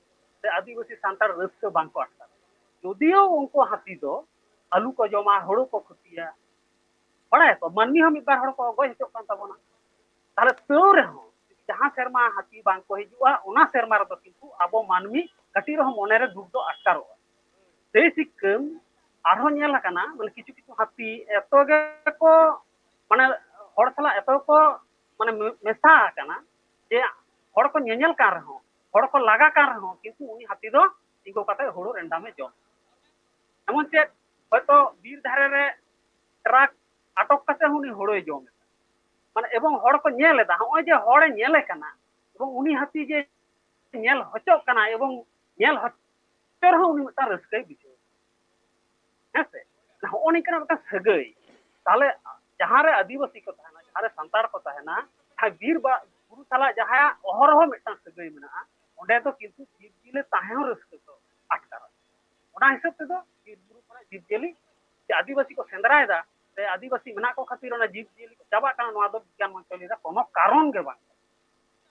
ᱥᱮ ᱟᱹᱫᱤᱵᱟᱹᱥᱤ ᱥᱟᱱᱛᱟᱲ ᱨᱟᱹᱥᱠᱟᱹ ᱵᱟᱝ ᱠᱚ ᱟᱴᱠᱟᱨᱟ᱾ ᱡᱩᱫᱤᱭᱳ ᱩᱱᱠᱩ ᱦᱟᱹᱛᱤ ᱫᱚ ᱟᱹᱞᱩ ᱠᱚ ᱡᱚᱢᱟ, ᱦᱩᱲᱩ ᱠᱚ ᱠᱷᱚᱛᱤᱭᱟ, ᱵᱟᱲᱟᱭᱟᱠᱚ ᱢᱟᱹᱱᱢᱤ ᱦᱚᱸ ᱢᱤᱫ ᱵᱟᱨ ᱦᱚᱲ ᱠᱚ ᱜᱚᱡ ᱦᱚᱪᱚᱜ ᱠᱟᱱ ᱛᱟᱵᱚᱱᱟ᱾ ᱛᱟᱦᱞᱮ ᱛᱟᱹᱣ ᱨᱮᱦᱚᱸ ᱡᱟᱦᱟᱸ ᱥᱮᱨᱢᱟ ᱦᱟᱹᱛᱤ ᱵᱟᱝ ᱠᱚ ᱦᱤᱡᱩᱜᱼᱟ, ᱚᱱᱟ ᱥᱮᱨᱢᱟ ᱨᱮᱫᱚ ᱠᱤᱱᱛᱩ ᱟᱵᱚ ᱢᱟᱹᱱᱢᱤ ᱠᱟᱹᱴᱤᱡ ᱨᱮᱦᱚᱸ ᱢᱚᱱᱮᱨᱮ ᱫᱩᱠ ᱫᱚ ᱟᱴᱠᱟᱨᱚᱜᱼᱟ᱾ ᱥᱮᱭ ᱥᱤᱠᱠᱟᱹᱢ ᱟᱨᱦᱚᱸ ᱧᱮᱞ ᱟᱠᱟᱱᱟ, ᱢᱟᱱᱮ ᱠᱤᱪᱷᱩ ᱠᱤᱪᱷᱩ ᱦᱟᱹᱛᱤ ᱮᱛᱚ ᱜᱮᱠᱚ, ᱢᱟᱱᱮ ᱦᱚᱲ ᱥᱟᱞᱟᱜ ᱮᱛᱚ ᱠᱚ, ᱢᱟᱱᱮ ᱢᱮ-, ᱢᱮᱥᱟ ᱟᱠᱟᱱᱟ ᱡᱮ ᱦᱚᱲ ᱠᱚ ᱧᱮᱧᱮᱞ ᱠᱟᱱ ᱨᱮᱦᱚᱸ, ᱦᱚᱲ ᱠᱚ ᱞᱟᱜᱟ ᱠᱟᱱ ᱨᱮᱦᱚᱸ, ᱠᱤᱱᱛᱩ ᱩᱱᱤ ᱦᱟᱹᱛᱤ ᱫᱚ ᱛᱤᱸᱜᱩ ᱠᱟᱛᱮ ᱦᱩᱲᱩ ᱨᱮᱱᱰᱟᱢᱮ ᱡᱚᱢ᱾ ᱮᱢᱚᱱ ᱪᱮᱫ ᱦᱚᱭᱛᱚ ᱵᱤᱨ ᱫᱷᱟᱨᱮ ᱨᱮ ᱴᱨᱟᱠ ᱟᱴᱚᱠ ᱠᱟᱛᱮ ᱦᱚᱸ ᱩᱱᱤ ᱦᱩᱲᱩᱭ ᱡᱚᱢ ᱮᱫᱟ᱾ ᱢᱟᱱᱮ ᱮᱵᱚᱝ ᱦᱚᱲ ᱠᱚ ᱧᱮᱞ ᱮᱫᱟ, ᱦᱚᱸᱜᱼᱚᱭ ᱡᱮ ᱦᱚᱲᱮ ᱧᱮᱞᱮ ᱠᱟᱱᱟ ᱮᱵᱚᱝ ᱩᱱᱤ ᱦᱟᱹᱛᱤ ᱡᱮ ᱧᱮᱞ ᱦᱚᱪᱚᱜ ᱠᱟᱱᱟ ᱮᱵᱚᱝ ᱧᱮᱞ ᱦᱚᱪᱚ ᱨᱮᱦᱚᱸ ᱩᱱᱤ ᱢᱤᱫᱴᱟᱝ ᱨᱟᱹᱥᱠᱟᱹᱭ ᱵᱩᱡᱷᱟᱹᱣ᱾ ᱦᱮᱸ ᱥᱮ? ᱱᱚᱜᱼᱚ ᱱᱤᱝᱠᱟᱱᱟᱜ ᱢᱤᱫᱴᱟᱝ ᱥᱟᱹᱜᱟᱹᱭ᱾ ᱛᱟᱦᱞᱮ ᱡᱟᱦᱟᱸ ᱨᱮ ᱟᱹᱫᱤᱵᱟᱹᱥᱤ ᱠᱚ ᱛᱟᱦᱮᱱᱟ, ᱡᱟᱦᱟᱸ ᱨᱮ ᱥᱟᱱᱛᱟᱲ ᱠᱚ ᱛᱟᱦᱮᱱᱟ, ᱡᱟᱦᱟᱸ ᱵᱤᱨ ᱵᱟ-, ᱵᱩᱨᱩ ᱥᱟᱞᱟᱜ ᱡᱟᱦᱟᱸᱭᱟᱜ ᱚᱦᱚᱨᱚᱦᱚ ᱢᱤᱫᱴᱟᱝ ᱥᱟᱹᱜᱟᱹᱭ ᱢᱮᱱᱟᱜᱼᱟ, ᱚᱸᱰᱮ ᱫᱚ ᱠᱤᱱᱛᱩ ᱡᱤᱵᱽ ᱡᱤᱭᱟᱹᱞᱤ ᱛᱟᱦᱮᱸ ᱦᱚᱸ ᱨᱟᱹᱥᱠᱟᱹ ᱠᱚ ᱟᱴᱠᱟᱨᱟ᱾ ᱚᱱᱟ ᱦᱤᱥᱟᱹᱵ ᱛᱮᱫᱚ ᱵᱤᱨ ᱵᱩᱨᱩ ᱠᱚᱨᱮ ᱡᱤᱵᱽ ᱡᱤᱭᱟᱹᱞᱤ ᱥᱮ ᱟᱹᱫᱤᱵᱟᱹᱥᱤ ᱠᱚ ᱥᱮᱸᱫᱽᱨᱟᱭᱮᱫᱟ ᱥᱮ ᱟᱹᱫᱤᱵᱟᱹᱥᱤ ᱢᱮᱱᱟᱜ ᱠᱚ ᱠᱷᱟᱹᱛᱤᱨ ᱚᱱᱟ ᱡᱤᱵᱽ ᱡᱤᱭᱟᱹᱞᱤ ᱠᱚ ᱪᱟᱵᱟᱜ ᱠᱟᱱᱟ, ᱱᱚᱣᱟ ᱫᱚ ᱵᱤᱜᱽᱜᱟᱱ ᱢᱚᱧᱪᱚ ᱞᱟᱹᱭᱫᱟ ᱠᱳᱱᱳ ᱠᱟᱨᱚᱱ ᱜᱮ ᱵᱟᱝ᱾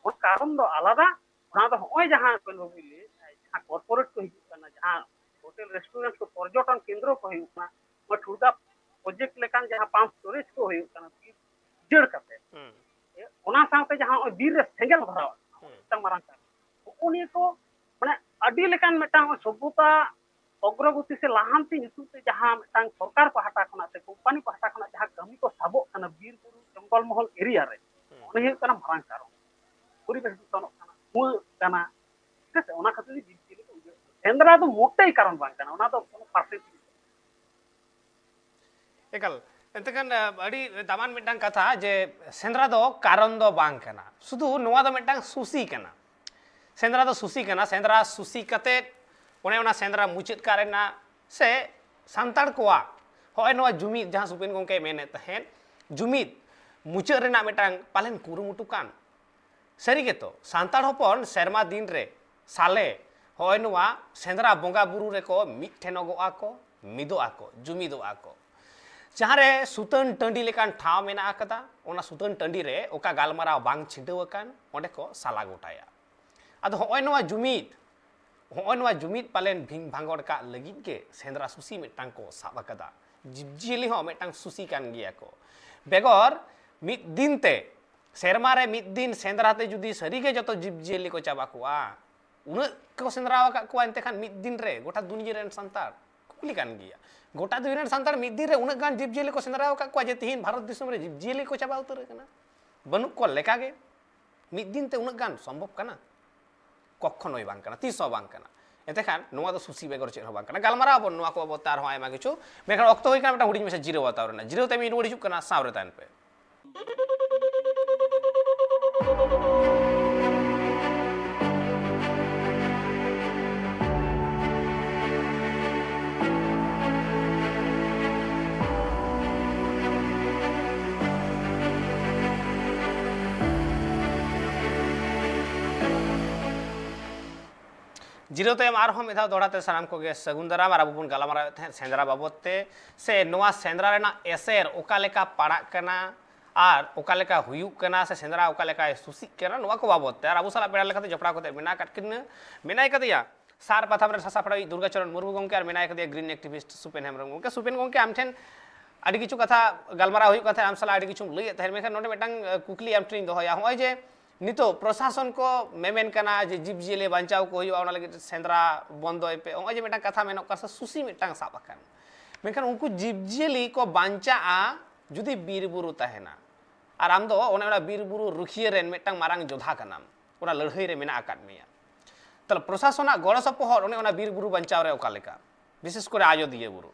ᱚᱱᱟ ᱠᱟᱨᱚᱱ ᱫᱚ ᱟᱞᱟᱫᱟ᱾ ᱚᱱᱟ ᱫᱚ ᱦᱚᱸᱜᱼᱚᱭ ᱡᱟᱦᱟᱸ ᱟᱵᱮᱱ ᱵᱟᱵᱩᱭ ᱞᱟᱹᱭᱮᱫ, ᱡᱟᱦᱟᱸ ᱠᱚᱨᱯᱳᱨᱮᱴ ᱠᱚ ᱦᱤᱡᱩᱜ ᱠᱟᱱᱟ, ᱡᱟᱦᱟᱸ ᱦᱳᱴᱮᱞ ᱨᱮᱥᱴᱩᱨᱮᱱᱴ ᱠᱚ ᱯᱚᱨᱡᱚᱴᱚᱱ ᱠᱮᱱᱫᱨᱚ ᱠᱚ ᱦᱩᱭᱩᱜ ᱠᱟᱱᱟ, ᱱᱚᱣᱟ ᱴᱷᱩᱲᱜᱟ ᱯᱨᱚᱡᱮᱠᱴ ᱞᱮᱠᱟᱱ ᱡᱟᱦᱟᱸ ᱯᱟᱢᱯ ᱥᱴᱳᱨᱮᱡᱽ ᱠᱚ ᱦᱩᱭᱩᱜ ᱠᱟᱱᱟ, ᱵᱤᱨ ᱩᱡᱟᱹᱲ ᱠᱟᱛᱮ, ᱦᱩᱸ᱾ ᱚᱱᱟ ᱥᱟᱶᱛᱮ ᱡᱟᱦᱟᱸ ᱱᱚᱜᱼᱚᱭ ᱵᱤᱨ ᱨᱮ ᱥᱮᱸᱜᱮᱞ ᱫᱷᱚᱨᱟᱣ, ᱦᱩᱸ᱾ ᱢᱤᱫᱴᱟᱝ ᱢᱟᱨᱟᱝ ᱠᱟᱨᱚᱱ᱾ ᱦᱚᱸᱜᱼᱚ ᱱᱤᱭᱟᱹ ᱠᱚ ᱢᱟᱱᱮ ᱟᱹᱰᱤ ᱞᱮᱠᱟᱱ ᱢᱤᱫᱴᱟᱝ ᱥᱚᱵᱷᱚᱛᱟ ᱚᱜᱨᱚᱜᱚᱛᱤ ᱥᱮ ᱞᱟᱦᱟᱱᱛᱤ ᱧᱩᱛᱩᱢ ᱛᱮ ᱡᱟᱦᱟᱸ ᱢᱤᱫᱴᱟᱝ ᱥᱚᱨᱠᱟᱨ ᱯᱟᱦᱴᱟ ᱠᱷᱚᱱᱟᱜ ᱥᱮ ᱠᱳᱢᱯᱟᱱᱤ ᱯᱟᱦᱴᱟ ᱠᱷᱚᱱᱟᱜ ᱡᱟᱦᱟᱸ ᱠᱟᱹᱢᱤ ᱠᱚ ᱥᱟᱵᱚᱜ ᱠᱟᱱᱟ ᱵᱤᱨ ᱵᱩᱨᱩ ᱡᱚᱝᱜᱚᱞ ᱢᱚᱦᱚᱞ ᱮᱨᱤᱭᱟ ᱨᱮ, ᱦᱩᱸ᱾ ᱚᱱᱟ ᱦᱩᱭᱩᱜ ᱠᱟᱱᱟ ᱢᱟᱨᱟᱝ ᱠᱟᱨᱚᱱ᱾ ᱯᱚᱨᱤᱵᱮᱥ ᱫᱩᱥᱚᱱᱚᱜ ᱠᱟᱱᱟ, ᱫᱷᱩᱣᱟᱹᱜ ᱠᱟᱱᱟ, ᱦᱮᱸ ᱥᱮ? ᱚᱱᱟ ᱠᱷᱟᱹᱛᱤᱨ ᱜᱮ ᱡᱤᱵᱽ ᱡᱤᱭᱟᱹᱞᱤ ᱠᱚ ᱩᱡᱟᱹᱲ ᱠᱟᱱᱟ᱾ ᱥᱮᱸᱫᱽᱨᱟ ᱫᱚ ᱢᱚᱴᱮᱭ ᱠᱟᱨᱚᱱ ᱵᱟᱝ ᱠᱟᱱᱟ, ᱚᱱᱟ ᱫᱚ ᱠᱳᱱᱳ ᱯᱟᱨᱥᱮᱱᱴ᱾ ᱮᱠᱟᱞ᱾ ᱮᱱᱛᱮ ᱠᱷᱟᱱ, ᱟᱹᱰᱤ ᱫᱟᱢᱟᱱ ᱢᱤᱫᱴᱟᱝ ᱠᱟᱛᱷᱟ ᱡᱮ ᱥᱮᱸᱫᱽᱨᱟ ᱫᱚ ᱠᱟᱨᱚᱱ ᱫᱚ ᱵᱟᱝ ᱠᱟᱱᱟ, ᱥᱩᱫᱷᱩ ᱱᱚᱣᱟ ᱫᱚ ᱢᱤᱫᱴᱟᱝ ᱥᱩᱥᱤ ᱠᱟᱱᱟ᱾ ᱥᱮᱸᱫᱽᱨᱟ ᱫᱚ ᱥᱩᱥᱤ ᱠᱟᱱᱟ᱾ ᱥᱮᱸᱫᱽᱨᱟ ᱥᱩᱥᱤ ᱠᱟᱛᱮᱫ ᱚᱱᱮ ᱚᱱᱟ ᱥᱮᱸᱫᱽᱨᱟ ᱢᱩᱪᱟᱹᱫ ᱠᱟᱜ ᱨᱮᱱᱟᱜ ᱥᱮ ᱥᱟᱱᱛᱟᱲ ᱠᱚᱣᱟᱜ ᱦᱚᱸᱜᱼᱚᱭ ᱱᱚᱣᱟ ᱡᱩᱢᱤᱫ, ᱡᱟᱦᱟᱸ ᱥᱩᱯᱮᱱ ᱜᱚᱢᱠᱮᱭ ᱢᱮᱱᱮᱫ ᱛᱟᱦᱮᱸᱫ, ᱡᱩᱢᱤᱫ ᱢᱩᱪᱟᱹᱫ ᱨᱮᱱᱟᱜ ᱢᱤᱫᱴᱟᱝ ᱯᱟᱞᱮᱱ ᱠᱩᱨᱩᱢᱩᱴᱩ ᱠᱟᱱ᱾ ᱥᱟᱹᱨᱤ ᱜᱮᱛᱚ, ᱥᱟᱱᱛᱟᱲ ᱦᱚᱯᱚᱱ ᱥᱮᱨᱢᱟ ᱫᱤᱱ ᱨᱮ ᱥᱟᱞᱮ ᱦᱚᱸᱜᱼᱚᱭ ᱱᱚᱣᱟ ᱥᱮᱸᱫᱽᱨᱟ ᱵᱚᱸᱜᱟ ᱵᱩᱨᱩ ᱨᱮᱠᱚ ᱢᱤᱫ ᱴᱷᱮᱱᱚᱜᱚᱜᱼᱟ ᱠᱚ, ᱢᱤᱫᱚᱜᱼᱟ ᱠᱚ, ᱡᱩᱢᱤᱫᱚᱜᱼᱟ ᱠᱚ᱾ ᱡᱟᱦᱟᱸ ᱨᱮ ᱥᱩᱛᱟᱹᱱ ᱴᱟᱺᱰᱤ ᱞᱮᱠᱟᱱ ᱴᱷᱟᱶ ᱢᱮᱱᱟᱜ ᱟᱠᱟᱫᱟ, ᱚᱱᱟ ᱥᱩᱛᱟᱹᱱ ᱴᱟᱺᱰᱤ ᱨᱮ ᱚᱠᱟ ᱜᱟᱞᱢᱟᱨᱟᱣ ᱵᱟᱝ ᱪᱷᱤᱰᱟᱹᱣ ᱟᱠᱟᱱ, ᱚᱸᱰᱮ ᱠᱚ ᱥᱟᱞᱟ ᱜᱚᱴᱟᱭᱟ᱾ ᱟᱫᱚ ᱦᱚᱸᱜᱼᱚᱭ ᱱᱚᱣᱟ ᱡᱩᱢᱤᱫ, ᱦᱚᱸᱜᱼᱚᱭ ᱱᱚᱣᱟ ᱡᱩᱢᱤᱫ ᱯᱟᱞᱮᱱ ᱵᱷᱤᱝ ᱵᱷᱟᱸᱜᱚᱲ ᱠᱟᱜ ᱞᱟᱹᱜᱤᱫ ᱜᱮ ᱥᱮᱸᱫᱽᱨᱟ ᱥᱩᱥᱤ ᱢᱤᱫᱴᱟᱝ ᱠᱚ ᱥᱟᱵ ᱟᱠᱟᱫᱟ᱾ ᱡᱤᱵᱽᱡᱤᱭᱟᱹᱞᱤ ᱦᱚᱸ ᱢᱤᱫᱴᱟᱝ ᱥᱩᱥᱤ ᱠᱟᱱ ᱜᱮᱭᱟ ᱠᱚ᱾ ᱵᱮᱜᱚᱨ ᱢᱤᱫ ᱫᱤᱱ ᱛᱮ, ᱥᱮᱨᱢᱟ ᱨᱮ ᱢᱤᱫ ᱫᱤᱱ ᱥᱮᱸᱫᱽᱨᱟ ᱛᱮ ᱡᱩᱫᱤ ᱥᱟᱹᱨᱤᱜᱮ ᱡᱚᱛᱚ ᱡᱤᱵᱽᱡᱤᱭᱟᱹᱞᱤ ᱠᱚ ᱪᱟᱵᱟ ᱠᱚᱜᱼᱟ, ᱩᱱᱟᱹᱜ ᱠᱚ ᱥᱮᱸᱫᱽᱨᱟ ᱟᱠᱟᱫ ᱠᱚᱣᱟ, ᱮᱱᱛᱮ ᱠᱷᱟᱱ ᱢᱤᱫ ᱫᱤᱱ ᱨᱮ ᱜᱚᱴᱟ ᱫᱩᱱᱤᱭᱟᱹ ᱨᱮᱱ ᱥᱟᱱᱛᱟᱲ ᱠᱩᱠᱞᱤ ᱠᱟᱱ ᱜᱮᱭᱟ᱾ ᱜᱚᱴᱟ ᱫᱩᱱᱤᱭᱟᱹ ᱨᱮᱱ ᱥᱟᱱᱛᱟᱲ ᱢᱤᱫ ᱫᱤᱱ ᱨᱮ ᱩᱱᱟᱹᱜ ᱜᱟᱱ ᱡᱤᱵᱽᱡᱤᱭᱟᱹᱞᱤ ᱠᱚ ᱥᱮᱸᱫᱽᱨᱟ ᱟᱠᱟᱫ ᱠᱚᱣᱟ ᱡᱮ ᱛᱤᱦᱤᱧ ᱵᱷᱟᱨᱚᱛ ᱫᱤᱥᱚᱢ ᱨᱮ ᱡᱤᱵᱽᱡᱤᱭᱟᱹᱞᱤ ᱠᱚ ᱪᱟᱵᱟ ᱩᱛᱟᱹᱨ ᱟᱠᱟᱱᱟ, ᱵᱟᱹᱱᱩᱜ ᱠᱚ ᱞᱮᱠᱟᱜᱮ᱾ ᱢᱤᱫ ᱫᱤᱱ ᱛᱮ ᱩᱱᱟᱹᱜ ᱜᱟᱱ ᱥᱚᱢᱵᱷᱚᱵ ᱠᱟᱱᱟ? ᱠᱚᱠᱷᱚᱱᱳᱭ ᱵᱟᱝ ᱠᱟᱱᱟ, ᱛᱤᱥ ᱦᱚᱸ ᱵᱟᱝ ᱠᱟᱱᱟ᱾ ᱮᱱᱛᱮ ᱠᱷᱟᱱ ᱱᱚᱣᱟ ᱫᱚ ᱥᱩᱥᱤ ᱵᱮᱜᱚᱨ ᱪᱮᱫ ᱦᱚᱸ ᱵᱟᱝ ᱠᱟᱱᱟ᱾ ᱜᱟᱞᱢᱟᱨᱟᱣ ᱟᱵᱚᱱ ᱱᱚᱣᱟ ᱠᱚ ᱵᱟᱵᱚᱫ ᱛᱮ ᱟᱨᱦᱚᱸ ᱟᱭᱢᱟ ᱠᱤᱪᱷᱩ, ᱢᱮᱱᱠᱷᱟᱱ ᱚᱠᱛᱚ ᱦᱩᱭ ᱠᱟᱱᱟ ᱢᱤᱫᱴᱟᱝ ᱦᱩᱰᱤᱧ ᱢᱟᱪᱷᱟ ᱡᱤᱨᱟᱹᱣ ᱦᱟᱛᱟᱣ ᱨᱮᱱᱟᱜ᱾ ᱡᱤᱨᱟᱹᱣ ᱛᱟᱭᱚᱢ ᱤᱧ ᱨᱩᱣᱟᱹᱲ ᱦᱤᱡᱩᱜ ᱠᱟᱱᱟ, ᱥᱟᱶ ᱨᱮ ᱛᱟᱦᱮᱱ ᱯᱮ᱾ ᱡᱤᱨᱟᱹᱣ ᱛᱟᱭᱚᱢ ᱟᱨᱦᱚᱸ ᱢᱤᱫ ᱫᱷᱟᱣ ᱫᱚᱦᱲᱟ ᱛᱮ ᱥᱟᱱᱟᱢ ᱠᱚᱜᱮ ᱥᱟᱹᱜᱩᱱ ᱫᱟᱨᱟᱢ᱾ ᱟᱨ ᱟᱵᱚ ᱵᱚᱱ ᱜᱟᱞᱢᱟᱨᱟᱣᱮᱫ ᱛᱟᱦᱮᱸᱫ ᱥᱮᱸᱫᱽᱨᱟ ᱵᱟᱵᱚᱫ ᱛᱮ, ᱥᱮ ᱱᱚᱣᱟ ᱥᱮᱸᱫᱽᱨᱟ ᱨᱮᱱᱟᱜ ᱮᱥᱮᱨ ᱚᱠᱟ ᱞᱮᱠᱟ ᱯᱟᱲᱟᱜ ᱠᱟᱱᱟ ᱟᱨ ᱚᱠᱟ ᱞᱮᱠᱟ ᱦᱩᱭᱩᱜ ᱠᱟᱱᱟ, ᱥᱮ ᱥᱮᱸᱫᱽᱨᱟ ᱚᱠᱟ ᱞᱮᱠᱟᱭ ᱥᱩᱥᱤᱜ ᱠᱟᱱᱟ, ᱱᱚᱣᱟ ᱠᱚ ᱵᱟᱵᱚᱫ ᱛᱮ᱾ ᱟᱨ ᱟᱵᱚ ᱥᱟᱞᱟᱜ ᱯᱮᱲᱟ ᱞᱮᱠᱟᱛᱮ ᱡᱚᱯᱲᱟᱣ ᱠᱟᱛᱮ ᱢᱮᱱᱟᱜ ᱟᱠᱟᱫ ᱠᱤᱱᱟᱹ, ᱢᱮᱱᱟᱭ ᱠᱟᱫᱮᱭᱟ ᱥᱟᱨ ᱯᱟᱛᱷᱟᱢ ᱨᱮᱱ ᱥᱟᱥᱟᱯᱲᱟᱣᱤᱡ ᱫᱩᱨᱜᱟᱪᱚᱨᱚᱱ ᱢᱩᱨᱢᱩ ᱜᱚᱢᱠᱮ, ᱟᱨ ᱢᱮᱱᱟᱭ ᱠᱟᱫᱮᱭᱟ ᱜᱨᱤᱱ ᱮᱠᱴᱤᱵᱷᱤᱥᱴ ᱥᱩᱯᱮᱱ ᱦᱮᱢᱵᱨᱚᱢ ᱜᱚᱢᱠᱮ᱾ ᱥᱩᱯᱮᱱ ᱜᱚᱢᱠᱮ, ᱟᱢ ᱴᱷᱮᱱ ᱟᱹᱰᱤ ᱠᱤᱪᱷᱩ ᱠᱟᱛᱷᱟ ᱜᱟᱞᱢᱟᱨᱟᱣ ᱦᱩᱭᱩᱜ ᱠᱟᱱ ᱛᱟᱦᱮᱸᱫ, ᱟᱢ ᱥᱟᱞᱟᱜ ᱟᱹᱰᱤ ᱠᱤᱪᱷᱩᱢ ᱞᱟᱹᱭᱮᱫ ᱛᱟᱦᱮᱸᱫ, ᱢᱮᱱᱠᱷᱟᱱ ᱱᱚᱰᱮ ᱢᱤᱫᱴᱟᱝ, ᱮ, ᱠᱩᱠᱞᱤ ᱟᱢ ᱴᱷᱮᱱᱤᱧ ᱫᱚᱦᱚᱭᱟ᱾ ᱱᱚᱜᱼᱚᱭ ᱡᱮ ᱱᱤᱛᱚᱜ ᱯᱨᱚᱥᱟᱥᱚᱱ ᱠᱚ ᱢᱮᱢᱮᱱ ᱠᱟᱱᱟ ᱡᱮ ᱡᱤᱵᱽᱼᱡᱤᱭᱟᱹᱞᱤ ᱵᱟᱧᱪᱟᱣ ᱠᱚ ᱦᱩᱭᱩᱜᱼᱟ, ᱚᱱᱟ ᱞᱟᱹᱜᱤᱫ ᱛᱮ ᱥᱮᱸᱫᱽᱨᱟ ᱵᱚᱱᱫᱚᱭ ᱯᱮ, ᱱᱚᱜᱼᱚᱭ ᱡᱮ ᱢᱤᱫᱴᱟᱝ ᱠᱟᱛᱷᱟ ᱢᱮᱱᱚᱜ ᱠᱟᱱᱟ, ᱥᱮ ᱥᱩᱥᱤ ᱢᱤᱫᱴᱟᱝ ᱥᱟᱵ ᱟᱠᱟᱱ, ᱢᱮᱱᱠᱷᱟᱱ ᱩᱱᱠᱩ ᱡᱤᱵᱽᱼᱡᱤᱭᱟᱹᱞᱤ ᱠᱚ ᱵᱟᱧᱪᱟᱜᱼᱟ ᱡᱩᱫᱤ ᱵᱤᱨ ᱵᱩᱨᱩ ᱛᱟᱦᱮᱱᱟ, ᱟᱨ ᱟᱢ ᱫᱚ ᱚᱱᱮ ᱚᱱᱟ ᱵᱤᱨ ᱵᱩᱨᱩ ᱨᱩᱠᱷᱤᱭᱟᱹ ᱨᱮᱱ ᱢᱤᱫᱴᱟᱝ ᱢᱟᱨᱟᱝ ᱡᱳᱫᱷᱟ ᱠᱟᱱᱟᱢ, ᱚᱱᱟ ᱞᱟᱹᱲᱦᱟᱹᱭ ᱨᱮ ᱢᱮᱱᱟᱜ ᱟᱠᱟᱫ ᱢᱮᱭᱟ᱾ ᱛᱟᱦᱚᱞᱮ ᱯᱨᱚᱥᱟᱥᱚᱱᱟᱜ ᱜᱚᱲᱚ ᱥᱚᱯᱚᱦᱚᱫ ᱚᱱᱮ ᱚᱱᱟ ᱵᱤᱨ ᱵᱩᱨᱩ ᱵᱟᱧᱪᱟᱣ ᱨᱮ ᱚᱠᱟ ᱞᱮᱠᱟ, ᱵᱤᱥᱮᱥ ᱠᱚᱨᱮ ᱟᱡᱚᱫᱤᱭᱟᱹ ᱵᱩᱨᱩ?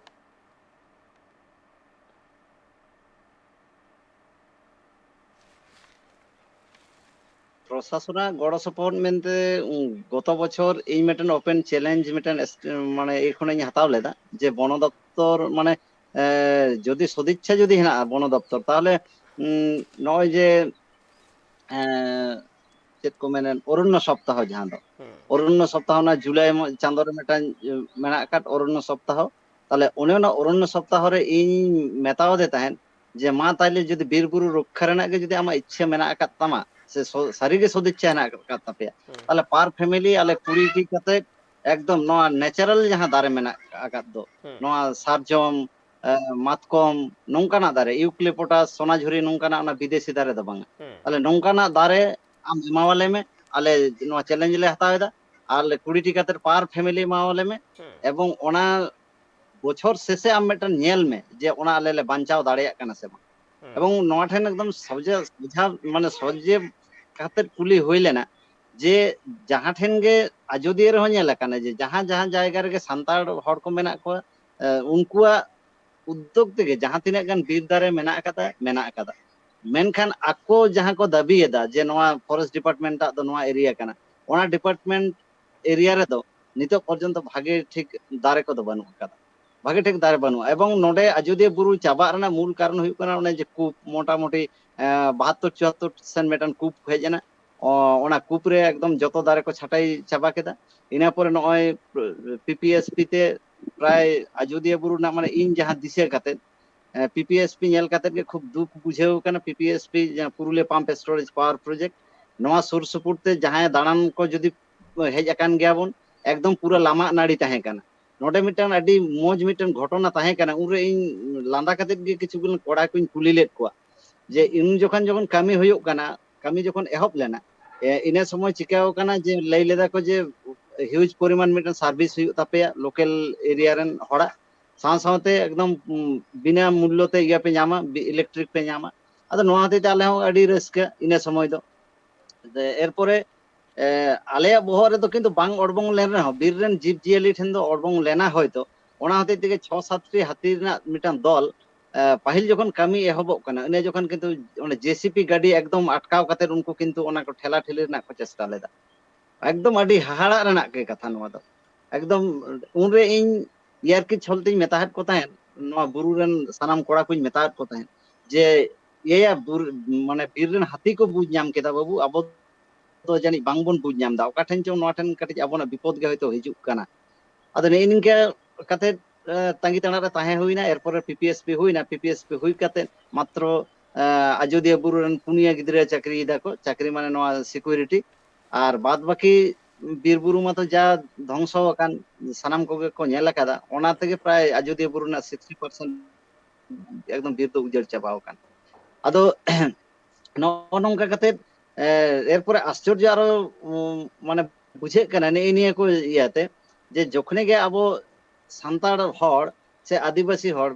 ᱯᱨᱚᱥᱟᱥᱚᱱᱟᱜ ᱜᱚᱲᱚ ᱥᱚᱯᱚᱦᱚᱫ ᱢᱮᱱᱛᱮ, ᱩᱸ, ᱜᱚᱛᱚ ᱵᱚᱪᱷᱚᱨ ᱤᱧ ᱢᱤᱫᱴᱮᱱ open challenge ᱢᱤᱫᱴᱮᱱ est-, ᱢᱟᱱᱮ ᱤᱭᱟᱹ ᱠᱷᱚᱱᱤᱧ ᱦᱟᱛᱟᱣ ᱞᱮᱫᱟ ᱡᱮ ᱵᱚᱱᱚ ᱫᱚᱯᱛᱚᱨ ᱢᱟᱱᱮ, ᱮ, ᱡᱩᱫᱤ ᱥᱚᱫᱤᱪᱪᱷᱟ ᱡᱩᱫᱤ ᱦᱮᱱᱟᱜᱼᱟ ᱵᱚᱱᱚ ᱫᱚᱯᱛᱚᱨ, ᱛᱟᱦᱚᱞᱮ, ᱩᱸ, ᱱᱚᱜᱼᱚᱭ ᱡᱮ, ᱮ, ᱪᱮᱫ ᱠᱚ ᱢᱮᱱᱟ, ᱚᱨᱚᱱᱱᱚ ᱥᱚᱯᱛᱟᱦᱚ ᱡᱟᱦᱟᱸ ᱫᱚ, ᱦᱩᱸ᱾ ᱚᱨᱚᱱᱱᱚ ᱥᱚᱯᱛᱟᱦᱚ ᱚᱱᱟ ᱡᱩᱞᱟᱭ ᱢᱚ-, ᱪᱟᱸᱫᱳ ᱨᱮ ᱢᱤᱫᱴᱟᱝ, ᱮ, ᱢᱮᱱᱟᱜ ᱟᱠᱟᱫ ᱚᱨᱚᱱᱱᱚ ᱥᱚᱯᱛᱟᱦᱚ᱾ ᱛᱟᱦᱚᱞᱮ ᱚᱱᱮ ᱚᱱᱟ ᱚᱨᱚᱱᱱᱚ ᱥᱚᱯᱛᱟᱦᱚ ᱨᱮ ᱤᱧ ᱢᱮᱛᱟᱣ ᱫᱮ ᱛᱟᱦᱮᱸᱫ ᱡᱮ, "ᱢᱟ ᱛᱟᱦᱞᱮ ᱡᱩᱫᱤ ᱵᱤᱨ ᱵᱩᱨᱩ ᱨᱚᱠᱠᱷᱟ ᱨᱮᱱᱟᱜ ᱜᱮ ᱡᱩᱫᱤ ᱟᱢᱟᱜ ᱤᱪᱪᱷᱟᱹ ᱢᱮᱱᱟᱜ ᱟᱠᱟᱫ ᱛᱟᱢᱟ, ᱥᱮ ᱥᱚ-, ᱥᱟᱹᱨᱤᱜᱮ ᱥᱚᱫᱤᱪᱪᱷᱟ ᱦᱮᱱᱟᱜ ᱟᱠᱟᱫ ᱛᱟᱯᱮᱭᱟ, ᱦᱩᱸ᱾ ᱛᱟᱦᱞᱮ per family ᱟᱞᱮ ᱠᱩᱲᱤ ᱴᱤ ᱠᱟᱛᱮ ᱮᱠᱫᱚᱢ ᱱᱚᱣᱟ natural ᱡᱟᱦᱟᱸ ᱫᱟᱨᱮ ᱢᱮᱱᱟᱜ ᱟᱠᱟᱫ ᱫᱚ, ᱦᱩᱸ᱾ ᱱᱚᱣᱟ ᱥᱟᱨᱡᱚᱢ, ᱮ, ᱢᱟᱛᱠᱚᱢ, ᱱᱚᱝᱠᱟᱱᱟᱜ ᱫᱟᱨᱮ, eucalyptus, ᱥᱚᱱᱟᱡᱷᱩᱨᱤ, ᱱᱚᱝᱠᱟᱱᱟᱜ ᱚᱱᱟ ᱵᱤᱫᱮᱥᱤ ᱫᱟᱨᱮ ᱫᱚ ᱵᱟᱝᱟ᱾ ᱦᱩᱸ᱾ ᱛᱟᱦᱞᱮ ᱱᱚᱝᱠᱟᱱᱟᱜ ᱫᱟᱨᱮ ᱟᱢ ᱮᱢᱟᱣᱟᱞᱮ ᱢᱮ, ᱟᱞᱮ ᱱᱚᱣᱟ challenge ᱞᱮ ᱦᱟᱛᱟᱣ ᱮᱫᱟ, ᱟᱨ ᱞᱮ ᱠᱩᱲᱤ ᱴᱤ ᱠᱟᱛᱮ per family ᱮᱢᱟᱣᱟᱞᱮ ᱢᱮ, ᱦᱩᱸ᱾ ᱮᱵᱚᱝ ᱚᱱᱟ ᱵᱚᱪᱷᱚᱨ ᱥᱮᱥᱮ ᱟᱢ ᱢᱤᱫᱴᱟᱝ ᱧᱮᱞ ᱢᱮ ᱡᱮ ᱚᱱᱟ ᱟᱞᱮ ᱞᱮ ᱵᱟᱧᱪᱟᱣ ᱫᱟᱲᱮᱭᱟᱜ ᱠᱟᱱᱟ ᱥᱮ ᱵᱟᱝ᱾ ᱦᱩᱸ᱾ ᱮᱵᱚᱝ ᱱᱚᱣᱟ ᱴᱷᱮᱱ ᱮᱠᱫᱚᱢ ᱥᱚᱡᱷᱮ, ᱥᱚᱡᱷᱟ, ᱢᱟᱱᱮ ᱥᱚᱡᱷᱮ ᱠᱟᱛᱮ ᱠᱩᱞᱤ ᱦᱩᱭ ᱞᱮᱱᱟ ᱡᱮ ᱡᱟᱦᱟᱸ ᱴᱷᱮᱱ ᱜᱮ ᱟᱡᱚᱫᱤᱭᱟᱹ ᱨᱮᱦᱚᱸ ᱧᱮᱞ ᱟᱠᱟᱱᱟ ᱡᱮ ᱡᱟᱦᱟᱸ ᱡᱟᱦᱟᱸ ᱡᱟᱭᱜᱟ ᱨᱮᱜᱮ ᱥᱟᱱᱛᱟᱲ ᱦᱚᱲ ᱠᱚ ᱢᱮᱱᱟᱜ ᱠᱚᱣᱟ, ᱮ, ᱩᱱᱠᱩᱣᱟᱜ ᱩᱫᱽᱫᱳᱜᱽ ᱛᱮᱜᱮ ᱡᱟᱦᱟᱸ ᱛᱤᱱᱟᱹᱜ ᱜᱟᱱ ᱵᱤᱨ ᱫᱟᱨᱮ ᱢᱮᱱᱟᱜ ᱟᱠᱟᱫᱟ, ᱢᱮᱱᱟᱜ ᱟᱠᱟᱫᱟ᱾ ᱢᱮᱱᱠᱷᱟᱱ ᱟᱠᱚ ᱡᱟᱦᱟᱸ ᱠᱚ ᱫᱟᱹᱵᱤᱭᱮᱫᱟ ᱡᱮ ᱱᱚᱣᱟ forest department ᱟᱜ ᱫᱚ ᱱᱚᱣᱟ area ᱠᱟᱱᱟ, ᱚᱱᱟ department area ᱨᱮᱫᱚ ᱱᱤᱛᱚᱜ ᱯᱚᱨᱡᱚᱱᱛᱚ ᱵᱷᱟᱜᱮ ᱴᱷᱤᱠ ᱫᱟᱨᱮ ᱠᱚᱫᱚ ᱵᱟᱹᱱᱩᱜ ᱟᱠᱟᱫᱟ, ᱵᱷᱟᱜᱮ ᱴᱷᱤᱠ ᱫᱟᱨᱮ ᱵᱟᱹᱱᱩᱜᱼᱟ᱾ ᱮᱵᱚᱝ ᱱᱚᱰᱮ ᱟᱡᱚᱫᱤᱭᱟᱹ ᱵᱩᱨᱩ ᱪᱟᱵᱟᱜ ᱨᱮᱱᱟᱜ ᱢᱩᱞ ᱠᱟᱨᱚᱱ ᱦᱩᱭᱩᱜ ᱠᱟᱱᱟ ᱚᱱᱮ ᱡᱮ ᱠᱩᱯ, ᱢᱚᱴᱟᱢᱩᱴᱤ, ᱮᱸ, ᱵᱟᱦᱟᱛᱛᱳᱨ ᱪᱩᱣᱟᱛᱛᱳᱨ ᱥᱮᱱ ᱢᱤᱫᱴᱟᱝ ᱠᱩᱯ ᱦᱮᱡ ᱮᱱᱟ, ᱚ, ᱚᱱᱟ ᱠᱩᱯ ᱨᱮ ᱮᱠᱫᱚᱢ ᱡᱚᱛᱚ ᱫᱟᱨᱮ ᱠᱚ ᱪᱷᱟᱴᱟᱭ ᱪᱟᱵᱟ ᱠᱮᱫᱟ᱾ ᱤᱱᱟᱹ ᱯᱚᱨᱮ ᱱᱚᱜᱼᱚᱭ P P S P ᱛᱮ ᱯᱨᱟᱭ ᱟᱡᱚᱫᱤᱭᱟᱹ ᱵᱩᱨᱩ ᱨᱮᱱᱟᱜ, ᱢᱟᱱᱮ, ᱤᱧ ᱡᱟᱦᱟᱸ ᱫᱤᱥᱟᱹ ᱠᱟᱛᱮ, ᱮ, P P S P ᱧᱮᱞ ᱠᱟᱛᱮ ᱜᱮ ᱠᱷᱩᱵ ᱫᱩᱠ ᱵᱩᱡᱷᱟᱹᱣ ᱠᱟᱱᱟ᱾ P P S P ᱡᱟᱦᱟᱸ Purulia pump storage power project, ᱱᱚᱣᱟ ᱥᱩᱨ ᱥᱩᱯᱩᱨ ᱛᱮ ᱡᱟᱦᱟᱸᱭ ᱫᱟᱬᱟᱱ ᱠᱚ ᱡᱩᱫᱤ ᱦᱮᱡ ᱟᱠᱟᱱ ᱜᱮᱭᱟ ᱵᱚᱱ, ᱮᱠᱫᱚᱢ ᱯᱩᱨᱟᱹ ᱞᱟᱢᱟᱜ ᱱᱟᱹᱲᱤ ᱛᱟᱦᱮᱸ ᱠᱟᱱᱟ᱾ ᱱᱚᱰᱮ ᱢᱤᱫᱴᱟᱝ ᱟᱹᱰᱤ ᱢᱚᱡᱽ ᱢᱤᱫᱴᱟᱝ ᱜᱷᱚᱴᱚᱱᱟ ᱛᱟᱦᱮᱸ ᱠᱟᱱᱟ, ᱩᱱᱨᱮ ᱤᱧ ᱞᱟᱸᱫᱟ ᱠᱟᱛᱮ ᱜᱮ ᱠᱤᱪᱷᱩ ᱜᱟᱱ ᱠᱚᱲᱟ ᱠᱚᱧ ᱠᱩᱞᱤ ᱞᱮᱫ ᱠᱚᱣᱟ ᱡᱮ ᱩᱱ ᱡᱚᱠᱷᱚᱱ ᱡᱚᱠᱷᱚᱱ ᱠᱟᱹᱢᱤ ᱦᱩᱭᱩᱜ ᱠᱟᱱᱟ, ᱠᱟᱹᱢᱤ ᱡᱚᱠᱷᱚᱱ ᱮᱦᱚᱵ ᱞᱮᱱᱟ, ᱮ, ᱤᱱᱟᱹ ᱥᱚᱢᱚᱭ ᱪᱤᱠᱟᱹᱣ ᱠᱟᱱᱟ ᱡᱮ ᱞᱟᱹᱭ ᱞᱮᱫᱟ ᱠᱚ ᱡᱮ huge ᱯᱚᱨᱤᱢᱟᱱ ᱢᱤᱫᱴᱟᱝ service ᱦᱩᱭᱩᱜ ᱛᱟᱯᱮᱭᱟ local area ᱨᱮᱱ ᱦᱚᱲᱟᱜ, ᱥᱟᱶ ᱥᱟᱶᱛᱮ ᱮᱠᱫᱚᱢ, ᱩᱢ, ᱵᱤᱱᱟᱹ ᱢᱩᱞᱞᱚ ᱛᱮ ᱤᱭᱟᱹ ᱯᱮ ᱧᱟᱢᱟ, ᱵᱤ-, electric ᱯᱮ ᱧᱟᱢᱟ᱾ ᱟᱫᱚ ᱱᱚᱣᱟ ᱦᱚᱛᱮᱡ ᱛᱮ ᱟᱞᱮ ᱦᱚᱸ ᱟᱹᱰᱤ ᱨᱟᱹᱥᱠᱟᱹ ᱤᱱᱟᱹ ᱥᱚᱢᱚᱭ ᱫᱚ᱾ ᱮᱨᱯᱚᱨᱮ, ᱮ, ᱟᱞᱮᱭᱟᱜ ᱵᱚᱦᱚᱜ ᱨᱮᱫᱚ ᱠᱤᱱᱛᱩ ᱵᱟᱝ ᱚᱰᱵᱚᱝ ᱞᱮᱱ ᱨᱮᱦᱚᱸ, ᱵᱤᱨ ᱨᱮᱱ ᱡᱤᱵᱽ ᱡᱤᱭᱟᱹᱞᱤ ᱴᱷᱮᱱ ᱫᱚ ᱚᱰᱵᱚᱝ ᱞᱮᱱᱟ ᱦᱚᱭᱛᱚ᱾ ᱚᱱᱟ ᱦᱚᱛᱮᱡ ᱛᱮᱜᱮ ᱪᱷᱚ ᱥᱟᱛᱴᱤ ᱦᱟᱹᱛᱤ ᱨᱮᱱᱟᱜ ᱢᱤᱫᱴᱟᱝ ᱫᱚᱞ ᱯᱟᱹᱦᱤᱞ ᱡᱚᱠᱷᱚᱱ ᱠᱟᱹᱢᱤ ᱮᱦᱚᱵᱚᱜ ᱠᱟᱱᱟ, ᱤᱱᱟᱹ ᱡᱚᱠᱷᱚᱱ ᱠᱤᱱᱛᱩ ᱚᱱᱟ ᱡᱮᱥᱤᱯᱤ ᱜᱟᱹᱰᱤ ᱮᱠᱫᱚᱢ ᱟᱴᱠᱟᱣ ᱠᱟᱛᱮ ᱩᱱᱠᱩ ᱠᱤᱱᱛᱩ ᱚᱱᱟ ᱠᱚ ᱴᱷᱮᱞᱟ ᱴᱷᱮᱞᱤ ᱨᱮᱱᱟᱜ ᱠᱚ ᱪᱮᱥᱴᱟ ᱞᱮᱫᱟ᱾ ᱮᱠᱫᱚᱢ ᱟᱹᱰᱤ ᱦᱟᱦᱟᱲᱟᱜ ᱨᱮᱱᱟᱜ ᱜᱮ ᱠᱟᱛᱷᱟ ᱱᱚᱣᱟ ᱫᱚ᱾ ᱮᱠᱫᱚᱢ ᱩᱱᱨᱮ ᱤᱧ ᱤᱭᱟᱨᱠᱤ ᱪᱷᱚᱞ ᱛᱤᱧ ᱢᱮᱛᱟᱦᱟᱫ ᱠᱚ ᱛᱟᱦᱮᱸᱫ, ᱱᱚᱣᱟ ᱵᱩᱨᱩ ᱨᱮᱱ ᱥᱟᱱᱟᱢ ᱠᱚᱲᱟ ᱠᱚᱧ ᱢᱮᱛᱟᱦᱟᱫ ᱠᱚ ᱛᱟᱦᱮᱸᱫ ᱡᱮ, ᱮᱭᱟ ᱵᱩᱨ-, ᱢᱟᱱᱮ ᱵᱤᱨ ᱨᱮᱱ ᱦᱟᱹᱛᱤ ᱠᱚ ᱵᱩᱡᱽ ᱧᱟᱢ ᱠᱮᱫᱟ ᱵᱟᱹᱵᱩ, ᱟᱵᱚ ᱫᱚ ᱡᱟᱹᱱᱤᱡ ᱵᱟᱝᱵᱚᱱ ᱵᱩᱡᱽ ᱧᱟᱢ ᱮᱫᱟ, ᱚᱠᱟ ᱴᱷᱮᱱ ᱪᱚᱝ ᱱᱚᱣᱟ ᱴᱷᱮᱱ ᱠᱟᱹᱴᱤᱡ ᱟᱵᱚᱱᱟᱜ ᱵᱤᱯᱚᱫ ᱜᱮ ᱦᱚᱭᱛᱳ ᱦᱤᱡᱩᱜ ᱠᱟᱱᱟ᱾ ᱟᱫᱚ ᱱᱮᱜᱼᱮ ᱱᱤᱝᱠᱟᱹ ᱠᱟᱛᱮ ᱛᱟᱺᱜᱤ ᱛᱟᱲᱟᱜ ᱨᱮ ᱛᱟᱦᱮᱸ ᱦᱩᱭᱱᱟ᱾ ᱮᱨᱯᱚᱨᱮ ᱯᱤᱯᱤᱮᱥᱯᱤ ᱦᱩᱭᱱᱟ᱾ ᱯᱤᱯᱤᱮᱥᱯᱤ ᱦᱩᱭ ᱠᱟᱛᱮ ᱢᱟᱛᱨᱚ ᱟᱡᱚᱫᱤᱭᱟᱹ ᱵᱩᱨᱩ ᱨᱮᱱ ᱯᱩᱱᱭᱟᱹ ᱜᱤᱫᱽᱨᱟᱹ ᱪᱟᱹᱠᱨᱤᱭᱮᱫᱟ ᱠᱚ, ᱪᱟᱹᱠᱨᱤ ᱢᱟᱱᱮ ᱱᱚᱣᱟ ᱥᱤᱠᱩᱨᱤᱴᱤ᱾ ᱟᱨ ᱵᱟᱫ ᱵᱟᱹᱠᱤ ᱵᱤᱨ ᱵᱩᱨᱩ ᱢᱟᱛᱚ ᱡᱟ ᱫᱷᱚᱝᱥᱚ ᱟᱠᱟᱱ, ᱥᱟᱱᱟᱢ ᱠᱚᱜᱮ ᱠᱚ ᱧᱮᱞ ᱟᱠᱟᱫᱟ᱾ ᱚᱱᱟ ᱛᱮᱜᱮ ᱯᱨᱟᱭ ᱟᱡᱚᱫᱤᱭᱟᱹ ᱵᱩᱨᱩ ᱨᱮᱱᱟᱜ ᱥᱤᱠᱥᱴᱤ ᱯᱟᱨᱥᱮᱱᱴ ᱮᱠᱫᱚᱢ ᱵᱤᱨ ᱫᱚ ᱩᱡᱟᱹᱲ ᱪᱟᱵᱟᱣ ᱟᱠᱟᱱ᱾ ᱟᱫᱚ ᱱᱚᱜᱼᱚ ᱱᱚᱝᱠᱟ ᱠᱟᱛᱮ ᱮᱨᱯᱚᱨᱮ ᱟᱥᱪᱚᱨᱡᱚ ᱟᱨᱚ ᱢᱟᱱᱮ ᱵᱩᱡᱷᱟᱹᱜ ᱠᱟᱱᱟ ᱱᱮᱜᱼᱮ ᱱᱤᱭᱟᱹ ᱠᱚ ᱤᱭᱟᱹᱛᱮ, ᱡᱮ ᱡᱚᱠᱷᱚᱱᱮ ᱜᱮ ᱟᱵᱚ ᱥᱟᱱᱛᱟᱲ ᱦᱚᱲ ᱥᱮ ᱟᱹᱫᱤᱵᱟᱹᱥᱤ ᱦᱚᱲ,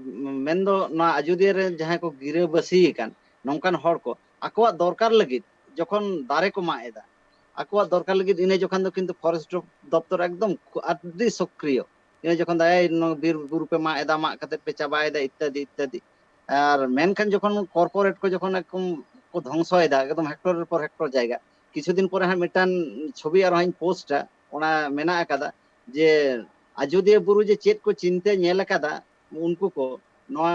ᱢᱮᱱᱫᱚ ᱱᱚᱣᱟ ᱟᱡᱚᱫᱤᱭᱟᱹ ᱨᱮ ᱡᱟᱦᱟᱸᱭ ᱠᱚ ᱜᱤᱨᱟᱹᱵᱟᱹᱥᱤ ᱟᱠᱟᱱ ᱱᱚᱝᱠᱟᱱ ᱦᱚᱲ ᱠᱚ ᱟᱠᱚᱣᱟᱜ ᱫᱚᱨᱠᱟᱨ ᱞᱟᱹᱜᱤᱫ ᱡᱚᱠᱷᱚᱱ ᱫᱟᱨᱮ ᱠᱚ ᱢᱟᱜ ᱮᱫᱟ, ᱟᱠᱚᱣᱟᱜ ᱫᱚᱨᱠᱟᱨ ᱞᱟᱹᱜᱤᱫ, ᱤᱱᱟᱹ ᱡᱚᱠᱷᱚᱱ ᱫᱚ ᱠᱤᱱᱛᱩ ᱯᱷᱚᱨᱮᱥᱴ ᱫᱚᱯᱛᱚᱨ ᱮᱠᱫᱚᱢ ᱠᱷᱩ-, ᱟᱹᱰᱤ ᱥᱚᱠᱨᱤᱭᱚ᱾ ᱤᱱᱟᱹ ᱡᱚᱠᱷᱚᱱ ᱫᱚ, "ᱮᱭ, ᱱᱚᱣᱟ ᱵᱤᱨ ᱵᱩᱨᱩ ᱯᱮ ᱢᱟᱜ ᱮᱫᱟ, ᱢᱟᱜ ᱠᱟᱛᱮ ᱯᱮ ᱪᱟᱵᱟᱭᱮᱫᱟ", ᱤᱛᱛᱟᱫᱤ ᱤᱛᱛᱟᱫᱤ᱾ ᱟᱨ ᱢᱮᱱᱠᱷᱟᱱ ᱡᱚᱠᱷᱚᱱ ᱠᱚᱨᱯᱳᱨᱮᱴ ᱠᱚ ᱡᱚᱠᱷᱚᱱ ᱮᱠᱫᱚᱢ ᱠᱚ ᱫᱷᱚᱝᱥᱚᱭᱮᱫᱟ, ᱮᱠᱫᱚᱢ ᱦᱮᱠᱴᱚᱨ ᱯᱚᱨ ᱦᱮᱠᱴᱚᱨ ᱡᱟᱭᱜᱟ, ᱠᱤᱪᱷᱩ ᱫᱤᱱ ᱯᱚᱨᱮ ᱦᱟᱸᱜ ᱢᱤᱫᱴᱟᱝ ᱪᱷᱚᱵᱤ ᱟᱨᱦᱚᱸ ᱤᱧ ᱯᱳᱥᱴᱟ, ᱚᱱᱟ ᱢᱮᱱᱟᱜ ᱟᱠᱟᱫᱟ ᱡᱮ ᱟᱡᱚᱫᱤᱭᱟᱹ ᱵᱩᱨᱩ ᱡᱮ ᱪᱮᱫ ᱠᱚ ᱪᱤᱱᱛᱟᱹ ᱧᱮᱞ ᱟᱠᱟᱫᱟ ᱩᱱᱠᱩ ᱠᱚ, ᱱᱚᱣᱟ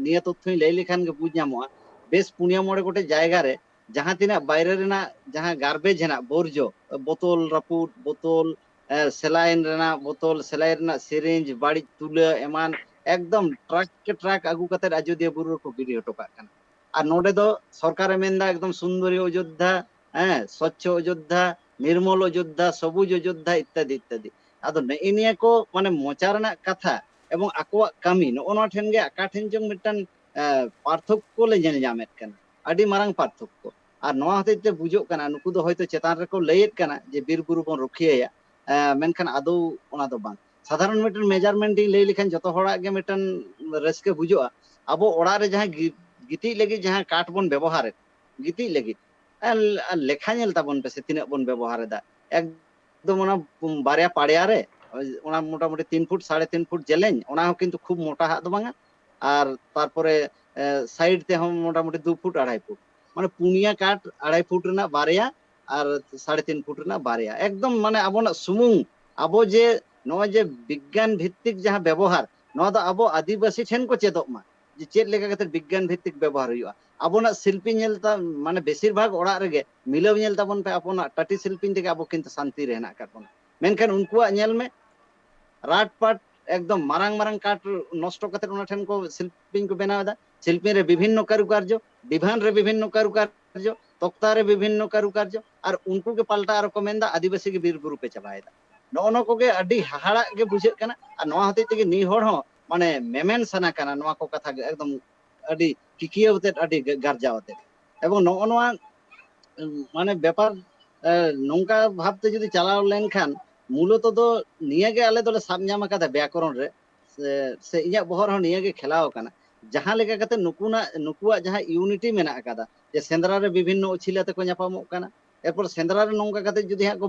ᱱᱤᱭᱟᱹ ᱛᱚᱛᱛᱷᱚᱧ ᱞᱟᱹᱭ ᱞᱮᱠᱷᱟᱱ ᱜᱮ ᱵᱩᱡᱽ ᱧᱟᱢᱚᱜᱼᱟ᱾ ᱵᱮᱥ ᱯᱩᱱᱭᱟ ᱢᱚᱬᱮ ᱜᱚᱴᱮᱡ ᱡᱟᱭᱜᱟ ᱨᱮ ᱡᱟᱦᱟᱸ ᱛᱤᱱᱟᱹᱜ ᱵᱟᱭᱨᱮ ᱨᱮᱱᱟᱜ ᱡᱟᱦᱟᱸ ᱜᱟᱨᱵᱮᱡᱽ ᱦᱮᱱᱟᱜ, ᱵᱚᱨᱡᱚ, ᱵᱳᱛᱳᱞ ᱨᱟᱹᱯᱩᱫ, ᱵᱳᱛᱳᱞ, ᱮ, ᱥᱮᱞᱟᱭᱤᱱ ᱨᱮᱱᱟᱜ ᱵᱳᱛᱳᱞ, ᱥᱮᱞᱟᱭᱤᱱ ᱨᱮᱱᱟᱜ ᱥᱤᱨᱤᱧᱡᱽ, ᱵᱟᱹᱲᱤᱡ ᱛᱩᱞᱟᱹ ᱮᱢᱟᱱ ᱮᱠᱫᱚᱢ ᱴᱨᱟᱠ ᱠᱮ ᱴᱨᱟᱠ ᱟᱹᱜᱩ ᱠᱟᱛᱮ ᱟᱡᱚᱫᱤᱭᱟᱹ ᱵᱩᱨᱩ ᱨᱮᱠᱚ ᱜᱤᱰᱤ ᱦᱚᱴᱚ ᱠᱟᱜ ᱠᱟᱱᱟ᱾ ᱟᱨ ᱱᱚᱰᱮ ᱫᱚ ᱥᱚᱨᱠᱟᱨᱮ ᱢᱮᱱᱫᱟ ᱮᱠᱫᱚᱢ ᱥᱩᱱᱫᱚᱨᱤ ᱚᱡᱳᱫᱽᱫᱷᱟ, ᱦᱮᱸ, ᱥᱚᱪᱪᱷᱚ ᱚᱡᱳᱫᱽᱫᱷᱟ, ᱱᱤᱨᱢᱚᱞ ᱚᱡᱳᱫᱽᱫᱷᱟ, ᱥᱚᱵᱩᱡ ᱚᱡᱳᱫᱽᱫᱷᱟ ᱤᱛᱛᱟᱫᱤ ᱤᱛᱛᱟᱫᱤ᱾ ᱟᱫᱚ ᱱᱮᱜᱼᱮ ᱱᱤᱭᱟᱹ ᱠᱚ ᱢᱟᱱᱮ ᱢᱚᱪᱟ ᱨᱮᱱᱟᱜ ᱠᱟᱛᱷᱟ ᱮᱵᱚᱝ ᱟᱠᱚᱣᱟᱜ ᱠᱟᱹᱢᱤ, ᱱᱚᱜᱼᱚ ᱱᱚᱣᱟ ᱴᱷᱮᱱ ᱜᱮ ᱚᱠᱟ ᱴᱷᱮᱱ ᱪᱚᱝ ᱢᱤᱫᱴᱟᱝ, ᱮ, ᱯᱟᱨᱛᱷᱚᱠᱠᱚ ᱞᱮ ᱧᱮᱞ ᱧᱟᱢᱮᱫ ᱠᱟᱱᱟ, ᱟᱹᱰᱤ ᱢᱟᱨᱟᱝ ᱯᱟᱨᱛᱷᱚᱠᱠᱚ᱾ ᱟᱨ ᱱᱚᱣᱟ ᱦᱚᱛᱮᱡ ᱛᱮ ᱵᱩᱡᱷᱟᱹᱜ ᱠᱟᱱᱟ ᱱᱩᱠᱩ ᱫᱚ ᱦᱚᱭᱛᱳ ᱪᱮᱛᱟᱱ ᱨᱮᱠᱚ ᱞᱟᱹᱭᱮᱫ ᱠᱟᱱᱟ ᱡᱮ ᱵᱤᱨ ᱵᱩᱨᱩ ᱵᱚᱱ ᱨᱩᱠᱷᱤᱭᱟᱹᱭᱟ, ᱮ, ᱢᱮᱱᱠᱷᱟᱱ ᱟᱫᱚ ᱚᱱᱟ ᱫᱚ ᱵᱟᱝ᱾ ᱥᱟᱫᱷᱟᱨᱚᱱ ᱢᱤᱫᱴᱮᱱ ᱢᱮᱡᱟᱨᱢᱮᱱᱴ ᱤᱧ ᱞᱟᱹᱭ ᱞᱮᱠᱷᱟᱱ ᱡᱚᱛᱚ ᱦᱚᱲᱟᱜ ᱜᱮ ᱢᱤᱫᱴᱮᱱ ᱨᱟᱹᱥᱠᱟᱹ ᱵᱩᱡᱷᱟᱹᱜᱼᱟ᱾ ᱟᱵᱚ ᱚᱲᱟᱜ ᱨᱮ ᱡᱟᱦᱟᱸ ᱜᱤ-, ᱜᱤᱛᱤᱡ ᱞᱟᱹᱜᱤᱫ ᱡᱟᱦᱟᱸ ᱠᱟᱴ ᱵᱚᱱ ᱵᱮᱵᱚᱦᱟᱨᱮᱫ, ᱜᱤᱛᱤᱡ ᱞᱟᱹᱜᱤᱫ, ᱟᱨ, ᱟᱨ ᱞᱮᱠᱷᱟ ᱧᱮᱞ ᱛᱟᱵᱚᱱ ᱯᱮᱥᱮ ᱛᱤᱱᱟᱹᱜ ᱵᱚᱱ ᱵᱮᱵᱚᱦᱟᱨ ᱮᱫᱟ᱾ ᱮᱠᱫᱚᱢ ᱚᱱᱟ ᱵᱟᱨᱭᱟ ᱯᱟᱲᱭᱟ ᱨᱮ, ᱚᱱᱟ ᱢᱚᱴᱟᱢᱩᱴᱤ ᱛᱤᱱ ᱯᱷᱩᱴ, ᱥᱟᱲᱮ ᱛᱤᱱ ᱯᱷᱩᱴ ᱡᱮᱞᱮᱧ, ᱚᱱᱟ ᱦᱚᱸ ᱠᱤᱱᱛᱩ ᱠᱷᱩᱵ ᱢᱚᱴᱟ ᱦᱟᱜ ᱫᱚ ᱵᱟᱝᱟ, ᱟᱨ ᱛᱟᱨᱯᱚᱨᱮ ᱥᱟᱭᱤᱰ ᱛᱮᱦᱚᱸ ᱢᱚᱴᱟᱢᱩᱴᱤ ᱫᱩ ᱯᱷᱩᱴ ᱟᱲᱟᱭ ᱯᱷᱩᱴ, ᱢᱟᱱᱮ ᱯᱩᱱᱭᱟ ᱠᱟᱴ ᱟᱲᱟᱭ ᱯᱷᱩᱴ ᱨᱮᱱᱟᱜ ᱵᱟᱨᱭᱟ ᱟᱨ ᱥᱟᱲᱮ ᱛᱤᱱ ᱯᱷᱩᱴ ᱨᱮᱱᱟᱜ ᱵᱟᱨᱭᱟ᱾ ᱮᱠᱫᱚᱢ ᱢᱟᱱᱮ ᱟᱵᱚᱱᱟᱜ ᱥᱩᱢᱩᱝ, ᱟᱵᱚ ᱡᱮ ᱱᱚᱜᱼᱚᱭ ᱡᱮ ᱵᱤᱜᱽᱜᱟᱱ ᱵᱷᱤᱛᱛᱤᱠ ᱡᱟᱦᱟᱸ ᱵᱮᱵᱚᱦᱟᱨ, ᱱᱚᱣᱟ ᱫᱚ ᱟᱵᱚ ᱟᱹᱫᱤᱵᱟᱹᱥᱤ ᱴᱷᱮᱱ ᱠᱚ ᱪᱮᱫᱚᱜ ᱢᱟ ᱡᱮ ᱪᱮᱫ ᱞᱮᱠᱟ ᱠᱟᱛᱮ ᱵᱤᱜᱽᱜᱟᱱ ᱵᱷᱤᱛᱛᱤᱠ ᱵᱮᱵᱚᱦᱟᱨ ᱦᱩᱭᱩᱜᱼᱟ᱾ ᱟᱵᱚᱱᱟᱜ ᱥᱤᱞᱯᱤᱧ ᱧᱮᱞ ᱛᱟ-, ᱢᱟᱱᱮ ᱵᱮᱥᱤᱨ ᱵᱷᱟᱜᱽ ᱚᱲᱟᱜ ᱨᱮᱜᱮ ᱢᱤᱞᱟᱹᱣ ᱧᱮᱞ ᱛᱟᱵᱚᱱ ᱯᱮ, ᱟᱵᱚᱱᱟᱜ ᱴᱟᱹᱴᱤ ᱥᱤᱞᱯᱤᱧ ᱛᱮᱜᱮ ᱟᱵᱚ ᱠᱤᱱᱛᱩ ᱥᱟᱱᱛᱤ ᱨᱮ ᱦᱮᱱᱟᱜ ᱟᱠᱟᱫ ᱵᱚᱱᱟ᱾ ᱢᱮᱱᱠᱷᱟᱱ ᱩᱱᱠᱩᱣᱟᱜ ᱧᱮᱞ ᱢᱮ, ᱨᱟᱴ ᱯᱟᱴ ᱮᱠᱫᱚᱢ ᱢᱟᱨᱟᱝ ᱢᱟᱨᱟᱝ ᱠᱟᱴ ᱱᱚᱥᱴᱚ ᱠᱟᱛᱮ ᱚᱱᱟ ᱴᱷᱮᱱ ᱠᱚ ᱥᱤᱞᱯᱤᱧ ᱠᱚ ᱵᱮᱱᱟᱣ ᱮᱫᱟ᱾ ᱥᱤᱞᱯᱤᱧ ᱨᱮ ᱵᱤᱵᱷᱤᱱᱱᱚ ᱠᱟᱨᱩᱠᱟᱨᱡᱚ, ᱰᱤᱵᱷᱟᱱ ᱨᱮ ᱵᱤᱵᱷᱤᱱᱱᱚ ᱠᱟᱨᱩᱠᱟᱨᱡᱚ, ᱛᱚᱠᱛᱟ ᱨᱮ ᱵᱤᱵᱷᱤᱱᱱᱚ ᱠᱟᱨᱩᱠᱟᱨᱡᱚ, ᱟᱨ ᱩᱱᱠᱩ ᱜᱮ ᱯᱟᱞᱴᱟ ᱟᱨᱚ ᱠᱚ ᱢᱮᱱᱫᱟ ᱟᱹᱫᱤᱵᱟᱹᱥᱤ ᱜᱮ ᱵᱤᱨ ᱵᱩᱨᱩ ᱯᱮ ᱪᱟᱵᱟᱭᱮᱫᱟ᱾ ᱱᱚᱜᱼᱚ ᱱᱚᱣᱟ ᱠᱚᱜᱮ ᱟᱹᱰᱤ ᱦᱟᱦᱟᱲᱟᱜ ᱜᱮ ᱵᱩᱡᱷᱟᱹᱜ ᱠᱟᱱᱟ᱾ ᱟᱨ ᱱᱚᱣᱟ ᱦᱚᱛᱮᱡ ᱛᱮᱜᱮ ᱱᱤᱭᱟᱹ ᱦᱚᱲ ᱦᱚᱸ ᱢᱟᱱᱮ ᱢᱮᱢᱮᱱ ᱥᱟᱱᱟ ᱠᱟᱱᱟ ᱱᱚᱣᱟ ᱠᱚ ᱠᱟᱛᱷᱟ ᱜᱮ, ᱮᱠᱫᱚᱢ ᱟᱹᱰᱤ ᱠᱤᱠᱤᱭᱟᱹᱣ ᱟᱛᱮᱫ, ᱟᱹᱰᱤ ᱜᱟ-, ᱜᱟᱨᱡᱟᱣ ᱟᱛᱮᱫ᱾ ᱮᱵᱚᱝ ᱱᱚᱜᱼᱚ ᱱᱚᱣᱟ, ᱩᱢ, ᱢᱟᱱᱮ ᱵᱮᱯᱟᱨ, ᱮ, ᱱᱚᱝᱠᱟ ᱵᱷᱟᱵᱛᱮ ᱡᱩᱫᱤ ᱪᱟᱞᱟᱣ ᱞᱮᱱᱠᱷᱟᱱ, ᱢᱩᱞᱚᱛᱚ ᱫᱚ ᱱᱤᱭᱟᱹᱜᱮ ᱟᱞᱮ ᱫᱚᱞᱮ ᱥᱟᱵ ᱧᱟᱢ ᱟᱠᱟᱫᱟ ᱵᱮᱭᱟᱠᱚᱨᱚᱱ ᱨᱮ, ᱥᱮ, ᱥᱮ ᱤᱧᱟᱹᱜ ᱵᱚᱦᱚᱜ ᱨᱮᱦᱚᱸ ᱱᱤᱭᱟᱹᱜᱮ ᱠᱷᱮᱞᱟᱣ ᱟᱠᱟᱱᱟ, ᱡᱟᱦᱟᱸ ᱞᱮᱠᱟ ᱠᱟᱛᱮ ᱱᱩᱠᱩᱱᱟᱜ, ᱱᱩᱠᱩᱣᱟᱜ ᱡᱟᱦᱟᱸ ᱤᱭᱩᱱᱤᱴᱤ ᱢᱮᱱᱟᱜ ᱟᱠᱟᱫᱟ, ᱡᱮ ᱥᱮᱸᱫᱽᱨᱟ ᱨᱮ ᱵᱤᱵᱷᱤᱱᱱᱚ ᱚᱪᱷᱤᱞᱟ ᱛᱮᱠᱚ ᱧᱟᱯᱟᱢᱚᱜ ᱠᱟᱱᱟ, ᱮᱨᱯᱚᱨ ᱥᱮᱸᱫᱽᱨᱟ ᱨᱮ ᱱᱚᱝᱠᱟ ᱠᱟᱛᱮ ᱡᱩᱫᱤ ᱦᱟᱸᱜ ᱠᱚ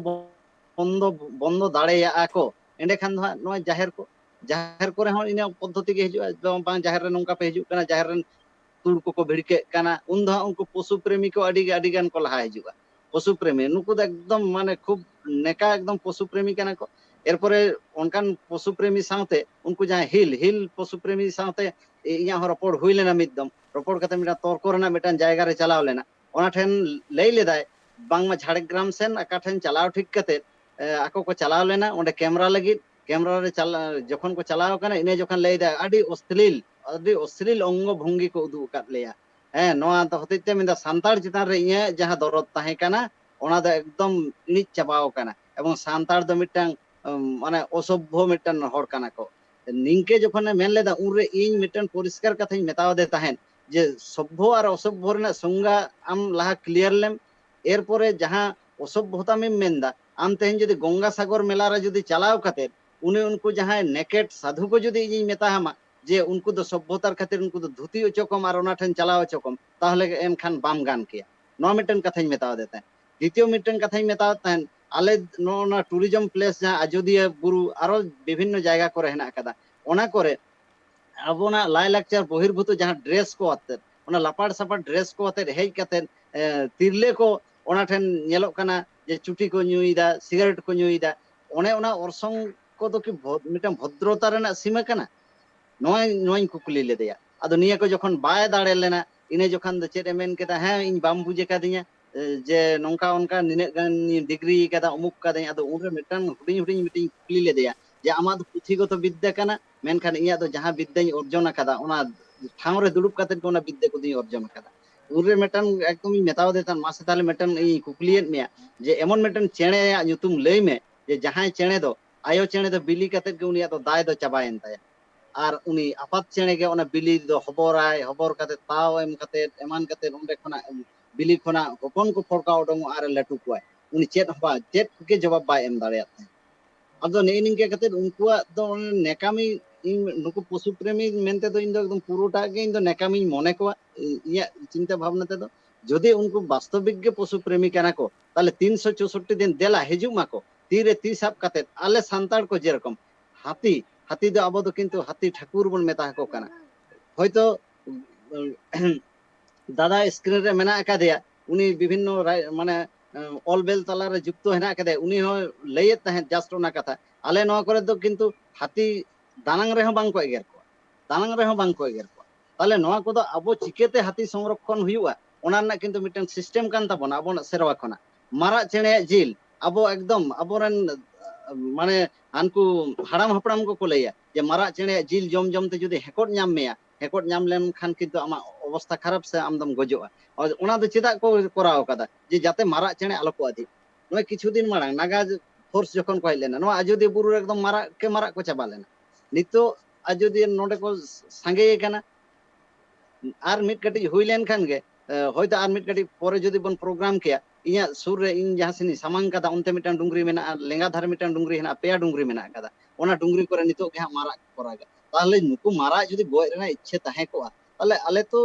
ᱵᱚᱱᱫᱚ, ᱵᱚᱱᱫᱚ ᱫᱟᱲᱮᱭᱟᱜᱼᱟ ᱠᱚ, ᱮᱸᱰᱮᱠᱷᱟᱱ ᱫᱚ ᱦᱟᱸᱜ ᱱᱚᱣᱟ ᱡᱟᱦᱮᱨ ᱠᱚ, ᱡᱟᱦᱮᱨ ᱠᱚᱨᱮ ᱦᱚᱸ ᱤᱱᱟᱹ ᱯᱚᱫᱽᱫᱷᱚᱛᱤ ᱜᱮ ᱦᱤᱡᱩᱜᱼᱟ, ᱵᱟᱝ, ᱵᱟᱝ, ᱡᱟᱦᱮᱨ ᱨᱮ ᱱᱚᱝᱠᱟ ᱯᱮ ᱦᱤᱡᱩᱜ ᱠᱟᱱᱟ, ᱡᱟᱦᱮᱨ ᱨᱮᱱ ᱛᱩᱲ ᱠᱚᱠᱚ ᱵᱷᱤᱲᱠᱟᱹᱜ ᱠᱟᱱᱟ, ᱩᱱ ᱫᱚ ᱦᱟᱸᱜ ᱩᱱᱠᱩ ᱯᱚᱥᱩ ᱯᱨᱮᱢᱤ ᱠᱚ ᱟᱹᱰᱤ, ᱟᱹᱰᱤ ᱜᱟᱱ ᱠᱚ ᱞᱟᱦᱟ ᱦᱤᱡᱩᱜᱼᱟ᱾ ᱯᱚᱥᱩ ᱯᱨᱮᱢᱤ, ᱱᱩᱠᱩ ᱫᱚ ᱮᱠᱫᱚᱢ ᱢᱟᱱᱮ ᱠᱷᱩᱵ ᱱᱮᱠᱟ ᱮᱠᱫᱚᱢ ᱯᱚᱥᱩ ᱯᱨᱮᱢᱤ ᱠᱟᱱᱟ ᱠᱚ᱾ ᱮᱨᱯᱚᱨᱮ ᱚᱱᱠᱟᱱ ᱯᱚᱥᱩ ᱯᱨᱮᱢᱤ ᱥᱟᱶᱛᱮ ᱩᱱᱠᱩ ᱡᱟᱦᱟᱸᱭ ᱦᱤᱞ, ᱦᱤᱞ ᱯᱚᱥᱩ ᱯᱨᱮᱢᱤ ᱥᱟᱶᱛᱮ ᱤᱧᱟᱹᱜ ᱦᱚᱸ ᱨᱚᱯᱚᱲ ᱦᱩᱭ ᱞᱮᱱᱟ ᱢᱤᱫ ᱫᱚᱢ᱾ ᱨᱚᱯᱚᱲ ᱠᱟᱛᱮ ᱢᱤᱫᱴᱟᱝ ᱛᱚᱨᱠᱚ ᱨᱮᱱᱟᱜ ᱢᱤᱫᱴᱟᱝ ᱡᱟᱭᱜᱟ ᱨᱮ ᱪᱟᱞᱟᱣ ᱞᱮᱱᱟ᱾ ᱚᱱᱟ ᱴᱷᱮᱱ ᱞᱟᱹᱭ ᱞᱮᱫᱟᱭ ᱵᱟᱝᱢᱟ ᱡᱷᱟᱲᱜᱨᱟᱢ ᱥᱮᱱ ᱚᱠᱟ ᱴᱷᱮᱱ ᱪᱟᱞᱟᱣ ᱴᱷᱤᱠ ᱠᱟᱛᱮ, ᱮ, ᱟᱠᱚ ᱠᱚ ᱪᱟᱞᱟᱣ ᱞᱮᱱᱟ ᱚᱸᱰᱮ ᱠᱮᱢᱨᱟ ᱞᱟᱹᱜᱤᱫ᱾ ᱠᱮᱢᱨᱟ ᱨᱮ ᱪᱟᱞᱟ-, ᱡᱚᱠᱷᱚᱱ ᱠᱚ ᱪᱟᱞᱟᱣ ᱠᱟᱱᱟ, ᱤᱱᱟᱹ ᱡᱚᱠᱷᱚᱱ ᱞᱟᱹᱭ ᱮᱫᱟ, "ᱟᱹᱰᱤ ᱚᱥᱞᱤᱞ, ᱟᱹᱰᱤ ᱚᱥᱞᱤᱞ ᱚᱝᱜᱚ ᱵᱷᱚᱝᱜᱤ ᱠᱚ ᱩᱫᱩᱜ ᱟᱠᱟᱫ ᱞᱮᱭᱟ᱾ ᱦᱮᱸ, ᱱᱚᱣᱟ ᱫᱚ ᱦᱚᱛᱮᱡ ᱛᱮ ᱢᱮᱱᱫᱟ ᱥᱟᱱᱛᱟᱲ ᱪᱮᱛᱟᱱ ᱨᱮ ᱤᱧᱟᱹᱜ ᱡᱟᱦᱟᱸ ᱫᱚᱨᱚᱫ ᱛᱟᱦᱮᱸ ᱠᱟᱱᱟ, ᱚᱱᱟ ᱫᱚ ᱮᱠᱫᱚᱢ ᱤᱬᱤᱡ ᱪᱟᱵᱟᱣ ᱠᱟᱱᱟ᱾ ᱮᱵᱚᱝ ᱥᱟᱱᱛᱟᱲ ᱫᱚ ᱢᱤᱫᱴᱟᱝ, ᱩᱢ, ᱢᱟᱱᱮ ᱚᱥᱚᱵᱷᱚ ᱢᱤᱫᱴᱟᱝ ᱦᱚᱲ ᱠᱟᱱᱟ ᱠᱚ᱾" ᱱᱤᱝᱠᱟᱹ ᱡᱚᱠᱷᱚᱱᱮ ᱢᱮᱱ ᱞᱮᱫᱟ, ᱩᱱᱨᱮ ᱤᱧ ᱢᱤᱫᱴᱟᱝ ᱯᱚᱨᱤᱥᱠᱟᱨ ᱠᱟᱛᱷᱟᱧ ᱢᱮᱛᱟᱣ ᱫᱮ ᱛᱟᱦᱮᱸᱫ ᱡᱮ ᱥᱚᱵᱷᱚ ᱟᱨ ᱚᱥᱚᱵᱷᱚ ᱨᱮᱱᱟᱜ ᱥᱚᱝᱜᱟ ᱟᱢ ᱞᱟᱦᱟ ᱠᱞᱤᱭᱟᱨ ᱞᱮᱢ, ᱮᱨᱯᱚᱨᱮ ᱡᱟᱦᱟᱸ ᱚᱥᱚᱵᱷᱚᱛᱟᱢ ᱢᱮᱱᱫᱟ, ᱟᱢ ᱛᱮᱦᱮᱧ ᱡᱩᱫᱤ ᱜᱚᱝᱜᱟ ᱥᱟᱜᱚᱨ ᱢᱮᱞᱟ ᱨᱮ ᱡᱩᱫᱤ ᱪᱟᱞᱟᱣ ᱠᱟᱛᱮ ᱩᱱᱤ, ᱩᱱᱠᱩ ᱡᱟᱦᱟᱸᱭ ᱱᱮᱠᱮᱰ ᱥᱟᱫᱷᱩ ᱠᱚ ᱡᱩᱫᱤ ᱤᱧᱤᱧ ᱢᱮᱛᱟ ᱦᱟᱢᱟ ᱡᱮ ᱩᱱᱠᱩ ᱫᱚ ᱥᱚᱵᱷᱚᱛᱟᱨ ᱠᱷᱟᱹᱛᱤᱨ ᱩᱱᱠᱩ ᱫᱚ ᱫᱷᱩᱛᱤ ᱚᱪᱚ ᱠᱚᱢ ᱟᱨ ᱚᱱᱟ ᱴᱷᱮᱱ ᱪᱟᱞᱟᱣ ᱚᱪᱚ ᱠᱚᱢ, ᱛᱟᱦᱚᱞᱮ ᱮᱱᱠᱷᱟᱱ ᱵᱟᱢ ᱜᱟᱱ ᱠᱮᱭᱟ᱾ ᱱᱚᱣᱟ ᱢᱤᱫᱴᱮᱱ ᱠᱟᱛᱷᱟᱧ ᱢᱮᱛᱟᱣ ᱫᱮ ᱛᱟᱦᱮᱸᱫ᱾ ᱫᱤᱛᱤᱭᱚ ᱢᱤᱫᱴᱮᱱ ᱠᱟᱛᱷᱟᱧ ᱢᱮᱛᱟᱣ ᱛᱟᱦᱮᱸᱫ, ᱟᱞᱮ ᱱᱚᱜᱼᱚ ᱱᱚᱣᱟ ᱴᱩᱨᱤᱡᱚᱢ ᱯᱞᱮᱥ ᱡᱟᱦᱟᱸ ᱟᱡᱚᱫᱤᱭᱟᱹ ᱵᱩᱨᱩ ᱟᱨᱚ ᱵᱤᱵᱷᱤᱱᱱᱚ ᱡᱟᱭᱜᱟ ᱠᱚᱨᱮ ᱦᱮᱱᱟᱜ ᱟᱠᱟᱫᱟ, ᱚᱱᱟ ᱠᱚᱨᱮ ᱟᱵᱚᱱᱟᱜ ᱞᱟᱭᱞᱟᱠᱪᱟᱨ ᱵᱚᱦᱤᱨᱵᱷᱩᱛᱚ ᱡᱟᱦᱟᱸ ᱰᱨᱮᱥ ᱠᱚ ᱟᱛᱮᱫ, ᱚᱱᱟ ᱞᱟᱯᱟᱲ ᱥᱟᱯᱟᱲ ᱰᱨᱮᱥ ᱠᱚ ᱟᱛᱮᱫ ᱦᱮᱡ ᱠᱟᱛᱮᱫ, ᱮ, ᱛᱤᱨᱞᱟᱹ ᱠᱚ ᱚᱱᱟ ᱴᱷᱮᱱ ᱧᱮᱞᱚᱜ ᱠᱟᱱᱟ ᱡᱮ ᱪᱩᱴᱤ ᱠᱚ ᱧᱩᱭᱮᱫᱟ, ᱥᱤᱜᱟᱨᱮᱴ ᱠᱚ ᱧᱩᱭᱮᱫᱟ᱾ ᱚᱱᱮ ᱚᱱᱟ ᱚᱨᱥᱚᱝ ᱠᱚᱫᱚ ᱠᱤ ᱵᱷᱚ-, ᱢᱤᱫᱴᱟᱝ ᱵᱷᱚᱫᱨᱚᱛᱟ ᱨᱮᱱᱟᱜ ᱥᱤᱢᱟᱹ ᱠᱟᱱᱟ? ᱱᱚᱣᱟ, ᱱᱚᱣᱟᱧ ᱠᱩᱠᱞᱤ ᱞᱮᱫᱮᱭᱟ᱾ ᱟᱫᱚ ᱱᱤᱭᱟᱹ ᱠᱚ ᱡᱚᱠᱷᱚᱱ ᱵᱟᱭ ᱫᱟᱲᱮ ᱞᱮᱱᱟ, ᱤᱱᱟᱹ ᱡᱚᱠᱷᱚᱱ ᱫᱚ ᱪᱮᱫ ᱮ ᱢᱮᱱ ᱠᱮᱫᱟ? "ᱦᱮᱸ, ᱤᱧ ᱵᱟᱢ ᱵᱩᱡᱽ ᱟᱠᱟᱫᱤᱧᱟ, ᱮ, ᱡᱮ ᱱᱚᱝᱠᱟ ᱚᱱᱠᱟ ᱱᱤᱱᱟᱹᱜ ᱜᱟᱱ ᱰᱤᱜᱽᱨᱤ ᱠᱟᱫᱟ, ᱚᱢᱩᱠ ᱠᱟᱫᱟᱹᱧ?" ᱟᱫᱚ ᱩᱱᱨᱮ ᱢᱤᱫᱴᱟᱝ ᱦᱩᱰᱤᱧ ᱦᱩᱰᱤᱧ ᱢᱤᱫᱴᱤᱧ ᱠᱩᱠᱞᱤ ᱞᱮᱫᱮᱭᱟ ᱡᱮ, "ᱟᱢᱟᱜ ᱫᱚ ᱯᱩᱛᱷᱤᱜᱚᱛᱚ ᱵᱤᱫᱽᱫᱟᱹ ᱠᱟᱱᱟ, ᱢᱮᱱᱠᱷᱟᱱ ᱤᱧᱟᱹᱜ ᱫᱚ ᱡᱟᱦᱟᱸ ᱵᱤᱫᱽᱫᱟᱹᱧ ᱚᱨᱡᱚᱱ ᱟᱠᱟᱫᱟ, ᱚᱱᱟ ᱴᱷᱟᱶ ᱨᱮ ᱫᱩᱲᱩᱵ ᱠᱟᱛᱮᱫ ᱜᱮ ᱚᱱᱟ ᱵᱤᱫᱽᱫᱟᱹ ᱠᱚᱫᱚᱧ ᱚᱨᱡᱚᱱ ᱟᱠᱟᱫᱟ᱾" ᱩᱱᱨᱮ ᱢᱤᱫᱴᱟᱝ ᱮᱠᱫᱚᱢ ᱤᱧ ᱢᱮᱛᱟᱣ ᱫᱮ ᱛᱟᱦᱮᱸᱫ, "ᱢᱟᱥᱮ ᱛᱟᱦᱞᱮ ᱢᱤᱫᱴᱟᱝ ᱤᱧ ᱠᱩᱠᱞᱤᱭᱮᱫ ᱢᱮᱭᱟ ᱡᱮ ᱮᱢᱚᱱ ᱢᱤᱫᱴᱟᱝ ᱪᱮᱬᱮᱭᱟᱜ ᱧᱩᱛᱩᱢ ᱞᱟᱹᱭ ᱢᱮ ᱡᱮ ᱡᱟᱦᱟᱸᱭ ᱪᱮᱬᱮ ᱫᱚ, ᱟᱭᱳ ᱪᱮᱬᱮ ᱫᱚ ᱵᱤᱞᱤ ᱠᱟᱛᱮᱫ ᱜᱮ ᱩᱱᱤᱭᱟᱜ ᱫᱚ ᱫᱟᱭ ᱫᱚ ᱪᱟᱵᱟᱭᱮᱱ ᱛᱟᱭᱟ, ᱟᱨ ᱩᱱᱤ ᱟᱯᱟᱛ ᱪᱮᱬᱮ ᱜᱮ ᱚᱱᱟ ᱵᱤᱞᱤ ᱫᱚ ᱦᱚᱵᱚᱨᱟᱭ, ᱦᱚᱵᱚᱨ ᱠᱟᱛᱮᱫ ᱛᱟᱣ ᱮᱢ ᱠᱟᱛᱮᱫ ᱮᱢᱟᱱ ᱠᱟᱛᱮᱫ ᱚᱸᱰᱮ ᱠᱷᱚᱱᱟᱜ ᱵᱤᱞᱤ ᱠᱷᱚᱱᱟᱜ ᱦᱚᱯᱚᱱ ᱠᱚ ᱯᱷᱚᱲᱠᱟᱣ ᱩᱰᱩᱝᱚᱜᱼᱟ ᱟᱨ ᱞᱟᱹᱴᱩ ᱠᱚᱣᱟᱭ, ᱩᱱᱤ ᱪᱮᱫ ᱦᱚᱸ ᱵᱟᱭ, ᱪᱮᱫ ᱜᱮ ᱡᱚᱵᱟᱵ ᱵᱟᱭ ᱮᱢ ᱫᱟᱲᱮᱭᱟᱜ ᱛᱟᱦᱮᱸᱫ᱾" ᱟᱫᱚ ᱱᱮᱜᱼᱮ ᱱᱤᱝᱠᱟᱹ ᱠᱟᱛᱮᱫ ᱩᱱᱠᱩᱣᱟᱜ ᱫᱚ ᱚᱱᱮ ᱱᱮᱠᱟᱢᱤ, ᱤᱧ ᱱᱩᱠᱩ ᱯᱚᱥᱩ ᱯᱨᱮᱢᱤ ᱢᱮᱱᱛᱮ ᱫᱚ ᱤᱧ ᱫᱚ ᱮᱠᱫᱚᱢ ᱯᱩᱨᱟᱹᱴᱟ ᱜᱮ ᱤᱧ ᱫᱚ ᱱᱮᱠᱟᱢᱤᱧ ᱢᱚᱱᱮ ᱠᱚᱣᱟ᱾ ᱤᱧᱟᱹᱜ ᱪᱤᱱᱛᱟᱹ ᱵᱷᱟᱵᱽᱱᱟ ᱛᱮᱫᱚ ᱡᱩᱫᱤ ᱩᱱᱠᱩ ᱵᱟᱥᱛᱚᱵᱤᱠ ᱜᱮ ᱯᱚᱥᱩ ᱯᱨᱮᱢᱤ ᱠᱟᱱᱟ ᱠᱚ, ᱛᱟᱦᱞᱮ ᱛᱤᱱᱥᱚ ᱪᱳᱥᱳᱴᱴᱤ ᱫᱤᱱ ᱫᱮᱞᱟ ᱦᱤᱡᱩᱜ ᱢᱟᱠᱚ, ᱛᱤᱨᱮ ᱛᱤ ᱥᱟᱵ ᱠᱟᱛᱮᱫ ᱟᱞᱮ ᱥᱟᱱᱛᱟᱲ ᱠᱚ ᱡᱮᱨᱚᱠᱚᱢ ᱦᱟᱹᱛᱤ, ᱦᱟᱹᱛᱤ ᱫᱚ ᱟᱵᱚ ᱫᱚ ᱠᱤᱱᱛᱩ ᱦᱟᱹᱛᱤ ᱴᱷᱟᱹᱠᱩᱨ ᱵᱚᱱ ᱢᱮᱛᱟ ᱟᱠᱚ ᱠᱟᱱᱟ᱾ ᱦᱚᱭᱛᱳ ᱫᱟᱫᱟ ᱥᱠᱨᱤᱱ ᱨᱮ ᱢᱮᱱᱟᱜ ᱟᱠᱟᱫᱮᱭᱟ, ᱩᱱᱤ ᱵᱤᱵᱷᱤᱱᱱᱚ ᱨᱟᱭ-, ᱢᱟᱱᱮ, ᱮᱸ, ᱚᱞ ᱵᱮᱞ ᱛᱟᱞᱟᱨᱮ ᱡᱩᱠᱛᱚ ᱦᱮᱱᱟᱜ ᱟᱠᱟᱫᱮᱭᱟ, ᱩᱱᱤ ᱦᱚᱸ ᱞᱟᱹᱭᱮᱫ ᱛᱟᱦᱮᱸᱫ just ᱚᱱᱟ ᱠᱟᱛᱷᱟ, "ᱟᱞᱮ ᱱᱚᱣᱟ ᱠᱚᱨᱮ ᱫᱚ ᱠᱤᱱᱛᱩ ᱦᱟᱹᱛᱤ ᱫᱟᱱᱟᱝ ᱨᱮᱦᱚᱸ ᱵᱟᱝ ᱠᱚ ᱮᱜᱮᱨ ᱠᱚᱣᱟ, ᱫᱟᱱᱟᱝ ᱨᱮᱦᱚᱸ ᱵᱟᱝ ᱠᱚ ᱮᱜᱮᱨ ᱠᱚᱣᱟ᱾" ᱛᱟᱦᱞᱮ ᱱᱚᱣᱟ ᱠᱚᱫᱚ ᱟᱵᱚ ᱪᱤᱠᱟᱹᱛᱮ ᱦᱟᱹᱛᱤ ᱥᱚᱝᱨᱚᱠᱷᱚᱱ ᱦᱩᱭᱩᱜᱼᱟ, ᱚᱱᱟ ᱨᱮᱱᱟᱜ ᱠᱤᱱᱛᱩ ᱢᱤᱫᱴᱟᱝ ᱥᱤᱥᱴᱮᱢ ᱠᱟᱱ ᱛᱟᱵᱚᱱᱟ ᱟᱵᱚᱱᱟᱜ ᱥᱮᱨᱣᱟ ᱠᱷᱚᱱᱟᱜ᱾ ᱢᱟᱨᱟᱜ ᱪᱮᱬᱮᱭᱟᱜ ᱡᱤᱞ, ᱟᱵᱚ ᱮᱠᱫᱚᱢ ᱟᱵᱚᱨᱮᱱ, ᱢᱟᱱᱮ, ᱦᱟᱱᱠᱩ ᱦᱟᱲᱟᱢ ᱦᱟᱯᱲᱟᱢ ᱠᱚᱠᱚ ᱞᱟᱹᱭᱟ ᱡᱮ ᱢᱟᱨᱟᱜ ᱪᱮᱬᱮᱭᱟᱜ ᱡᱤᱞ ᱡᱚᱢ ᱡᱚᱢ ᱛᱮ ᱡᱩᱫᱤ ᱦᱮᱸᱠᱚᱴ ᱧᱟᱢ ᱢᱮᱭᱟ, ᱦᱮᱸᱠᱚᱴ ᱧᱟᱢ ᱞᱮᱱᱠᱷᱟᱱ ᱠᱤᱱᱛᱩ ᱟᱢᱟᱜ ᱚᱵᱚᱥᱛᱷᱟ ᱠᱷᱟᱨᱟᱯ ᱥᱮ ᱟᱢ ᱫᱚᱢ ᱜᱚᱡᱚᱜᱼᱟ᱾ ᱚᱱᱟ ᱫᱚ ᱪᱮᱫᱟᱜ ᱠᱚ ᱠᱚᱨᱟᱣ ᱠᱟᱫᱟ? ᱡᱮ ᱡᱟᱛᱮ ᱢᱟᱨᱟᱜ ᱪᱮᱬᱮ ᱟᱞᱚ ᱠᱚ ᱟᱫᱷᱤᱜ᱾ ᱱᱚᱜᱼᱚᱭ ᱠᱤᱪᱷᱩ ᱫᱤᱱ ᱢᱟᱲᱟᱝ ᱱᱟᱜᱟ ᱯᱷᱳᱨᱥ ᱡᱚᱠᱷᱚᱱ ᱠᱚ ᱦᱮᱡ ᱞᱮᱱᱟ, ᱱᱚᱣᱟ ᱟᱡᱚᱫᱤᱭᱟᱹ ᱵᱩᱨᱩ ᱨᱮ ᱮᱠᱫᱚᱢ ᱢᱟᱨᱟᱜ ᱠᱮ ᱢᱟᱨᱟᱜ ᱠᱚ ᱪᱟᱵᱟ ᱞᱮᱱᱟ᱾ ᱱᱤᱛᱚᱜ ᱟᱡᱚᱫᱤᱭᱟᱹ ᱱᱚᱰᱮ ᱠᱚ ᱥᱟᱸᱜᱮ ᱟᱠᱟᱱᱟ᱾ ᱟᱨ ᱢᱤᱫ ᱠᱟᱹᱴᱤᱡ ᱦᱩᱭ ᱞᱮᱱᱠᱷᱟᱱ ᱜᱮ, ᱮ, ᱦᱚᱭᱛᱳ ᱟᱨ ᱢᱤᱫ ᱠᱟᱹᱴᱤᱡ ᱯᱚᱨᱮ ᱡᱩᱫᱤ ᱵᱚᱱ ᱯᱨᱳᱜᱨᱟᱢ ᱠᱮᱭᱟ, ᱤᱧᱟᱹᱜ ᱥᱩᱨ ᱨᱮ ᱤᱧ ᱡᱟᱦᱟᱸ ᱥᱮᱫ ᱤᱧ ᱥᱟᱢᱟᱝ ᱠᱟᱫᱟ, ᱚᱱᱛᱮ ᱢᱤᱫᱴᱟᱝ ᱰᱩᱝᱨᱤ ᱢᱮᱱᱟᱜᱼᱟ, ᱞᱮᱸᱜᱟ ᱫᱷᱟᱨᱮ ᱢᱤᱫᱴᱟᱝ ᱰᱩᱝᱨᱤ ᱦᱮᱱᱟᱜᱼᱟ, ᱯᱮᱭᱟ ᱰᱩᱝᱨᱤ ᱢᱮᱱᱟᱜ ᱠᱟᱫᱟ᱾ ᱚᱱᱟ ᱰᱩᱝᱨᱤ ᱠᱚᱨᱮ ᱱᱤᱛᱚᱜ ᱜᱮ ᱦᱟᱸᱜ ᱢᱟᱨᱟᱜ ᱠᱚ ᱨᱟᱜᱟ᱾ ᱛᱟᱦᱚᱞᱮ ᱱᱩᱠᱩ ᱢᱟᱨᱟᱜ ᱡᱩᱫᱤ ᱜᱚᱡ ᱨᱮᱱᱟᱜ ᱤᱪᱪᱷᱟᱹ ᱛᱟᱦᱮᱸ ᱠᱚᱜᱼᱟ, ᱛᱟᱦᱚᱞᱮ ᱟᱞᱮ ᱛᱚ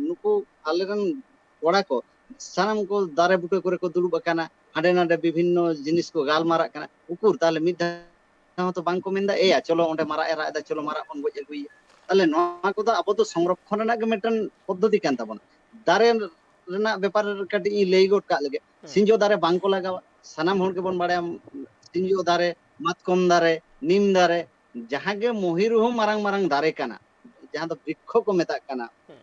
ᱱᱩᱠᱩ ᱟᱞᱮᱨᱮᱱ ᱠᱚᱲᱟ ᱠᱚ ᱥᱟᱱᱟᱢ ᱠᱚ ᱫᱟᱨᱮ ᱵᱩᱴᱟᱹ ᱠᱚᱨᱮ ᱠᱚ ᱫᱩᱲᱩᱵ ᱟᱠᱟᱱᱟ, ᱦᱟᱸᱰᱮ ᱱᱟᱰᱮ ᱵᱤᱵᱷᱤᱱᱱᱚ ᱡᱤᱱᱤᱥ ᱠᱚ ᱜᱟᱞᱢᱟᱨᱟᱜ ᱠᱟᱱᱟ᱾ ᱩᱠᱩᱨ ᱛᱟᱦᱚᱞᱮ ᱢᱤᱫ ᱫᱷᱟᱣ ᱦᱚᱸᱛᱚ ᱵᱟᱝ ᱠᱚ ᱢᱮᱱᱫᱟ, "ᱮᱭᱟ, ᱪᱚᱞᱚ ᱚᱸᱰᱮ ᱢᱟᱨᱟᱜ ᱮ ᱨᱟᱜ ᱮᱫᱟ, ᱪᱚᱞᱚ ᱢᱟᱨᱟᱜ ᱵᱚᱱ ᱜᱚᱡ ᱟᱹᱜᱩᱭᱮᱭᱟ"? ᱛᱟᱦᱞᱮ ᱱᱚᱣᱟ ᱠᱚᱫᱚ ᱟᱵᱚ ᱫᱚ ᱥᱚᱝᱨᱚᱠᱷᱚᱱ ᱨᱮᱱᱟᱜ ᱜᱮ ᱢᱤᱫᱴᱮᱱ ᱯᱚᱫᱽᱫᱷᱚᱛᱤ ᱠᱟᱱ ᱛᱟᱵᱚᱱᱟ᱾ ᱫᱟᱨᱮ ᱨᱮᱱᱟᱜ ᱵᱮᱯᱟᱨ ᱠᱟᱹᱴᱤᱡ ᱤᱧ ᱞᱟᱹᱭ ᱜᱚᱫ ᱠᱟᱜ ᱞᱮᱜᱮ᱾ ᱦᱩᱸ᱾ ᱥᱤᱸᱡᱚ ᱫᱟᱨᱮ ᱵᱟᱝ ᱠᱚ ᱞᱟᱜᱟᱣᱟ᱾ ᱥᱟᱱᱟᱢ ᱦᱚᱲ ᱜᱮᱵᱚᱱ ᱵᱟᱲᱟᱭᱟ, ᱥᱤᱸᱡᱚ ᱫᱟᱨᱮ, ᱢᱟᱛᱠᱚᱢ ᱫᱟᱨᱮ, ᱱᱤᱢ ᱫᱟᱨᱮ, ᱡᱟᱦᱟᱸ ᱜᱮ ᱢᱚᱦᱤᱨᱩᱦᱚᱸ ᱢᱟᱨᱟᱝ ᱢᱟᱨᱟᱝ ᱫᱟᱨᱮ ᱠᱟᱱᱟ, ᱡᱟᱦᱟᱸ ᱫᱚ ᱵᱨᱤᱠᱠᱷᱚ ᱠᱚ ᱢᱮᱛᱟᱜ ᱠᱟᱱᱟ, ᱦᱩᱸ᱾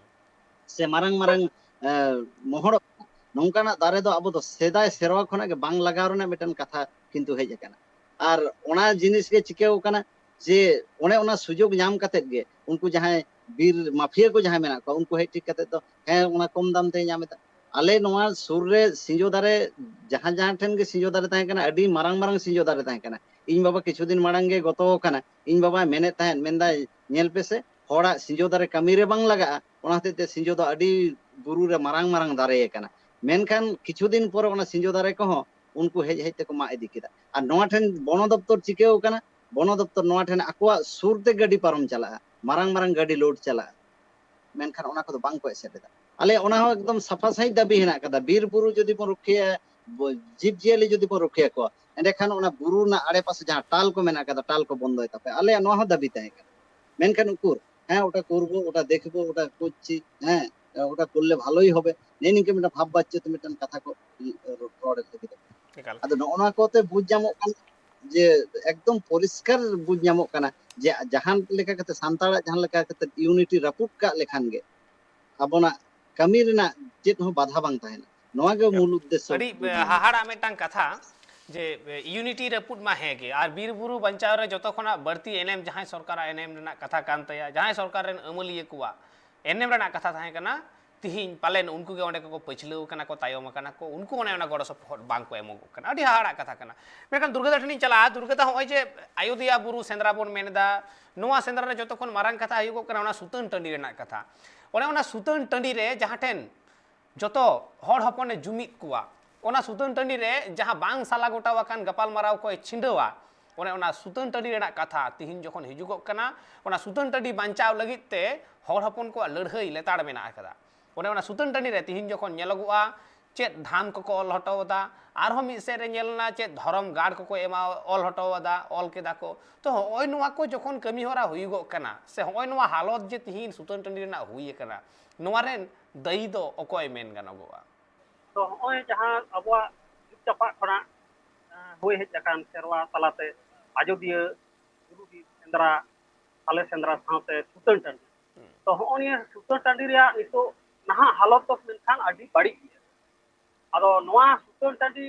ᱥᱮ ᱢᱟᱨᱟᱝ ᱢᱟᱨᱟᱝ, ᱮ, ᱢᱚᱦᱚᱲᱚᱜ ᱠᱟᱱᱟ, ᱱᱚᱝᱠᱟᱱᱟᱜ ᱫᱟᱨᱮ ᱫᱚ ᱟᱵᱚ ᱫᱚ ᱥᱮᱫᱟᱭ ᱥᱮᱨᱣᱟ ᱠᱷᱚᱱᱟᱜ ᱜᱮ ᱵᱟᱝ ᱞᱟᱜᱟᱣ ᱨᱮᱱᱟᱜ ᱢᱤᱫᱴᱮᱱ ᱠᱟᱛᱷᱟ ᱠᱤᱱᱛᱩ ᱦᱮᱡ ᱟᱠᱟᱱᱟ᱾ ᱟᱨ ᱚᱱᱟ ᱡᱤᱱᱤᱥ ᱜᱮ ᱪᱤᱠᱟᱹᱣ ᱠᱟᱱᱟ ᱡᱮ ᱚᱱᱮ ᱚᱱᱟ ᱥᱩᱡᱳᱜᱽ ᱧᱟᱢ ᱠᱟᱛᱮᱫ ᱜᱮ ᱩᱱᱠᱩ ᱡᱟᱦᱟᱸᱭ ᱵᱤᱨ ᱢᱟᱯᱷᱤᱭᱟᱹ ᱠᱚ ᱡᱟᱦᱟᱸᱭ ᱢᱮᱱᱟᱜ ᱠᱚᱣᱟ, ᱩᱱᱠᱩ ᱦᱮᱡ ᱴᱷᱤᱠ ᱠᱟᱛᱮᱫ ᱫᱚ, ᱦᱮᱸ, ᱚᱱᱟ ᱠᱚᱢ ᱫᱟᱢ ᱛᱮᱭ ᱧᱟᱢ ᱮᱫᱟ᱾ ᱟᱞᱮ ᱱᱚᱣᱟ ᱥᱩᱨ ᱨᱮ ᱥᱤᱸᱡᱚ ᱫᱟᱨᱮ, ᱡᱟᱦᱟᱸ ᱡᱟᱦᱟᱸ ᱴᱷᱮᱱ ᱜᱮ ᱥᱤᱸᱡᱚ ᱫᱟᱨᱮ ᱛᱟᱦᱮᱸ ᱠᱟᱱᱟ, ᱟᱹᱰᱤ ᱢᱟᱨᱟᱝ ᱢᱟᱨᱟᱝ ᱥᱤᱸᱡᱚ ᱫᱟᱨᱮ ᱛᱟᱦᱮᱸ ᱠᱟᱱᱟ᱾ ᱤᱧ ᱵᱟᱵᱟ ᱠᱤᱪᱷᱩ ᱫᱤᱱ ᱢᱟᱲᱟᱝ ᱜᱮ ᱜᱚᱛᱚ ᱟᱠᱟᱱᱟ᱾ ᱤᱧ ᱵᱟᱵᱟᱭ ᱢᱮᱱᱮᱫ ᱛᱟᱦᱮᱸᱫ, ᱢᱮᱱᱫᱟᱭ, "ᱧᱮᱞ ᱯᱮᱥᱮ, ᱦᱚᱲᱟᱜ ᱥᱤᱸᱡᱚ ᱫᱟᱨᱮ ᱠᱟᱹᱢᱤ ᱨᱮ ᱵᱟᱝ ᱞᱟᱜᱟᱜᱼᱟ, ᱚᱱᱟ ᱦᱚᱛᱮᱡ ᱛᱮ ᱥᱤᱸᱡᱚ ᱫᱚ ᱟᱹᱰᱤ ᱵᱩᱨᱩ ᱨᱮ ᱢᱟᱨᱟᱝ ᱢᱟᱨᱟᱝ ᱫᱟᱨᱮ ᱟᱠᱟᱱᱟ᱾" ᱢᱮᱱᱠᱷᱟᱱ ᱠᱤᱪᱷᱩ ᱫᱤᱱ ᱯᱚᱨᱮ ᱚᱱᱟ ᱥᱤᱸᱡᱚ ᱫᱟᱨᱮ ᱠᱚᱦᱚᱸ ᱩᱱᱠᱩ ᱦᱮᱡ ᱦᱮᱡ ᱛᱮᱠᱚ ᱢᱟᱜ ᱤᱫᱤ ᱠᱮᱫᱟ᱾ ᱟᱨ ᱱᱚᱣᱟ ᱴᱷᱮᱱ ᱵᱚᱱᱚ ᱫᱚᱯᱛᱚᱨ ᱪᱤᱠᱟᱹᱣ ᱠᱟᱱᱟ? ᱵᱚᱱᱚ ᱫᱚᱯᱛᱚᱨ ᱱᱚᱣᱟ ᱴᱷᱮᱱ ᱟᱠᱚᱣᱟᱜ ᱥᱩᱨ ᱛᱮ ᱜᱟᱹᱰᱤ ᱯᱟᱨᱚᱢ ᱪᱟᱞᱟᱜᱼᱟ, ᱢᱟᱨᱟᱝ ᱢᱟᱨᱟᱝ ᱜᱟᱹᱰᱤ ᱞᱳᱰ ᱪᱟᱞᱟᱜᱼᱟ, ᱢᱮᱱᱠᱷᱟᱱ ᱚᱱᱟ ᱠᱚᱫᱚ ᱵᱟᱝ ᱠᱚ ᱮᱥᱮᱫ ᱮᱫᱟ᱾ ᱟᱞᱮ ᱚᱱᱟ ᱦᱚᱸ ᱮᱠᱫᱚᱢ ᱥᱟᱯᱷᱟ ᱥᱟᱺᱦᱤᱡ ᱫᱟᱹᱵᱤ ᱦᱮᱱᱟᱜ ᱠᱟᱫᱟ, ᱵᱤᱨ ᱵᱩᱨᱩ ᱡᱩᱫᱤ ᱵᱚᱱ ᱨᱩᱠᱷᱤᱭᱟᱹᱭᱟ, ᱵᱚ-, ᱡᱤᱵᱽ ᱡᱤᱭᱟᱹᱞᱤ ᱡᱩᱫᱤ ᱵᱚᱱ ᱨᱩᱠᱷᱤᱭᱟᱹ ᱠᱚᱣᱟ, ᱮᱸᱰᱮᱠᱷᱟᱱ ᱚᱱᱟ ᱵᱩᱨᱩ ᱨᱮᱱᱟᱜ ᱟᱲᱮᱯᱟᱥᱮ ᱡᱟᱦᱟᱸ ᱴᱟᱞ ᱠᱚ ᱢᱮᱱᱟᱜ ᱠᱟᱫᱟ, ᱴᱟᱞ ᱠᱚ ᱵᱚᱱᱫᱚᱭ ᱛᱟᱯᱮ᱾ ᱟᱞᱮᱭᱟᱜ ᱱᱚᱣᱟ ᱦᱚᱸ ᱫᱟᱹᱵᱤ ᱛᱟᱦᱮᱸ ᱠᱟᱱᱟ, ᱢᱮᱱᱠᱷᱟᱱ ᱩᱠᱩᱨ, ᱦᱮᱸ, ᱳᱴᱟ ᱠᱚᱨᱵᱚ, ᱳᱴᱟ ᱫᱮᱠᱷᱵᱚ, ᱳᱴᱟ ᱠᱚᱨᱪᱤ, ᱦᱮᱸ, ᱳᱴᱟ ᱠᱚᱨᱞᱮ ᱵᱷᱟᱞᱳᱭ ᱦᱚᱵᱮ, ᱱᱮᱜᱼᱮ ᱱᱤᱝᱠᱟᱹ ᱢᱤᱫᱴᱟᱝ ᱵᱷᱟᱵᱽ ᱵᱟᱪᱪᱚ ᱛᱮ ᱢᱤᱫᱴᱟᱝ ᱠᱟᱛᱷᱟ ᱠᱚ ᱨᱚᱲᱮᱫ ᱞᱟᱹᱜᱤᱫ᱾ ᱮᱠᱟᱞ᱾ ᱟᱫᱚ ᱱᱚᱜᱼᱚ ᱱᱚᱣᱟ ᱠᱚᱛᱮ ᱵᱩᱡᱽ ᱧᱟᱢᱚᱜ ᱠᱟᱱᱟ ᱡᱮ ᱮᱠᱫᱚᱢ ᱯᱚᱨᱤᱥᱠᱟᱨ ᱵᱩᱡᱽ ᱧᱟᱢᱚᱜ ᱠᱟᱱᱟ ᱡᱮ ᱡᱟᱦᱟᱸ ᱞᱮᱠᱟ ᱠᱟᱛᱮ, ᱥᱟᱱᱛᱟᱲᱟᱜ ᱡᱟᱦᱟᱸ ᱞᱮᱠᱟ ᱠᱟᱛᱮ ᱤᱭᱩᱱᱤᱴᱤ ᱨᱟᱹᱯᱩᱫ ᱠᱟᱜ ᱞᱮᱠᱷᱟᱱ ᱜᱮ ᱟᱵᱚᱱᱟᱜ ᱠᱟᱹᱢᱤ ᱨᱮᱱᱟᱜ ᱪᱮᱫ ᱦᱚᱸ ᱵᱟᱫᱷᱟ ᱵᱟᱝ ᱛᱟᱦᱮᱱᱟ᱾ ᱱᱚᱣᱟ ᱜᱮ ᱢᱩᱞ ᱩᱫᱽᱫᱮᱥᱥᱚ ᱟᱹᱰᱤ, ᱵᱩᱡᱽ ᱧᱟᱢᱚᱜ ᱦᱟᱦᱟᱲᱟᱜ ᱢᱤᱫᱴᱟᱝ ᱠᱟᱛᱷᱟ ᱡᱮ ᱤᱭᱩᱱᱤᱴᱤ ᱨᱟᱹᱯᱩᱫ ᱢᱟ ᱦᱮᱸ ᱜᱮ, ᱟᱨ ᱵᱤᱨ ᱵᱩᱨᱩ ᱵᱟᱧᱪᱟᱣ ᱨᱮ ᱡᱚᱛᱚ ᱠᱷᱚᱱᱟᱜ ᱵᱟᱹᱲᱛᱤ ᱮᱱᱮᱢ ᱡᱟᱦᱟᱸᱭ ᱥᱚᱨᱠᱟᱨᱟᱜ ᱮᱱᱮᱢ ᱨᱮᱱᱟᱜ ᱠᱟᱛᱷᱟ ᱠᱟᱱ ᱛᱟᱭᱟ, ᱡᱟᱦᱟᱸᱭ ᱥᱚᱨᱠᱟᱨ ᱨᱮᱱ ᱟᱹᱢᱟᱹᱞᱤᱭᱟᱹ ᱠᱚᱣᱟᱜ ᱮᱱᱮᱢ ᱨᱮᱱᱟᱜ ᱠᱟᱛᱷᱟ ᱛᱟᱦᱮᱸ ᱠᱟᱱᱟ, ᱛᱤᱦᱤᱧ ᱯᱟᱞᱮᱱ ᱩᱱᱠᱩ ᱜᱮ ᱚᱸᱰᱮ ᱠᱚᱠᱚ ᱯᱟᱹᱪᱷᱞᱟᱹᱣ ᱠᱟᱱᱟ ᱠᱚ, ᱛᱟᱭᱚᱢ ᱟᱠᱟᱱᱟ ᱠᱚ, ᱩᱱᱠᱩ ᱚᱱᱮ ᱚᱱᱟ ᱜᱚᱲᱚ ᱥᱚᱯᱚᱦᱚᱫ ᱵᱟᱝ ᱠᱚ ᱮᱢᱚᱜᱚᱜ ᱠᱟᱱᱟ᱾ ᱟᱹᱰᱤ ᱦᱟᱦᱟᱲᱟᱜ ᱠᱟᱛᱷᱟ ᱠᱟᱱᱟ᱾ ᱢᱮᱱᱠᱷᱟᱱ ᱫᱩᱨᱜᱟᱹᱫᱟ ᱴᱷᱮᱱᱤᱧ ᱪᱟᱞᱟᱜᱼᱟ, ᱫᱩᱨᱜᱟᱹᱫᱟ, ᱦᱚᱸᱜᱼᱚᱭ ᱡᱮ ᱟᱭᱳᱫᱤᱭᱟ ᱵᱩᱨᱩ ᱥᱮᱸᱫᱽᱨᱟ ᱵᱚᱱ ᱢᱮᱱ ᱮᱫᱟ, ᱱᱚᱣᱟ ᱥᱮᱸᱫᱽᱨᱟ ᱨᱮ ᱡᱚᱛᱚ ᱠᱷᱚᱱ ᱢᱟᱨᱟᱝ ᱠᱟᱛᱷᱟ ᱦᱩᱭᱩᱜᱚᱜ ᱠᱟᱱᱟ ᱚᱱᱟ ᱥᱩᱛᱟᱹᱱ ᱴᱟᱺᱰᱤ ᱨᱮᱱᱟᱜ ᱠᱟᱛᱷᱟ᱾ ᱚᱱᱮ ᱚᱱᱟ ᱥᱩᱛᱟᱹᱱ ᱴᱟᱺᱰᱤ ᱨᱮ ᱡᱟᱦᱟᱸ ᱴᱷᱮᱱ ᱡᱚᱛᱚ ᱦᱚᱲ ᱦᱚᱯᱚᱱᱮ ᱡᱩᱢᱤᱫ ᱠᱚᱣᱟ, ᱚᱱᱟ ᱥᱩᱛᱟᱹᱱ ᱴᱟᱺᱰᱤ ᱨᱮ ᱡᱟᱦᱟᱸ ᱵᱟᱝ ᱥᱟᱞᱟ ᱜᱚᱴᱟᱣ ᱟᱠᱟᱱ ᱜᱟᱯᱟᱞᱢᱟᱨᱟᱣ ᱠᱚᱭ ᱪᱷᱤᱸᱰᱟᱹᱣᱟ, ᱚᱱᱮ ᱚᱱᱟ ᱥᱩᱛᱟᱹᱱ ᱴᱟᱺᱰᱤ ᱨᱮᱱᱟᱜ ᱠᱟᱛᱷᱟ ᱛᱤᱦᱤᱧ ᱡᱚᱠᱷᱚᱱ ᱦᱤᱡᱩᱜᱚᱜ ᱠᱟᱱᱟ, ᱚᱱᱟ ᱥᱩᱛᱟᱹᱱ ᱴᱟᱺᱰᱤ ᱵᱟᱧᱪᱟᱣ ᱞᱟᱹᱜᱤᱫ ᱛᱮ ᱦᱚᱲ ᱦᱚᱯᱚᱱ ᱠᱚᱣᱟᱜ ᱞᱟᱹᱲᱦᱟᱹᱭ ᱞᱮᱛᱟᱲ ᱢᱮᱱᱟᱜ ᱟᱠᱟᱫᱟ᱾ ᱚᱱᱮ ᱚᱱᱟ ᱥᱩᱛᱟᱹᱱ ᱴᱟᱺᱰᱤ ᱨᱮ ᱛᱤᱦᱤᱧ ᱡᱚᱠᱷᱚᱱ ᱧᱮᱞᱚᱜᱚᱜᱼᱟ, ᱪᱮᱫ ᱫᱷᱟᱢ ᱠᱚᱠᱚ ᱚᱞ ᱦᱚᱴᱚ ᱟᱫᱟ, ᱟᱨᱦᱚᱸ ᱢᱤᱫ ᱥᱮᱫ ᱨᱮ ᱧᱮᱞ ᱮᱱᱟ ᱪᱮᱫ ᱫᱷᱚᱨᱚᱢ ᱜᱟᱲ ᱠᱚᱠᱚ ᱮᱢᱟ, ᱚᱞ ᱦᱚᱴᱚ ᱟᱫᱟ, ᱚᱞ ᱠᱮᱫᱟ ᱠᱚ᱾ ᱛᱚ ᱦᱚᱸᱜᱼᱚᱭ ᱱᱚᱣᱟ ᱠᱚ ᱡᱚᱠᱷᱚᱱ ᱠᱟᱹᱢᱤ ᱦᱚᱨᱟ ᱦᱩᱭᱩᱜᱚᱜ ᱠᱟᱱᱟ, ᱥᱮ ᱦᱚᱸᱜᱼᱚᱭ ᱱᱚᱣᱟ ᱦᱟᱞᱚᱛ ᱡᱮ ᱛᱤᱦᱤᱧ ᱥᱩᱛᱟᱹᱱ ᱴᱟᱺᱰᱤ ᱨᱮᱱᱟᱜ ᱦᱩᱭ ᱟᱠᱟᱱᱟ, ᱱᱚᱣᱟ ᱨᱮᱱ ᱫᱟᱹᱭᱤ ᱫᱚ ᱚᱠᱚᱭ ᱢᱮᱱ ᱜᱟᱱᱚᱜᱚᱜᱼᱟ? ᱛᱚ ᱦᱚᱸᱜᱼᱚᱭ ᱡᱟᱦᱟᱸ ᱟᱵᱚᱣᱟᱜ ᱡᱩᱜᱽ ᱡᱟᱯᱟᱜ ᱠᱷᱚᱱᱟᱜ, ᱮᱸ, ᱦᱩᱭ ᱦᱮᱡ ᱟᱠᱟᱱ ᱥᱮᱨᱣᱟ ᱛᱟᱞᱟᱛᱮ ᱟᱡᱚᱫᱤᱭᱟᱹ ᱵᱩᱨᱩ ᱵᱤᱨ ᱥᱮᱸᱫᱽᱨᱟ, ᱥᱟᱞᱮ ᱥᱮᱸᱫᱽᱨᱟ ᱥᱟᱶᱛᱮ ᱥᱩᱛᱟᱹᱱ ᱴᱟᱺᱰᱤ᱾ ᱦᱩᱸ᱾ ᱛᱚ ᱦᱚᱸᱜᱼᱚᱭ ᱱᱤᱭᱟᱹ ᱥᱩᱛᱟᱹᱱ ᱴᱟᱺᱰᱤ ᱨᱮᱭᱟᱜ ᱱᱤᱛᱚᱜ ᱱᱟᱦᱟᱜ ᱦᱟᱞᱚᱛ ᱫᱚ ᱢᱮᱱᱠᱷᱟᱱ ᱟᱹᱰᱤ ᱵᱟᱹᱲᱤᱡ ᱜᱮᱭᱟ᱾ ᱟᱫᱚ ᱱᱚᱣᱟ ᱥᱩᱛᱟᱹᱱ ᱴᱟᱺᱰᱤ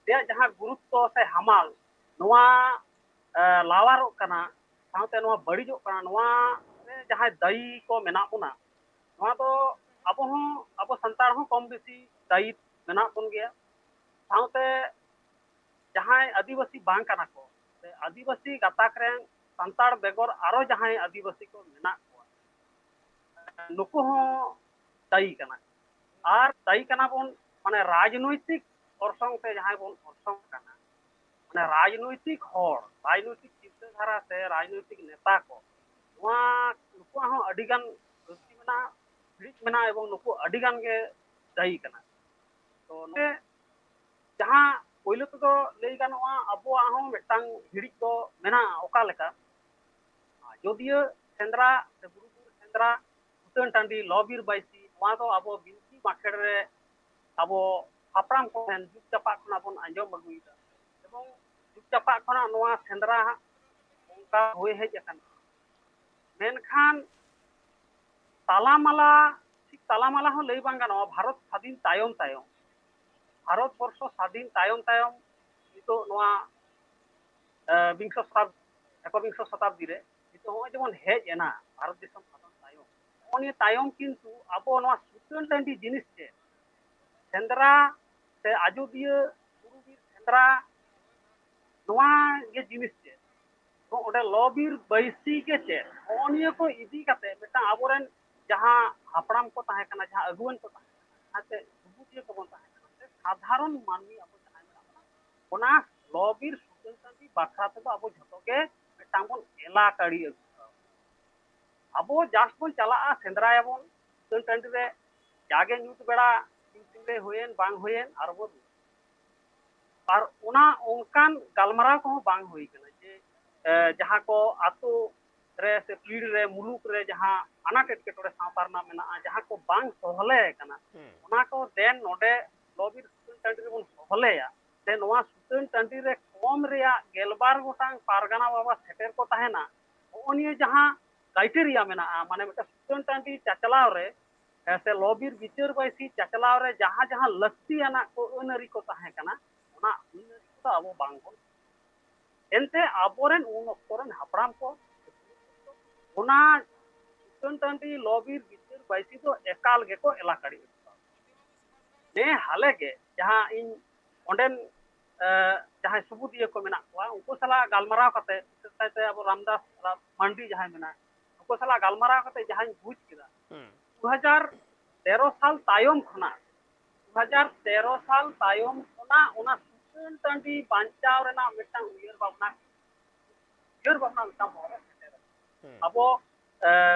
ᱨᱮᱭᱟᱜ ᱡᱟᱦᱟᱸ ᱜᱩᱨᱩᱛᱛᱚ ᱥᱮ ᱦᱟᱢᱟᱞ, ᱱᱚᱣᱟ, ᱮ, ᱞᱟᱣᱟᱨᱚᱜ ᱠᱟᱱᱟ, ᱥᱟᱶᱛᱮ ᱱᱚᱣᱟ ᱵᱟᱹᱲᱤᱡᱚᱜ ᱠᱟᱱᱟ, ᱱᱚᱣᱟ ᱨᱮ ᱡᱟᱦᱟᱸᱭ ᱫᱟᱹᱭᱤ ᱠᱚ ᱢᱮᱱᱟᱜ ᱵᱚᱱᱟ, ᱱᱚᱣᱟ ᱫᱚ ᱟᱵᱚ ᱦᱚᱸ, ᱟᱵᱚ ᱥᱟᱱᱛᱟᱲ ᱦᱚᱸ ᱠᱚᱢ ᱵᱮᱥᱤ ᱫᱟᱹᱭᱤ ᱢᱮᱱᱟᱜ ᱵᱚᱱ ᱜᱮᱭᱟ᱾ ᱥᱟᱶᱛᱮ ᱡᱟᱦᱟᱸᱭ ᱟᱹᱫᱤᱵᱟᱹᱥᱤ ᱵᱟᱝ ᱠᱟᱱᱟ ᱠᱚ, ᱥᱮ ᱟᱹᱫᱤᱵᱟᱹᱥᱤ ᱜᱟᱛᱟᱠ ᱨᱮᱱ ᱥᱟᱱᱛᱟᱲ ᱵᱮᱜᱚᱨ ᱟᱨᱚ ᱡᱟᱦᱟᱸᱭ ᱟᱹᱫᱤᱵᱟᱹᱥᱤ ᱠᱚ ᱢᱮᱱᱟᱜ ᱠᱚᱣᱟ, ᱱᱩᱠᱩ ᱦᱚᱸ ᱫᱟᱹᱭᱤ ᱠᱟᱱᱟ ᱠᱚ᱾ ᱟᱨ ᱫᱟᱹᱭᱤ ᱠᱟᱱᱟ ᱵᱚᱱ, ᱢᱟᱱᱮ, ᱨᱟᱡᱽᱱᱳᱭᱛᱤᱠ ᱚᱨᱥᱚᱝ ᱛᱮ ᱡᱟᱦᱟᱸᱭ ᱵᱚᱱ ᱚᱨᱥᱚᱝ ᱠᱟᱱᱟ, ᱢᱟᱱᱮ, ᱨᱟᱡᱽᱱᱳᱭᱛᱤᱠ ᱦᱚᱲ, ᱨᱟᱡᱽᱱᱳᱭᱛᱤᱠ ᱪᱤᱱᱛᱟᱹ ᱫᱷᱟᱨᱟ ᱥᱮ ᱨᱟᱡᱽᱱᱳᱭᱛᱤᱠ ᱱᱮᱛᱟ ᱠᱚ, ᱱᱚᱣᱟ, ᱱᱩᱠᱩᱣᱟᱜ ᱦᱚᱸ ᱟᱹᱰᱤ ᱜᱟᱱ ᱜᱟᱹᱞᱛᱤ ᱢᱮᱱᱟᱜᱼᱟ, ᱵᱟᱹᱲᱤᱡ ᱢᱮᱱᱟᱜᱼᱟ, ᱮᱵᱚᱝ ᱱᱩᱠᱩ ᱟᱹᱰᱤ ᱜᱟᱱ ᱜᱮ ᱫᱟᱹᱭᱤ ᱠᱟᱱᱟ᱾ ᱛᱚ ᱱᱚᱰᱮ ᱡᱟᱦᱟᱸ ᱯᱳᱭᱞᱳ ᱛᱮᱫᱚ ᱞᱟᱹᱭ ᱜᱟᱱᱚᱜᱼᱟ, ᱟᱵᱚᱣᱟᱜ ᱦᱚᱸ ᱢᱤᱫᱴᱟᱝ ᱦᱤᱲᱤᱡ ᱫᱚ ᱢᱮᱱᱟᱜᱼᱟ᱾ ᱚᱠᱟ ᱞᱮᱠᱟ? ᱟᱡᱚᱫᱤᱭᱟᱹ ᱥᱮᱸᱫᱽᱨᱟ ᱥᱮ ᱵᱩᱨᱩ ᱵᱤᱨ ᱥᱮᱸᱫᱽᱨᱟ, ᱥᱩᱛᱟᱹᱱ ᱴᱟᱺᱰᱤ, ᱞᱚ ᱵᱤᱨ ᱵᱟᱹᱭᱥᱤ, ᱱᱚᱣᱟ ᱫᱚ ᱟᱵᱚ ᱵᱤᱱᱛᱤ ᱵᱟᱸᱠᱷᱮᱲ ᱨᱮ ᱟᱵᱚ ᱦᱟᱯᱲᱟᱢ ᱠᱚ ᱴᱷᱮᱱ ᱡᱩᱜᱽ ᱡᱟᱯᱟᱜ ᱠᱷᱚᱱᱟᱜ ᱵᱚᱱ ᱟᱸᱡᱚᱢ ᱟᱹᱜᱩᱭᱮᱫᱟ, ᱮᱵᱚᱝ ᱡᱩᱜᱽ ᱡᱟᱯᱟᱜ ᱠᱷᱚᱱᱟᱜ ᱱᱚᱣᱟ ᱥᱮᱸᱫᱽᱨᱟ ᱦᱟᱸᱜ ᱚᱱᱠᱟ ᱦᱩᱭ ᱦᱮᱡ ᱟᱠᱟᱱᱟ᱾ ᱢᱮᱱᱠᱷᱟᱱ ᱛᱟᱞᱟᱢᱟᱞᱟ, ᱴᱷᱤᱠ ᱛᱟᱞᱟᱢᱟᱞᱟ ᱦᱚᱸ ᱞᱟᱹᱭ ᱵᱟᱝ ᱜᱟᱱᱚᱜᱼᱟ, ᱵᱷᱟᱨᱚᱛ ᱥᱟᱫᱷᱤᱱ ᱛᱟᱭᱚᱢ ᱛᱟᱭᱚᱢ, ᱵᱷᱟᱨᱚᱛ ᱵᱚᱨᱥᱚ ᱥᱟᱫᱷᱤᱱ ᱛᱟᱭᱚᱢ ᱛᱟᱭᱚᱢ ᱱᱤᱛᱚᱜ ᱱᱚᱣᱟ, ᱮ, ᱵᱤᱝᱥᱚ ᱥᱚᱛᱟᱵ-, ᱮᱠᱚᱵᱤᱝᱥᱚ ᱥᱚᱛᱟᱵᱫᱤ ᱨᱮ ᱱᱤᱛᱚᱜ ᱱᱚᱜᱼᱚᱭ ᱡᱮᱢᱚᱱ ᱦᱮᱡ ᱮᱱᱟ ᱵᱷᱟᱨᱚᱛ ᱫᱤᱥᱚᱢ ᱥᱟᱫᱷᱤᱱ ᱛᱟᱭᱚᱢ, ᱱᱚᱜᱼᱚ ᱱᱤᱭᱟᱹ ᱛᱟᱭᱚᱢ ᱠᱤᱱᱛᱩ ᱟᱵᱚ ᱱᱚᱣᱟ ᱥᱩᱛᱟᱹᱱ ᱴᱟᱺᱰᱤ ᱡᱤᱱᱤᱥ ᱪᱮᱫ, ᱥᱮᱸᱫᱽᱨᱟ ᱥᱮ ᱟᱡᱚᱫᱤᱭᱟᱹ ᱵᱩᱨᱩ ᱵᱤᱨ ᱥᱮᱸᱫᱽᱨᱟ, ᱱᱚᱣᱟ ᱜᱮ ᱡᱤᱱᱤᱥ ᱪᱮᱫ, ᱛᱚ ᱚᱸᱰᱮ ᱞᱚ ᱵᱤᱨ ᱵᱟᱹᱭᱥᱤ ᱜᱮ ᱪᱮᱫ, ᱱᱚᱜᱼᱚ ᱱᱤᱭᱟᱹ ᱠᱚ ᱤᱫᱤ ᱠᱟᱛᱮ ᱢᱤᱫᱴᱟᱝ ᱟᱵᱚᱨᱮᱱ ᱡᱟᱦᱟᱸ ᱦᱟᱯᱲᱟᱢ ᱠᱚ ᱛᱟᱦᱮᱸ ᱠᱟᱱᱟ, ᱡᱟᱦᱟᱸ ᱟᱹᱜᱩᱣᱟᱹᱱ ᱠᱚ ᱛᱟᱦᱮᱸ ᱠᱟᱱᱟ, ᱡᱟᱦᱟᱸ ᱪᱮᱫ ᱰᱩᱵᱩᱡᱤᱭᱟᱹ ᱠᱚᱵᱚᱱ ᱛᱟᱦᱮᱸ ᱠᱟᱱᱟ, ᱥᱮ ᱥᱟᱫᱷᱟᱨᱚᱱ ᱢᱟᱹᱱᱢᱤ ᱟᱵᱚ ᱡᱟᱦᱟᱸᱭ ᱢᱮᱱᱟᱜ ᱵᱚᱱᱟ, ᱚᱱᱟ ᱞᱚ ᱵᱤᱨ ᱥᱩᱛᱟᱹᱱ ᱴᱟᱺᱰᱤ ᱵᱟᱠᱷᱨᱟ ᱛᱮᱫᱚ ᱟᱵᱚ ᱡᱷᱚᱛᱚ ᱜᱮ ᱢᱤᱫᱴᱟᱝ ᱵᱚᱱ ᱮᱞᱟᱠᱟᱲᱤ ᱟᱹᱜᱩ ᱠᱟᱜᱼᱟ᱾ ᱟᱵᱚ just ᱵᱚᱱ ᱪᱟᱞᱟᱜᱼᱟ, ᱥᱮᱸᱫᱽᱨᱟᱭᱟᱵᱚᱱ ᱥᱩᱛᱟᱹᱱ ᱴᱟᱺᱰᱤ ᱨᱮ, ᱡᱟᱜᱮ ᱧᱩᱛ ᱵᱮᱲᱟ ᱥᱤᱢ ᱥᱤᱢᱞᱮ ᱦᱩᱭᱮᱱ ᱵᱟᱝ ᱦᱩᱭᱮᱱ, ᱟᱨ ᱵᱚ ᱟᱨ ᱚᱱᱟ ᱚᱱᱠᱟᱱ ᱜᱟᱞᱢᱟᱨᱟᱣ ᱠᱚᱦᱚᱸ ᱵᱟᱝ ᱦᱩᱭ ᱠᱟᱱᱟ ᱡᱮ ᱮ, ᱡᱟᱦᱟᱸ ᱠᱚ ᱟᱛᱳ ᱨᱮ ᱥᱮ ᱯᱤᱲ ᱨᱮ ᱢᱩᱞᱩᱠ ᱨᱮ ᱡᱟᱦᱟᱸ ᱟᱱᱟᱴ ᱮᱴᱠᱮᱴᱚᱬᱮ ᱥᱟᱶᱛᱟ ᱨᱮᱱᱟᱜ ᱢᱮᱱᱟᱜᱼᱟ, ᱡᱟᱦᱟᱸ ᱠᱚ ᱵᱟᱝ ᱥᱚᱦᱞᱮ ᱟᱠᱟᱱᱟ, ᱦᱩᱸ᱾ ᱚᱱᱟ ᱠᱚ ᱫᱮᱱ ᱱᱚᱰᱮ ᱞᱚᱵᱤᱨ ᱥᱩᱛᱟᱹᱱ ᱴᱟᱺᱰᱤ ᱨᱮᱵᱚᱱ ᱥᱚᱦᱞᱮᱭᱟ, ᱥᱮ ᱱᱚᱣᱟ ᱥᱩᱛᱟᱹᱱ ᱴᱟᱺᱰᱤ ᱨᱮ ᱠᱚᱢ ᱨᱮᱭᱟᱜ ᱜᱮᱞᱵᱟᱨ ᱜᱚᱴᱟᱝ ᱯᱟᱨᱜᱟᱱᱟ ᱵᱟᱵᱟ ᱥᱮᱴᱮᱨ ᱠᱚ ᱛᱟᱦᱮᱱᱟ᱾ ᱱᱚᱜᱼᱚ ᱱᱤᱭᱟᱹ ᱡᱟᱦᱟᱸ ᱠᱨᱟᱭᱴᱮᱨᱤᱭᱟ ᱢᱮᱱᱟᱜᱼᱟ, ᱢᱟᱱᱮ ᱢᱤᱫᱴᱟᱝ ᱥᱩᱛᱟᱹᱱ ᱴᱟᱺᱰᱤ ᱪᱟᱪᱞᱟᱣ ᱨᱮ ᱮ, ᱥᱮ ᱞᱚᱵᱤᱨ ᱵᱤᱪᱟᱹᱨ ᱵᱟᱹᱭᱥᱤ ᱪᱟᱪᱞᱟᱣ ᱨᱮ ᱡᱟᱦᱟᱸ ᱡᱟᱦᱟᱸ ᱞᱟᱹᱠᱛᱤᱭᱟᱱᱟᱜ ᱠᱚ ᱟᱹᱱ ᱟᱹᱨᱤ ᱠᱚ ᱛᱟᱦᱮᱸ ᱠᱟᱱᱟ, ᱚᱱᱟ ᱟᱹᱱ ᱟᱹᱨᱤ ᱠᱚᱫᱚ ᱟᱵᱚ ᱵᱟᱝᱵᱚᱱ, ᱮᱱᱛᱮ ᱟᱵᱚᱨᱮᱱ ᱩᱱ ᱚᱠᱛᱚ ᱨᱮᱱ ᱦᱟᱯᱲᱟᱢ ᱠᱚ ᱚᱱᱟ ᱥᱩᱛᱟᱹᱱ ᱴᱟᱺᱰᱤ ᱞᱚᱵᱤᱨ ᱵᱤᱪᱟᱹᱨ ᱵᱟᱹᱭᱥᱤ ᱫᱚ ᱮᱠᱟᱞ ᱜᱮᱠᱚ ᱮᱞᱟ ᱠᱟᱹᱲᱤ ᱟᱹᱜᱩ ᱠᱟᱜᱼᱟ᱾ ᱱᱮ ᱦᱟᱞᱮ ᱜᱮ ᱡᱟᱦᱟᱸ ᱤᱧ ᱚᱸᱰᱮᱱ ᱮ, ᱡᱟᱦᱟᱸᱭ ᱥᱩᱵᱩᱫᱤᱭᱟᱹ ᱠᱚ ᱢᱮᱱᱟᱜ ᱠᱚᱣᱟ, ᱩᱱᱠᱩ ᱥᱟᱞᱟᱜ ᱜᱟᱞᱢᱟᱨᱟᱣ ᱠᱟᱛᱮ, ᱵᱤᱥᱮᱥ ᱠᱟᱭᱛᱮ ᱟᱵᱚ ᱨᱟᱢᱫᱟᱥ ᱢᱟᱱᱰᱤ ᱡᱟᱦᱟᱸᱭ ᱢᱮᱱᱟᱭ, ᱩᱱᱠᱩ ᱥᱟᱞᱟᱜ ᱜᱟᱞᱢᱟᱨᱟᱣ ᱠᱟᱛᱮ ᱡᱟᱦᱟᱸᱧ ᱵᱩᱡᱽ ᱠᱮᱫᱟ, ᱦᱩᱸ᱾ ᱫᱩ ᱦᱟᱡᱟᱨ ᱛᱮᱨᱚ ᱥᱟᱞ ᱛᱟᱭᱚᱢ ᱠᱷᱚᱱᱟᱜ, ᱫᱩ ᱦᱟᱡᱟᱨ ᱛᱮᱨᱚ ᱥᱟᱞ ᱛᱟᱭᱚᱢ ᱠᱷᱚᱱᱟᱜ ᱚᱱᱟ ᱥᱩᱛᱟᱹᱱ ᱴᱟᱺᱰᱤ ᱵᱟᱧᱪᱟᱣ ᱨᱮᱱᱟᱜ ᱢᱤᱫᱴᱟᱝ ᱩᱭᱦᱟᱹᱨ ᱵᱷᱟᱵᱽᱱᱟ, ᱩᱭᱦᱟᱹᱨ ᱵᱷᱟᱵᱽᱱᱟ ᱢᱤᱫᱴᱟᱝ ᱵᱚᱦᱚᱜ ᱨᱮ ᱥᱮᱴᱮᱨ ᱟᱠᱟᱱᱟ᱾ ᱦᱩᱸ᱾ ᱟᱵᱚ ᱮ,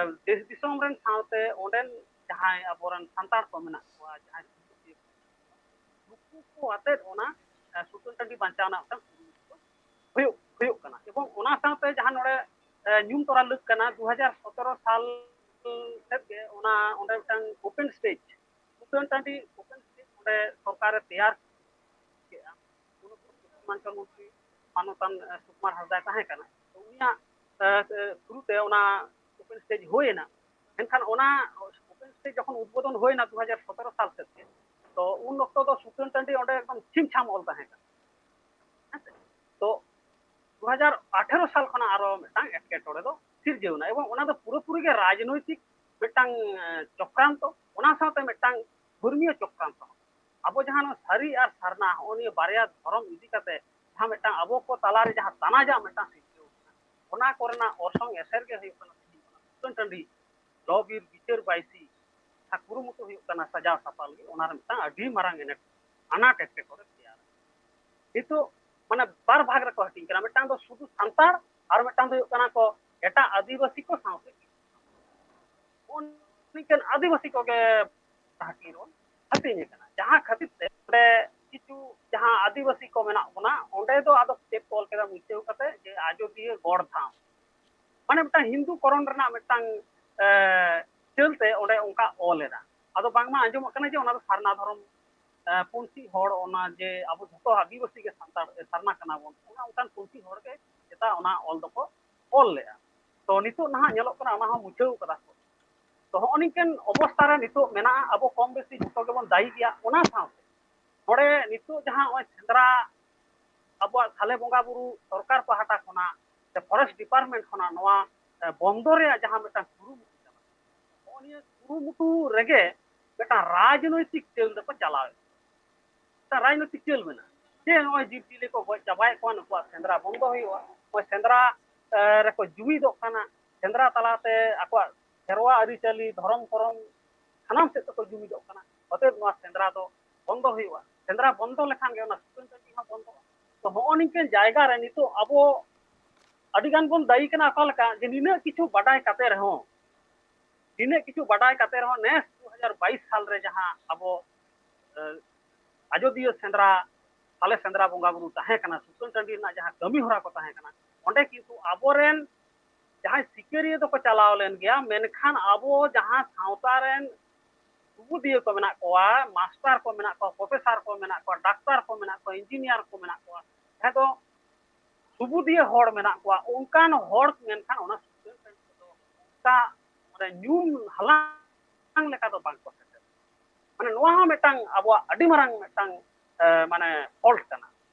ᱫᱮᱥ ᱫᱤᱥᱚᱢ ᱨᱮᱱ ᱥᱟᱶᱛᱮ ᱚᱸᱰᱮᱱ ᱡᱟᱦᱟᱸᱭ ᱟᱵᱚᱨᱮᱱ ᱥᱟᱱᱛᱟᱲ ᱠᱚ ᱢᱮᱱᱟᱜ ᱠᱚᱣᱟ, ᱡᱟᱦᱟᱸᱭ ᱥᱩᱵᱩᱫᱤᱭᱟᱹ ᱠᱚ ᱢᱮᱱᱟᱜ ᱠᱚᱣᱟ, ᱱᱩᱠᱩ ᱠᱚ ᱟᱛᱮᱫ ᱚᱱᱟ ᱮ, ᱥᱩᱛᱟᱹᱱ ᱴᱟᱺᱰᱤ ᱵᱟᱧᱪᱟᱣ ᱨᱮᱱᱟᱜ ᱢᱤᱫᱴᱟᱝ ᱠᱩᱨᱩᱢᱩᱴᱩ ᱦᱩᱭᱩᱜ ᱦᱩᱭᱩᱜ ᱠᱟᱱᱟ᱾ ᱮᱵᱚᱝ ᱚᱱᱟ ᱥᱟᱶᱛᱮ ᱡᱟᱦᱟᱸ ᱱᱚᱰᱮ ᱮ, ᱧᱩᱢ ᱛᱚᱨᱟ ᱞᱟᱹᱠ ᱠᱟᱱᱟ, ᱫᱩ ᱦᱟᱡᱟᱨ ᱥᱚᱛᱨᱚ ᱥᱟᱞ ᱥᱮᱫ ᱜᱮ ᱚᱱᱟ ᱚᱸᱰᱮ ᱢᱤᱫᱴᱟᱝ ᱳᱯᱮᱱ ᱥᱴᱮᱡᱽ, ᱥᱩᱛᱟᱹᱱ ᱴᱟᱺᱰᱤ ᱳᱯᱮᱱ ᱥᱴᱮᱡᱽ ᱚᱸᱰᱮ ᱥᱚᱨᱠᱟᱨᱮ ᱛᱮᱭᱟᱨ ᱠᱮᱜᱼᱟ᱾ ᱩᱱ ᱚᱠᱛᱚ ᱥᱤᱢᱟᱧᱪᱚᱞ ᱢᱚᱱᱛᱨᱤ ᱢᱟᱱᱚᱛᱟᱱ ᱮ, ᱥᱩᱠᱩᱢᱟᱨ ᱦᱟᱸᱥᱫᱟᱭ ᱛᱟᱦᱮᱸ ᱠᱟᱱᱟ᱾ ᱛᱚ ᱩᱱᱤᱭᱟᱜ ᱮ, ᱮ, ᱛᱷᱨᱩ ᱛᱮ ᱚᱱᱟ ᱳᱯᱮᱱ ᱥᱴᱮᱡᱽ ᱦᱩᱭᱮᱱᱟ᱾ ᱢᱮᱱᱠᱷᱟᱱ ᱚᱱᱟ ᱳᱯᱮᱱ ᱥᱴᱮᱡᱽ ᱡᱚᱠᱷᱚᱱ ᱩᱫᱵᱳᱫᱚᱱ ᱦᱩᱭᱮᱱᱟ ᱫᱩ ᱦᱟᱡᱟᱨ ᱥᱚᱛᱨᱚ ᱥᱟᱞ ᱥᱮᱫ ᱜᱮ, ᱛᱚ ᱩᱱ ᱚᱠᱛᱚ ᱫᱚ ᱥᱩᱛᱟᱹᱱ ᱴᱟᱺᱰᱤ ᱚᱸᱰᱮ ᱮᱠᱫᱚᱢ ᱪᱷᱤᱢ ᱪᱷᱟᱢ ᱚᱞ ᱛᱟᱦᱮᱸ ᱠᱟᱱᱟ᱾ ᱦᱮᱸ ᱥᱮ? ᱛᱚ ᱫᱩ ᱦᱟᱡᱟᱨ ᱟᱴᱷᱮᱨᱚ ᱥᱟᱞ ᱠᱷᱚᱱᱟᱜ ᱟᱨᱚ ᱢᱤᱫᱴᱟᱝ ᱮᱴᱠᱮᱴᱚᱬᱮ ᱫᱚ ᱥᱤᱨᱡᱟᱹᱣ ᱮᱱᱟ, ᱮᱵᱚᱝ ᱚᱱᱟ ᱫᱚ ᱯᱩᱨᱟᱹᱯᱩᱨᱤ ᱜᱮ ᱨᱟᱡᱽᱱᱳᱭᱛᱤᱠ ᱢᱤᱫᱴᱟᱝ ᱮ, ᱪᱚᱠᱨᱟᱱᱛᱚ, ᱚᱱᱟ ᱥᱟᱶᱛᱮ ᱢᱤᱫᱴᱟᱝ ᱫᱷᱚᱨᱢᱤᱭᱚ ᱪᱚᱠᱨᱟᱱᱛᱚ᱾ ᱟᱵᱚ ᱡᱟᱦᱟᱸ ᱱᱚᱣᱟ ᱥᱟᱹᱨᱤ ᱟᱨ ᱥᱟᱨᱱᱟ, ᱦᱚᱸᱜᱼᱚ ᱱᱤᱭᱟᱹ ᱵᱟᱨᱭᱟ ᱫᱷᱚᱨᱚᱢ ᱤᱫᱤ ᱠᱟᱛᱮ ᱡᱟᱦᱟᱸ ᱢᱤᱫᱴᱟᱝ ᱟᱵᱚ ᱠᱚ ᱛᱟᱞᱟᱨᱮ ᱡᱟᱦᱟᱸ ᱛᱟᱱᱟᱡᱟᱜ ᱢᱤᱫᱴᱟᱝ ᱥᱤᱨᱡᱟᱹᱣ ᱠᱟᱱᱟ, ᱚᱱᱟ ᱠᱚᱨᱮᱱᱟᱜ ᱚᱨᱥᱚᱝ ᱮᱥᱮᱨ ᱜᱮ ᱦᱩᱭᱩᱜ ᱠᱟᱱᱟ ᱛᱮᱦᱮᱧ ᱚᱱᱟ ᱥᱩᱛᱟᱹᱱ ᱴᱟᱺᱰᱤ ᱞᱚ ᱵᱤᱨ ᱵᱤᱪᱟᱹᱨ ᱵᱟᱹᱭᱥᱤ ᱡᱟᱦᱟᱸ ᱠᱩᱨᱩᱢᱩᱴᱩ ᱦᱩᱭᱩᱜ ᱠᱟᱱᱟ ᱥᱟᱡᱟᱣ ᱥᱟᱯᱲᱟᱣ ᱞᱟᱹᱜᱤᱫ, ᱚᱱᱟ ᱨᱮ ᱢᱤᱫᱴᱟᱝ ᱟᱹᱰᱤ ᱢᱟᱨᱟᱝ ᱮᱱᱮᱴ, ᱟᱱᱟᱴ ᱮᱴᱠᱮᱴᱚᱬᱮ ᱛᱮᱭᱟᱨ᱾ ᱱᱤᱛᱚᱜ ᱢᱟᱱᱮ ᱵᱟᱨ ᱵᱷᱟᱜᱽ ᱨᱮᱠᱚ ᱦᱟᱹᱴᱤᱧ ᱠᱟᱱᱟ, ᱢᱤᱫᱴᱟᱝ ᱫᱚ ᱥᱩᱫᱷᱩ ᱥᱟᱱᱛᱟᱲ ᱟᱨ ᱢᱤᱫᱴᱟᱝ ᱫᱚ ᱦᱩᱭᱩᱜ ᱠᱟᱱᱟ ᱠᱚ ᱮᱴᱟᱜ ᱟᱹᱫᱤᱵᱟᱹᱥᱤ ᱠᱚ ᱥᱟᱶᱛᱮ ᱩᱱᱤ ᱴᱷᱮᱱ ᱟᱹᱫᱤᱵᱟᱹᱥᱤ ᱠᱚᱜᱮ ᱦᱟᱹᱴᱤᱧ ᱨᱚᱲ᱾ ᱦᱟᱹᱴᱤᱧ ᱟᱠᱟᱱᱟ, ᱡᱟᱦᱟᱸ ᱠᱷᱟᱹᱛᱤᱨ ᱛᱮ ᱚᱸᱰᱮ ᱠᱤᱪᱷᱩ ᱡᱟᱦᱟᱸ ᱟᱹᱫᱤᱵᱟᱹᱥᱤ ᱠᱚ ᱢᱮᱱᱟᱜ ᱵᱚᱱᱟ, ᱚᱸᱰᱮ ᱫᱚ ᱟᱫᱚ ᱪᱮᱫ ᱠᱚ ᱚᱞ ᱠᱮᱫᱟ ᱢᱩᱪᱷᱟᱹᱣ ᱠᱟᱛᱮ, ᱡᱮ ᱟᱡᱚᱫᱤᱭᱟᱹ ᱜᱚᱲ ᱫᱷᱟᱢ, ᱢᱟᱱᱮ ᱢᱤᱫᱴᱟᱝ ᱦᱤᱱᱫᱩ ᱠᱚᱨᱚᱱ ᱨᱮᱱᱟᱜ ᱢᱤᱫᱴᱟᱝ ᱪᱟᱹᱞᱛᱮ ᱚᱸᱰᱮ ᱚᱱᱠᱟ ᱚᱞ ᱮᱫᱟ᱾ ᱟᱫᱚ ᱵᱟᱝᱢᱟ ᱟᱸᱡᱚᱢᱚᱜ ᱠᱟᱱᱟ ᱡᱮ ᱚᱱᱟ ᱫᱚ ᱥᱟᱨᱱᱟ ᱫᱷᱚᱨᱚᱢ ᱯᱩᱱᱛᱷᱤ ᱦᱚᱲ, ᱚᱱᱟ ᱡᱮ ᱟᱵᱚ ᱡᱷᱚᱛᱚ ᱟᱹᱫᱤᱵᱟᱹᱥᱤ ᱜᱮ ᱥᱟᱱᱛᱟᱲ ᱥᱟᱨᱱᱟ ᱠᱟᱱᱟ ᱵᱚᱱ, ᱚᱱᱟ ᱚᱱᱠᱟᱱ ᱯᱩᱱᱛᱷᱤ ᱦᱚᱲ ᱜᱮ ᱪᱮᱛᱟ ᱚᱱᱟ ᱚᱞ ᱫᱚᱠᱚ ᱚᱞ ᱞᱮᱫᱼᱟ᱾ ᱛᱚ ᱱᱤᱛᱚᱜ ᱱᱟᱦᱟᱜ ᱧᱮᱞᱚᱜ ᱠᱟᱱᱟ ᱚᱱᱟ ᱦᱚᱸ ᱢᱩᱪᱷᱟᱹᱣ ᱠᱟᱫᱟ ᱠᱚ᱾ ᱛᱚ ᱦᱚᱸᱜᱼᱚ ᱱᱤᱝᱠᱟᱹᱱ ᱚᱵᱚᱥᱛᱟ ᱨᱮ ᱱᱤᱛᱚᱜ ᱢᱮᱱᱟᱜᱼᱟ᱾ ᱟᱵᱚ ᱠᱚᱢ ᱵᱮᱥᱤ ᱡᱷᱚᱛᱚ ᱜᱮᱵᱚᱱ ᱫᱟᱭᱤ ᱜᱮᱭᱟ᱾ ᱚᱱᱟ ᱥᱟᱶᱛᱮ ᱱᱚᱰᱮ ᱱᱤᱛᱚᱜ ᱡᱟᱦᱟᱸ ᱱᱚᱜᱼᱚᱭ ᱥᱮᱸᱫᱽᱨᱟ ᱟᱵᱚᱣᱟᱜ ᱥᱟᱞᱮ ᱵᱚᱸᱜᱟ ᱵᱩᱨᱩ ᱥᱚᱨᱠᱟᱨ ᱯᱟᱦᱴᱟ ᱠᱷᱚᱱᱟᱜ ᱥᱮ ᱯᱷᱚᱨᱮᱥᱴ ᱰᱤᱯᱟᱨᱴᱢᱮᱱᱴ ᱠᱷᱚᱱᱟᱜ ᱱᱚᱣᱟ ᱵᱚᱱᱫᱚ ᱨᱮᱭᱟᱜ ᱡᱟᱦᱟᱸ ᱢᱤᱫᱴᱟᱝ ᱠᱩᱨᱩᱢᱩᱴᱩ ᱪᱟᱞᱟᱜ ᱠᱟᱱᱟ, ᱱᱚᱜᱼᱚ ᱱᱤᱭᱟᱹ ᱠᱩᱨᱩᱢᱩᱴᱩ ᱨᱮᱜᱮ ᱢᱤᱫᱴᱟᱝ ᱨᱟᱡᱽᱱᱳᱭᱛᱤᱠ ᱪᱟᱹᱞ ᱫᱚᱠᱚ ᱪᱟᱞᱟᱣᱮᱫ᱾ ᱢᱤᱫᱴᱟᱝ ᱨᱟᱡᱽᱱᱳᱭᱛᱤᱠ ᱪᱟᱹᱞ ᱢᱮᱱᱟᱜᱼᱟ ᱡᱮ ᱱᱚᱜᱼᱚᱭ ᱡᱤᱵᱽᱡᱤᱭᱟᱹᱞᱤ ᱠᱚ ᱜᱚᱡ ᱪᱟᱵᱟᱭᱮᱫ ᱠᱚᱣᱟ, ᱱᱩᱠᱩᱣᱟᱜ ᱥᱮᱸᱫᱽᱨᱟ ᱵᱚᱱᱫᱚ ᱦᱩᱭᱩᱜᱼᱟ᱾ ᱱᱚᱜᱼᱚᱭ ᱥᱮᱸᱫᱽᱨᱟ ᱨᱮᱠᱚ ᱡᱩᱢᱤᱫᱚᱜ ᱠᱟᱱᱟ, ᱥᱮᱸᱫᱽᱨᱟ ᱛᱟᱞᱟᱛᱮ ᱟᱠᱚᱣᱟᱜ ᱥᱮᱨᱣᱟ ᱟᱹᱨᱤᱪᱟᱹᱞᱤ, ᱫᱷᱚᱨᱚᱢ ᱠᱚᱨᱚᱢ ᱥᱟᱱᱟᱢ ᱥᱮᱫ ᱛᱮᱠᱚ ᱡᱩᱢᱤᱫᱚᱜ ᱠᱟᱱᱟ᱾ ᱚᱛᱮᱫ ᱱᱚᱣᱟ ᱥᱮᱸᱫᱽᱨᱟ ᱫᱚ ᱵᱚᱱᱫᱚ ᱦᱩᱭᱩᱜᱼᱟ᱾ ᱥᱮᱸᱫᱽᱨᱟ ᱵᱚᱱᱫᱚ ᱞᱮᱠᱷᱟᱱ ᱜᱮ ᱚᱱᱟ ᱥᱩᱛᱟᱹᱱ ᱴᱟᱺᱰᱤ ᱦᱚᱸ ᱵᱚᱱᱫᱚᱜᱼᱟ᱾ ᱛᱚ ᱦᱚᱸᱜᱼᱚ ᱱᱤᱝᱠᱟᱹᱱ ᱡᱟᱭᱜᱟ ᱨᱮ ᱱᱤᱛᱚᱜ ᱟᱵᱚ ᱟᱹᱰᱤ ᱜᱟᱱ ᱵᱚᱱ ᱫᱟᱹᱭᱤ ᱠᱟᱱᱟ᱾ ᱚᱠᱟ ᱞᱮᱠᱟ ᱡᱮ ᱱᱤᱱᱟᱹᱜ ᱠᱤᱪᱷᱩ ᱵᱟᱰᱟᱭ ᱠᱟᱛᱮ ᱨᱮᱦᱚᱸ, ᱱᱤᱱᱟᱹᱜ ᱠᱤᱪᱷᱩ ᱵᱟᱰᱟᱭ ᱠᱟᱛᱮ ᱨᱮᱦᱚᱸ ᱱᱮᱥ ᱫᱩ ᱦᱟᱡᱟᱨ ᱵᱟᱭᱤᱥ ᱥᱟᱞ ᱨᱮ ᱡᱟᱦᱟᱸ ᱟᱵᱚ ᱟᱡᱚᱫᱤᱭᱟᱹ ᱥᱮᱸᱫᱽᱨᱟ, ᱥᱟᱞᱮ ᱥᱮᱸᱫᱽᱨᱟ ᱵᱚᱸᱜᱟ ᱵᱩᱨᱩ ᱛᱟᱦᱮᱸ ᱠᱟᱱᱟ, ᱥᱩᱛᱟᱹᱱ ᱴᱟᱺᱰᱤ ᱨᱮᱱᱟᱜ ᱡᱟᱦᱟᱸ ᱠᱟᱹᱢᱤ ᱦᱚᱨᱟ ᱠᱚ ᱛᱟᱦᱮᱸ ᱠᱟᱱᱟ, ᱚᱸᱰᱮ ᱠᱤᱱᱛᱩ ᱟᱵᱚᱨᱮᱱ ᱡᱟᱦᱟᱸᱭ ᱥᱤᱠᱟᱹᱨᱤᱭᱟᱹ ᱫᱚᱠᱚ ᱪᱟᱞᱟᱣ ᱞᱮᱱ ᱜᱮᱭᱟ, ᱢᱮᱱᱠᱷᱟᱱ ᱟᱵᱚ ᱡᱟᱦᱟᱸ ᱥᱟᱶᱛᱟ ᱨᱮᱱ ᱥᱩᱵᱩᱫᱤᱭᱟᱹ ᱠᱚ ᱢᱮᱱᱟᱜ ᱠᱚᱣᱟ, ᱢᱟᱥᱴᱟᱨ ᱠᱚ ᱢᱮᱱᱟᱜ ᱠᱚᱣᱟ, ᱯᱨᱚᱯᱷᱮᱥᱟᱨ ᱠᱚ ᱢᱮᱱᱟᱜ ᱠᱚᱣᱟ, ᱰᱟᱠᱛᱟᱨ ᱠᱚ ᱢᱮᱱᱟᱜ ᱠᱚᱣᱟ, ᱤᱧᱡᱤᱱᱤᱭᱟᱨ ᱠᱚ ᱢᱮᱱᱟᱜ ᱠᱚᱣᱟ, ᱡᱟᱦᱟᱸ ᱫᱚ ᱥᱩᱵᱩᱫᱤᱭᱟᱹ ᱦᱚᱲ ᱢᱮᱱᱟᱜ ᱠᱚᱣᱟ, ᱚᱱᱠᱟᱱ ᱦᱚᱲ ᱢᱮᱱᱠᱷᱟᱱ ᱚᱱᱟ ᱥᱩᱛᱟᱹᱱ ᱴᱟᱺᱰᱤ ᱨᱮᱫᱚ ᱚᱱᱠᱟ ᱢᱟᱱᱮ ᱧᱩᱢ ᱦᱟᱞᱟᱝ ᱞᱮᱠᱟ ᱫᱚ ᱵᱟᱝ ᱠᱚ ᱥᱮᱴᱮᱨ᱾ ᱢᱟᱱᱮ ᱱᱚᱣᱟ ᱦᱚᱸ ᱢᱤᱫᱴᱟᱝ ᱟᱵᱚᱣᱟᱜ ᱟᱹᱰᱤ ᱢᱟᱨᱟᱝ ᱢᱤᱫᱴᱟᱝ ᱢᱟᱱᱮ ᱯᱷᱚᱞᱴ ᱠᱟᱱᱟ,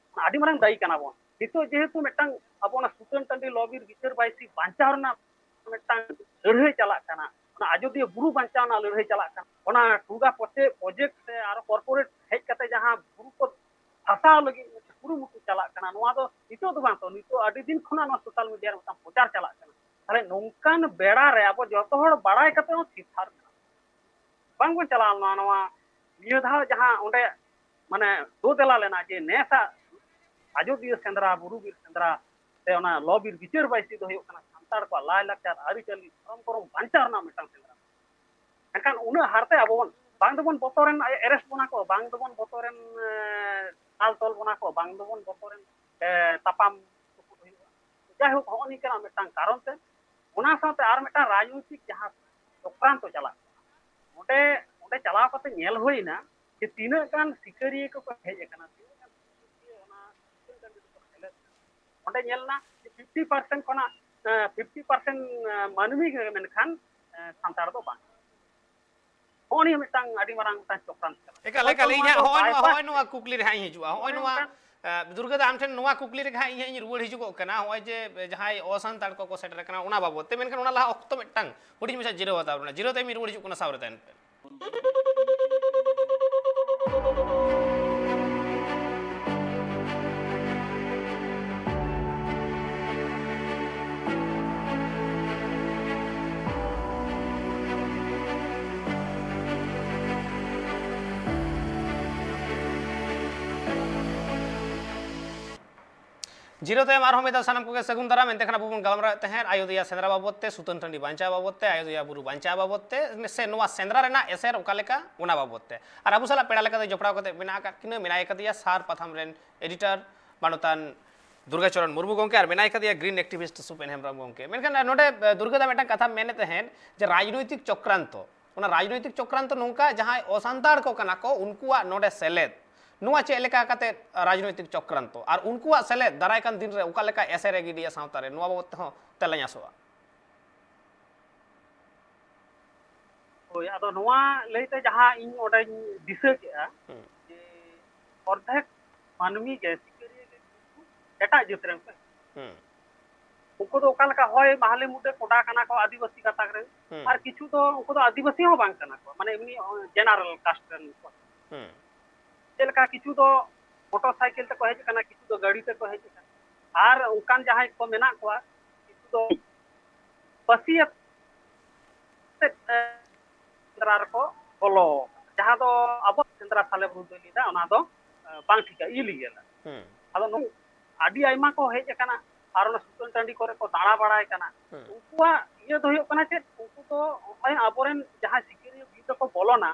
ᱟᱹᱰᱤ ᱢᱟᱨᱟᱝ ᱫᱟᱭᱤ ᱠᱟᱱᱟ ᱵᱚᱱ᱾ ᱱᱤᱛᱚᱜ ᱡᱮᱦᱮᱛᱩ ᱢᱤᱫᱴᱟᱝ ᱟᱵᱚ ᱚᱱᱟ ᱥᱩᱛᱟᱹᱱ ᱴᱟᱺᱰᱤ ᱞᱚ ᱵᱤᱨ ᱵᱤᱪᱟᱹᱨ ᱵᱟᱭᱥᱤ ᱵᱟᱧᱪᱟᱣ ᱨᱮᱱᱟᱜ ᱢᱤᱫᱴᱟᱝ ᱞᱟᱹᱲᱦᱟᱹᱭ ᱪᱟᱞᱟᱜ ᱠᱟᱱᱟ, ᱚᱱᱟ ᱟᱡᱚᱫᱤᱭᱟᱹ ᱵᱩᱨᱩ ᱵᱟᱧᱪᱟᱣ ᱨᱮᱱᱟᱜ ᱞᱟᱹᱲᱦᱟᱹᱭ ᱪᱟᱞᱟᱜ ᱠᱟᱱᱟ, ᱚᱱᱟ ᱴᱩᱜᱟ ᱯᱚᱪᱮ ᱯᱨᱚᱡᱮᱠᱴ ᱥᱮ ᱟᱨᱚ ᱠᱚᱨᱯᱳᱨᱮᱴ ᱦᱮᱡ ᱠᱟᱛᱮ ᱡᱟᱦᱟᱸ ᱵᱩᱨᱩ ᱠᱚ ᱫᱷᱟᱥᱟᱣ ᱞᱟᱹᱜᱤᱫ ᱠᱩᱨᱩᱢᱩᱴᱩ ᱪᱟᱞᱟᱜ ᱠᱟᱱᱟ, ᱱᱚᱣᱟ ᱫᱚ ᱱᱤᱛᱚᱜ ᱫᱚ ᱵᱟᱝ, ᱛᱚ ᱱᱤᱛᱚᱜ ᱟᱹᱰᱤ ᱫᱤᱱ ᱠᱷᱚᱱᱟᱜ ᱱᱚᱣᱟ ᱥᱳᱥᱟᱞ ᱢᱤᱰᱤᱭᱟ ᱨᱮ ᱢᱤᱫᱴᱟᱝ ᱯᱨᱚᱪᱟᱨ ᱪᱟᱞᱟᱜ ᱠᱟᱱᱟ᱾ ᱛᱟᱦᱞᱮ ᱱᱚᱝᱠᱟᱱ ᱵᱮᱲᱟ ᱨᱮ ᱟᱵᱚ ᱡᱚᱛᱚ ᱦᱚᱲ ᱵᱟᱲᱟᱭ ᱠᱟᱛᱮ ᱦᱚᱸ ᱛᱷᱤᱨ ᱛᱷᱟᱨ ᱢᱮᱱᱟᱜ ᱵᱚᱱᱟ᱾ ᱵᱟᱝᱵᱚᱱ ᱪᱟᱞᱟᱣ ᱞᱮᱱᱟ᱾ ᱱᱚᱣᱟ ᱱᱤᱭᱟᱹ ᱫᱷᱟᱣ ᱡᱟᱦᱟᱸ ᱚᱸᱰᱮ ᱢᱟᱱᱮ ᱫᱳ ᱫᱮᱞᱟ ᱞᱮᱱᱟ ᱡᱮ ᱱᱮᱥᱟᱜ ᱟᱡᱚᱫᱤᱭᱟᱹ ᱥᱮᱸᱫᱽᱨᱟ, ᱵᱩᱨᱩ ᱵᱤᱨ ᱥᱮᱸᱫᱽᱨᱟ ᱥᱮ ᱚᱱᱟ ᱞᱚ ᱵᱤᱨ ᱵᱤᱪᱟᱹᱨ ᱵᱟᱭᱥᱤ ᱫᱚ ᱦᱩᱭᱩᱜ ᱠᱟᱱᱟ ᱥᱟᱱᱛᱟᱲ ᱠᱚᱣᱟᱜ ᱞᱟᱭ ᱞᱟᱠᱪᱟᱨ, ᱟᱹᱨᱤᱪᱟᱹᱞᱤ, ᱫᱷᱚᱨᱚᱢ ᱠᱚᱨᱚᱢ ᱵᱟᱧᱪᱟᱣ ᱨᱮᱱᱟᱜ ᱢᱤᱫᱴᱟᱝ ᱥᱮᱸᱫᱽᱨᱟ᱾ ᱢᱮᱱᱠᱷᱟᱱ ᱩᱱᱟᱹᱜ ᱦᱟᱨᱛᱮ ᱟᱵᱚ ᱵᱚᱱ ᱵᱟᱝ ᱫᱚᱵᱚᱱ ᱵᱚᱛᱚᱨᱮᱱ ᱮᱨᱮᱥᱴ ᱵᱚᱱᱟ ᱠᱚ, ᱵᱟᱝ ᱫᱚᱵᱚᱱ ᱵᱚᱛᱚᱨᱮᱱ ᱮ, ᱫᱟᱞ ᱛᱚᱞ ᱵᱚᱱᱟ ᱠᱚ, ᱵᱟᱝ ᱫᱚᱵᱚᱱ ᱵᱚᱛᱚᱨᱮᱱ ᱮ, ᱛᱟᱯᱟᱢ ᱛᱩᱯᱩᱫ ᱦᱩᱭᱩᱜᱼᱟ᱾ ᱡᱟᱭᱦᱳᱠ, ᱦᱚᱸᱜᱼᱚ ᱱᱤᱝᱠᱟᱱᱟᱜ ᱢᱤᱫᱴᱟᱝ ᱠᱟᱨᱚᱱ ᱛᱮ, ᱚᱱᱟ ᱥᱟᱶᱛᱮ ᱟᱨ ᱢᱤᱫᱴᱟᱝ ᱨᱟᱡᱽᱱᱳᱭᱛᱤᱠ ᱡᱟᱦᱟᱸ ᱪᱚᱠᱨᱟᱱᱛᱚ ᱪᱟᱞᱟᱜ ᱠᱟᱱᱟ, ᱚᱸᱰᱮ ᱚᱸᱰᱮ ᱪᱟᱞᱟᱣ ᱠᱟᱛᱮ ᱧᱮᱞ ᱦᱩᱭᱱᱟ ᱡᱮ ᱛᱤᱱᱟᱹᱜ ᱜᱟᱱ ᱥᱤᱠᱟᱹᱨᱤᱭᱟᱹ ᱠᱚᱠᱚ ᱦᱮᱡ ᱟᱠᱟᱱᱟ, ᱛᱤᱱᱟᱹᱜ ᱜᱟᱱ ᱥᱤᱠᱟᱹᱨᱤᱭᱟᱹ ᱚᱱᱟ ᱥᱩᱛᱟᱹᱱ ᱴᱟᱺᱰᱤ ᱨᱮᱠᱚ ᱥᱮᱞᱮᱫ ᱮᱱᱟ᱾ ᱚᱸᱰᱮ ᱧᱮᱞ ᱮᱱᱟ ᱡᱮ ᱯᱷᱤᱯᱴᱤ ᱯᱟᱨᱥᱮᱱᱴ ᱠᱷᱚᱱᱟᱜ ᱯᱷᱤᱯᱴᱤ ᱯᱟᱨᱥᱮᱱᱴ ᱢᱟᱹᱱᱢᱤ ᱜᱮ, ᱢᱮᱱᱠᱷᱟᱱ ᱮ, ᱥᱟᱱᱛᱟᱲ ᱫᱚ ᱵᱟᱝ᱾ ᱦᱚᱸᱜᱼᱚ ᱱᱤᱭᱟᱹ ᱢᱤᱫᱴᱟᱝ ᱟᱹᱰᱤ ᱢᱟᱨᱟᱝ ᱢᱤᱫᱴᱟᱝ ᱪᱚᱠᱨᱟᱱᱛ ᱠᱟᱱᱟ᱾ ᱮᱠᱟᱞ, ᱦᱚᱭᱛᱳ ᱮᱠᱟᱞ, ᱤᱧ ᱱᱚᱣᱟ ᱦᱟᱸᱜ ᱫᱚ ᱦᱚᱸᱜᱼᱚᱭ ᱱᱚᱣᱟ, ᱵᱟᱭᱯᱟᱥ ᱦᱚᱸᱜᱼᱚᱭ ᱱᱚᱣᱟ ᱠᱩᱠᱞᱤ ᱨᱮ ᱦᱟᱸᱜ ᱤᱧ ᱦᱤᱡᱩᱜᱼᱟ᱾ ᱦᱚᱸᱜᱼᱚᱭ ᱱᱚᱣᱟ, ᱢᱤᱫᱴᱟᱝ ᱮ, ᱫᱩᱨᱜᱟᱹ ᱫᱟ, ᱟᱢ ᱴᱷᱮᱱ ᱱᱚᱣᱟ ᱠᱩᱠᱞᱤ ᱨᱮᱜᱮ ᱦᱟᱸᱜ ᱤᱧ ᱦᱟᱸᱜ ᱤᱧ ᱨᱩᱣᱟᱹᱲ ᱦᱤᱡᱩᱜᱚᱜ ᱠᱟᱱᱟ, ᱦᱚᱸᱜᱼᱚᱭ ᱡᱮ, ᱮ, ᱡᱟᱦᱟᱸᱭ ᱚᱥᱟᱱᱛᱟᱲ ᱠᱚᱠᱚ ᱥᱮᱴᱮᱨ ᱟᱠᱟᱱᱟ ᱚᱱᱟ ᱵᱟᱵᱚᱫ ᱛᱮ, ᱢᱮᱱᱠᱷᱟᱱ ᱚᱱᱟ ᱞᱟᱦᱟ ᱚᱠᱛᱚ ᱢᱤᱫᱴᱟᱝ ᱦᱩᱰᱤᱧ ᱢᱟᱪᱷᱟ ᱡᱤᱨᱟᱹᱣ ᱦᱟᱛᱟᱣ ᱨᱮᱱᱟᱜ, ᱡᱤᱨᱟᱹᱣ ᱛᱟᱭᱚᱢ ᱤᱧ ᱨᱩᱣᱟᱹᱲ ᱦᱤᱡᱩᱜ ᱠᱟᱱᱟ ᱥᱟᱶᱨᱮ ᱛᱟᱦᱮᱱ ᱯᱮ᱾ ᱡᱤᱨᱟᱹᱣ ᱛᱟᱭᱚᱢ ᱟᱨᱦᱚᱸ ᱢᱤᱫ ᱫᱷᱟᱣ ᱥᱟᱱᱟᱢ ᱠᱚᱜᱮ ᱥᱟᱹᱜᱩᱱ ᱫᱟᱨᱟᱢ᱾ ᱮᱱᱛᱮ ᱠᱷᱟᱱ ᱟᱵᱚ ᱵᱚᱱ ᱜᱟᱞᱢᱟᱨᱟᱣᱮᱫ ᱛᱟᱦᱮᱸᱫ ᱟᱭᱳᱫᱷᱭᱟ ᱥᱮᱸᱫᱽᱨᱟ ᱵᱟᱵᱚᱫ ᱛᱮ, ᱥᱩᱛᱟᱹᱱ ᱴᱟᱺᱰᱤ ᱵᱟᱧᱪᱟᱣ ᱵᱟᱵᱚᱫ ᱛᱮ, ᱟᱭᱳᱫᱷᱭᱟ ᱵᱩᱨᱩ ᱵᱟᱧᱪᱟᱣ ᱵᱟᱵᱚᱫ ᱛᱮ, ᱥᱮ ᱱᱚᱣᱟ ᱥᱮᱸᱫᱽᱨᱟ ᱨᱮᱱᱟᱜ ᱮᱥᱮᱨ ᱚᱠᱟ ᱞᱮᱠᱟ, ᱚᱱᱟ ᱵᱟᱵᱚᱫ ᱛᱮ᱾ ᱟᱨ ᱟᱵᱚ ᱥᱟᱞᱟᱜ ᱯᱮᱲᱟ ᱞᱮᱠᱟᱛᱮ ᱡᱚᱯᱲᱟᱣ ᱠᱟᱛᱮ ᱢᱮᱱᱟᱜ ᱟᱠᱟᱫ ᱠᱤᱱᱟᱹ, ᱢᱮᱱᱟᱭ ᱠᱟᱫᱮᱭᱟ ᱥᱟᱨ ᱯᱟᱛᱷᱟᱢ ᱨᱮᱱ ᱮᱰᱤᱴᱚᱨ ᱢᱟᱱᱚᱛᱟᱱ ᱫᱩᱨᱜᱟᱪᱚᱨᱚᱱ ᱢᱩᱨᱢᱩ ᱜᱚᱢᱠᱮ, ᱟᱨ ᱢᱮᱱᱟᱭ ᱠᱟᱫᱮᱭᱟ ᱜᱨᱤᱱ ᱮᱠᱴᱤᱵᱷᱤᱥᱴ ᱥᱩᱯᱮᱱ ᱦᱮᱢᱵᱨᱚᱢ ᱜᱚᱢᱠᱮ᱾ ᱢᱮᱱᱠᱷᱟᱱ ᱱᱚᱰᱮ, ᱮ, ᱫᱩᱨᱜᱟᱹ ᱫᱟ ᱢᱤᱫᱴᱟᱝ ᱠᱟᱛᱷᱟᱢ ᱢᱮᱱᱮᱫ ᱛᱟᱦᱮᱸᱫ ᱡᱮ ᱨᱟᱡᱽᱱᱳᱭᱛᱤᱠ ᱪᱚᱠᱨᱟᱱᱛᱚ, ᱚᱱᱟ ᱨᱟᱡᱽᱱᱳᱭᱛᱤᱠ ᱪᱚᱠᱨᱟᱱᱛᱚ ᱱᱚᱝᱠᱟ, ᱡᱟᱦᱟᱸᱭ ᱚᱥᱟᱱᱛᱟᱲ ᱠᱚ ᱠᱟᱱᱟ ᱠᱚ, ᱩᱱᱠᱩᱣᱟᱜ ᱱᱚᱰᱮ ᱥᱮᱞᱮᱫ, ᱱᱚᱣᱟ ᱪᱮᱫ ᱞᱮᱠᱟ ᱠᱟᱛᱮ ᱨᱟᱡᱽᱱᱳᱭᱛᱤᱠ ᱪᱚᱠᱨᱟᱱᱛᱚ, ᱟᱨ ᱩᱱᱠᱩᱣᱟᱜ ᱥᱮᱞᱮᱫ ᱫᱟᱨᱟᱭ ᱠᱟᱱ ᱫᱤᱱ ᱨᱮ ᱚᱠᱟ ᱞᱮᱠᱟ ᱮᱥᱮᱨ ᱮ ᱜᱤᱰᱤᱭᱟ ᱥᱟᱶᱛᱟ ᱨᱮ, ᱱᱚᱣᱟ ᱵᱟᱵᱚᱫ ᱛᱮᱦᱚᱸ ᱛᱮᱞᱟᱧ ᱟᱥᱚᱜᱼᱟ᱾ ᱦᱳᱭ, ᱟᱫᱚ ᱱᱚᱣᱟ ᱞᱟᱹᱭᱛᱮ ᱡᱟᱦᱟᱸ ᱤᱧ ᱚᱸᱰᱮᱧ ᱫᱤᱥᱟᱹ ᱠᱮᱜᱼᱟ, ᱦᱩᱸ᱾ ᱡᱮ ᱚᱨᱫᱷᱮᱠ ᱢᱟᱹᱱᱢᱤ ᱜᱮ, ᱥᱤᱠᱟᱹᱨᱤᱭᱟᱹ ᱜᱮ, ᱠᱤᱱᱛᱩ ᱮᱴᱟᱜ ᱡᱟᱹᱛ ᱨᱮᱱ ᱠᱚ᱾ ᱦᱩᱸ᱾ ᱩᱱᱠᱩ ᱫᱚ ᱚᱠᱟ ᱞᱮᱠᱟ, ᱦᱚᱭ ᱢᱟᱦᱞᱮ ᱢᱩᱰᱟᱹ ᱠᱚᱰᱟ ᱠᱟᱱᱟ ᱠᱚ, ᱟᱹᱫᱤᱵᱟᱹᱥᱤ ᱜᱟᱛᱟᱠ ᱨᱮᱱ, ᱦᱩᱸ᱾ ᱟᱨ ᱠᱤᱪᱷᱩ ᱫᱚ ᱩᱱᱠᱩ ᱫᱚ ᱟᱹᱫᱤᱵᱟᱹᱥᱤ ᱦᱚᱸ ᱵᱟᱝ ᱠᱟᱱᱟ ᱠᱚ, ᱢᱟᱱᱮ ᱮᱢᱱᱤ ᱡᱮᱱᱟᱨᱮᱞ ᱠᱟᱥᱴ ᱨᱮᱱ ᱠᱚ᱾ ᱦᱩᱸ᱾ ᱪᱮᱫ ᱞᱮᱠᱟ, ᱠᱤᱪᱷᱩ ᱫᱚ ᱢᱚᱴᱚᱨ ᱥᱟᱭᱠᱮᱞ ᱛᱮᱠᱚ ᱦᱮᱡ ᱟᱠᱟᱱᱟ, ᱠᱤᱪᱷᱩ ᱫᱚ ᱜᱟᱹᱰᱤ ᱛᱮᱠᱚ ᱦᱮᱡ ᱟᱠᱟᱱᱟ, ᱟᱨ ᱚᱱᱠᱟᱱ ᱡᱟᱦᱟᱸᱭ ᱠᱚ ᱢᱮᱱᱟᱜ ᱠᱚᱣᱟ, ᱠᱤᱪᱷᱩ ᱫᱚ ᱯᱟᱹᱥᱤ ᱟᱛᱮᱫ, ᱮ, ᱥᱮᱸᱫᱽᱨᱟ ᱨᱮᱠᱚ ᱵᱚᱞᱚ ᱟᱠᱟᱱᱟ᱾ ᱡᱟᱦᱟᱸ ᱫᱚ ᱟᱵᱚ ᱥᱮᱸᱫᱽᱨᱟ ᱥᱟᱞᱮ ᱵᱚᱱ ᱞᱟᱹᱭ ᱮᱫᱟ, ᱚᱱᱟ ᱫᱚ, ᱮ, ᱵᱟᱝ ᱴᱷᱤᱠᱟ, ᱤᱞᱤᱜᱮᱞᱟ᱾ ᱦᱩᱸ᱾ ᱟᱫᱚ ᱱᱩᱠᱩ ᱟᱹᱰᱤ ᱟᱭᱢᱟ ᱠᱚ ᱦᱮᱡ ᱟᱠᱟᱱᱟ, ᱟᱨ ᱚᱱᱟ ᱥᱩᱛᱟᱹᱱ ᱴᱟᱺᱰᱤ ᱠᱚᱨᱮ ᱠᱚ ᱫᱟᱬᱟ ᱵᱟᱲᱟᱭ ᱠᱟᱱᱟ᱾ ᱦᱩᱸ᱾ ᱩᱱᱠᱩᱣᱟᱜ ᱤᱭᱟᱹ ᱫᱚ ᱦᱩᱭᱩᱜ ᱠᱟᱱᱟ ᱪᱮᱫ? ᱩᱱᱠᱩ ᱫᱚ ᱱᱚᱜᱼᱚᱭ ᱟᱵᱚᱨᱮᱱ ᱡᱟᱦᱟᱸᱭ ᱥᱤᱠᱟᱹᱨᱤᱭᱟᱹ ᱵᱤᱨ ᱨᱮᱠᱚ ᱵᱚᱞᱚᱱᱟ,